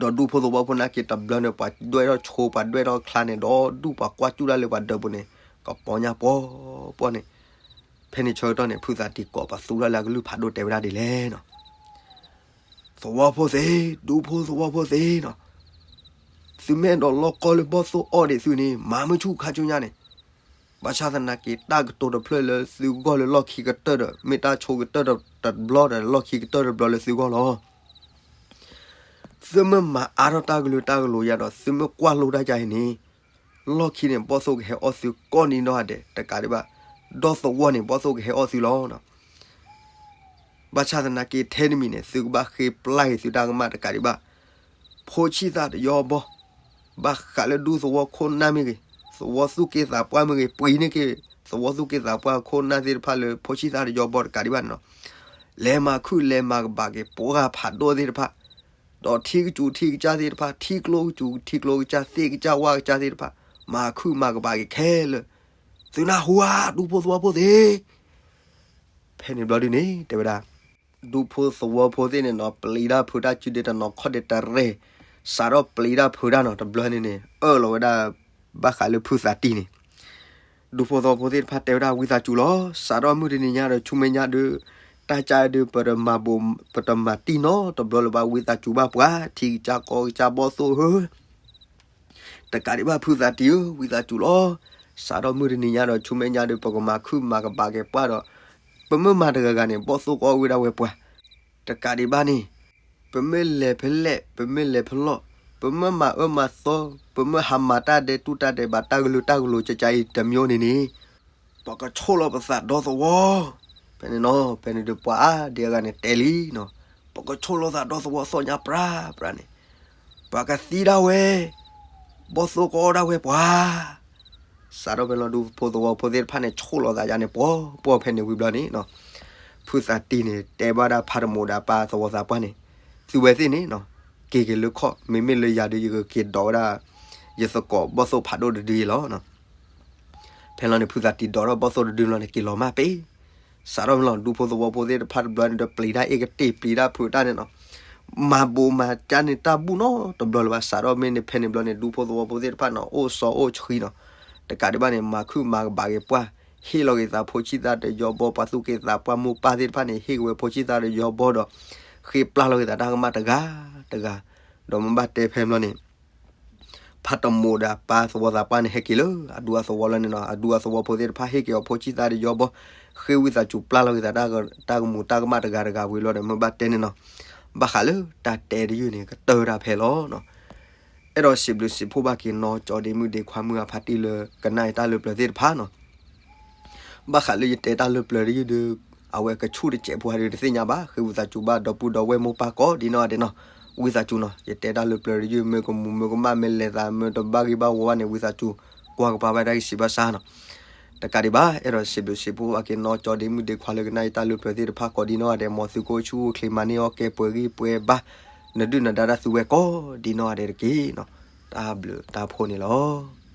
ဒီးဒူဖိသဝီဖိနာ်က့တဘျီန့ၣ် ပှၤဒွဲၣ်ထီၣ်ဆိ ပှၤဒွဲၣ်ထီၣ်ချါန့ၣ် ဒီးဒူၣ်ပှၤကွၢ်စူၣ်တၢ်လၢပှၤဒၢးပူၤန့ၣ်, ကပီၤညါပှီၤပှီၤန့ၣ်, ဖဲန့ၣ်ဆၢကတီၢ်န့ၣ် ဖုသးတံၢ်ကိးပသူထီၣ်လၢအကလုၢ်ဖးဒိၣ်တဲဝဲဒၣ်ဒ်လဲၣ်နီၤ, သဝီဖိသ့ၣ်, ဒူဖိသဝီဖိသ့ၣ်နီၤ, သုမ့ၢ်အဲၣ်ဒိးလီၢ်ကီၢ်လၢဘီၣ်သိၣ်အီၣ်ဒံးသုန့ၣ် မၤမုၢ်ဆူၣ်ခါဆူညါန့ၣ်, ဘၣ်ဆၣ်သနာ်က့ တၢ်ကတိၤတဖျၢၣ်လၢသုဂီၢ်လၢလီၢ်ခံကတၢၢ်ဒီး မ့ၢ်တၢ်ဆိကတၢၢ်တဘျီဒီး လီၢ်ခံကတၢၢ်တဘျီလၢသုဂီၢ်လီၤ. သုမ့ၢ်မၤအါထီၣ်တၢ်ကလုာ်တၢ်ကလိၤယါဒီး သုမ့ၢ်ကွၢ်လိတၢ်ယါအံၤန့ၣ်, လီၢ်ခံန့ၣ် ဘီၣ်သိၣ်ကဟဲအီၣ်သုကိးနံၤနီၢ်ဂၤဒဲးတကးဒံးဘၣ်, ဒီသဝီန့ၣ် ဘီၣ်သိၣ်ကဟဲအီၣ်သုလီၤ. ဘၣ်ဆၣ်သနာ်က့ထဲတမံၤန့ၣ် သုကဘၣ်ဃ့ပျၢ်က့ၤသုတၢ်ကမၣ်တကးဒံးဘၣ်, ဖိဆံၣ်သၣ်တယီဘီ, ဘၣ်ဃးလၢဒူသဝီခိၣ်နၢ်မ့ၢ်ဂ့ၤ, သဝီသူၣ်က့သးပှၢ်မ့ၢ်ဂ့ၤ, ပှ့ၤန့ၢ်က့ၤ သဝီသူၣ်က့သးပှၢ်ခိၣ်နၢ်သ့ၣ်တဖၣ်လၢဖိဆံၣ်သၣ်တယီဘီတကးဒံးဘၣ်န့ၣ်လီၤ. လဲၤမၤခုၣ်လဲၤမၤကဘၣ်က့ၤပှၢ်ဖးဒိၣ်သ့ၣ်တဖၣ်, ဒီးထံကစူၤထံကစၢ်သ့ၣ်တဖၣ်, ထံကျိကစူၤထံကျိကစၢ်, သ့ၣ်ကစၢ်ဝၣ်ကစၢ်သ့ၣ်တဖၣ်, မၤခုၣ်မၤကဘၣ်က့ၤခဲလၢာ်, သုနၢ်ဟူဧါ ဒူဖိသဝီဖိသ့ၣ်. ဖဲန့ၣ်ဘျီဒုန့ၣ် တဲဝဲဒၣ် ဒူဖိသဝီဖိသ့ၣ်န့ၣ်နီၤ ပျံၤတၢ်ဖုးတၢ်စုဒ့တနီၤခီၣ်ဒ့တရဲၣ်, စးထီၣ်ပျံၤတၢ်ဖုးတၢ်နီၤ တဘျီန့ၣ်န့ၣ် အၢၣ်လီၤဝဲဒၣ် ဘၣ်ဃးလၢဖုသးတံၢ်န့ၣ်, ဒူဖိသဝီဖိသ့ၣ်တဖၣ်တဲဝဲဒၣ် ဝံသးစူၤလီၤ, စးထီၣ်မုၢ်တနံၤညါဒီး ဆူမဲာ်ညါဒုး တၢ်ကါဒုး ပတမၤဘိး ပတမၤတံၢ်နီတဘျီလၢၤဘၣ်, ဝံသးစူၤဘၣ်ပှၤ ထံကစၢ်ကီကစၢ်ဘီၣ်သိၣ်ဧၢ တကးဒံးဘၣ်ဖုသးတံၢ်ဧၢ ဝံသးစူၤလီၤ. စးထီၣ်မုၢ်တနံၤညါဒီး ဆူမဲာ်ညါဒီး ပကမၤခုၣ်မၤကဘၣ်က့ၤပှၢ်ဒီး ပမ့ၢ်မၤတဂၤဂၤန့ၣ် ဘီၣ်သိၣ်ကအီၣ်ဝဲဒၣ်ဝဲပှၤ, တကးဒံးဘၣ်န့ၣ် ပမ့ၢ်လဲၤဖဲလဲၣ် ပမ့ၢ်လဲၤဖဲလဲၣ်, ပမ့ၢ်မၤအၢမၤသီ, ပမ့ၢ်ဟးမၤတၢ်ဒဲးတူၢ်တၢ်ဒဲးဘး တၢ်ကလုာ်တၢ်ကလိၤကကါအံၤတမံၤန့ၣ်န့ၣ် ပကဆိၣ်လီၤပသးဒီသဝီ. ဖဲန့ၣ်နီၤ ဖဲန့ၣ်ဒီးပှၤအါဒံအဂၤန့ၣ်တဲလံနီၤ, ပကဆိၣ်လီၤသးဒီသဝီသီၣ်ညါပြၢ်ပြၢ်န့ၣ်, ပှၤကသံဒၣ်ဝဲ, ဘီၣ်သိၣ်ကအီၣ်ဒၣ်ဝဲပှၤ. စးထီၣ်ဖဲလီၤဒူဖိသဝီဖိသ့ၣ်တဖၣ်န့ၣ် ဆိၣ်လီၤသးယါန့ၣ် ပှီၤပှီၤဖဲန့ၣ်ဝံၤဘျီန့ၣ်နီၤ, ဖုသးတံၢ်န့ၣ် တဲဘၣ်ဒၣ်ဖးတမိၣ်ဒီးပှၤသဝီသးပှၢ်န့ၣ်, သုဝဲသ့ၣ်န့ၣ်နီၤ, က့ၤက့ၤလၢခီၣ် မ့မ့ၢ်လၢယၤဒုး ယကက့ၤဒိးဝဲဒၣ် ယသကိးဘီၣ်သိၣ်ဖးဒိၣ်တဒုအံၤလီၤ. ဖဲလီၤန့ၣ် ဖုသးတံၢ်ဒိးထီၣ်ဘီၣ်သိၣ်တဒုလီၤန့ၣ် က့ၤလီၤမၢ်ပ့ၤ စးထီၣ်မ့ၢ်လီၤ ဒူဖိသဝီဖိသ့ၣ်တဖၣ်တဘျီန့ၣ်ဒီး ပျံၤတၢ်အ့ၣ်ကတ့ၢ် ပျံၤတၢ်ဖုးတၢ်န့ၣ်နီၤ, မၤဘိးမၤကါန့ၣ်တၢ်ဘူၣ်နီတဘျီလၢၤဘၣ်. စးထီၣ်မ့ၢ်န့ၣ် ဖဲန့ၣ်ဘျီန့ၣ် ဒူဖိသဝီဖိသ့ၣ်တဖၣ်နီၤ အိၣ်စီအိၣ်ဆှံနီၤ, တကးဒံးဘၣ်န့ၣ် မၤခုၣ်မၤကဘၣ်က့ၤပှၢ်, ဟ့ၣ်လီၤက့ၤသးဖိဆံးသးတယီဘီ ပှၤသူၣ်က့သးပှၢ်မိၢ်ပၢ်သ့ၣ်တဖၣ်န့ၣ် ဟ့ၣ်က့ၤဝဲဖိဆံးသးတယီဘီဒီး ဃ့ပျၢ်လီၤက့ၤသးတၢ်ကမၣ်တဂၤတဂၤ, ဒီးမ့ၢ်ဘၣ်တဲဖဲဘျီန့ၣ် ဖးတမိၣ်ဒီးပှၤသဝီသးပှၢ်န့ၣ် ဟဲက့ၤလၢအဒူအသဝီလီၤန့ၣ်နီၤ, အဒူအသဝီဖိသ့ၣ်တဖၣ် ဟ့ၣ်က့ၤအီၤဖိဆံးသးတယီဘီ, ဃ့ဝံသးစူၤပျၢ်လီၤက့ၤသး တၢ်ကမူးတၢ်ကမၣ်တဂၤတဂၤဝံၤလီၤဒီး မ့ၢ်ဘၣ်တဲန့ၣ်နီၤ, ဘၣ်ဃးလၢတၢ်တဲတယုၢ်န့ၣ် ကတၢၢ်တၢ်ဖဲလီၤ. အဲၣ်ဒိးစံးဘျုးစံးဖှိၣ်ဘၣ်က့ၤနီၤ ကၠီဒ့မုၣ်ဒ့ခွါမုၢ်အဖါတံၢ်လၢကနၣ်အံၤတၢ်လၢပျၢၤသ့ၣ်တဖၣ်နီၤ. ဘၣ်ဃးလၢယတဲတၢ်လၢပျၢၤတယုၢ်ဒီး အဝဲကဆူၣ်တစဲးဖိဟဲဒီးတသ့ၣ်ညါဘၣ်, ဃ့ဝံသးစူၤဘၣ်ဒီပုၢ်ဒီဝဲၢ်မိၢ်ပၢ်ကိးဒ်နီၢ်ဂၤဒဲးနီၤ, ဝံသးစူၤနီၤ, ယတဲတၢ်လၢပျၢၤတယုၢ် မ့ၢ်ကမူးမ့ၢ်ကမၣ် မ့ၢ်လဲၤသး မ့ၢ်တဘၣ်ဂ့ၢ်ဘၣ်ဝီဘၣ်န့ၣ် ဝံသးစူၤ ကွၢ်ကပၤဘၣ်တၢ်ဂံၢ်စံးဘၣ်ဆၣ်နီၤ. တကးဒံးဘၣ် အဲၣ်ဒိးစံးဘျုးစံးဖှိၣ်ဘၣ်က့ၤနီၤ ကၠီဒ့မုၣ်ဒ့ခွါလၢကနၣ်အံၤတၢ်လၢပျၢၤသ့ၣ်တဖၣ် ကိးဒ်နီၢ်ဂၤဒဲး မ်သုကအိၣ်ဆူၣ်အိၣ်ချ့ မၤန့ၢ်အီၣ်ကဲပှဲၤဂံၢ်ပှဲၤဘါ နဒုၣ်နဒါတၢ်သုဝဲကိးဒ်နီၢ်ဂၤဒဲးတက့ၢ်နီၤ. တၢ်ဘျုးတၢ်ဖှိၣ်န့ၣ်လီၤ.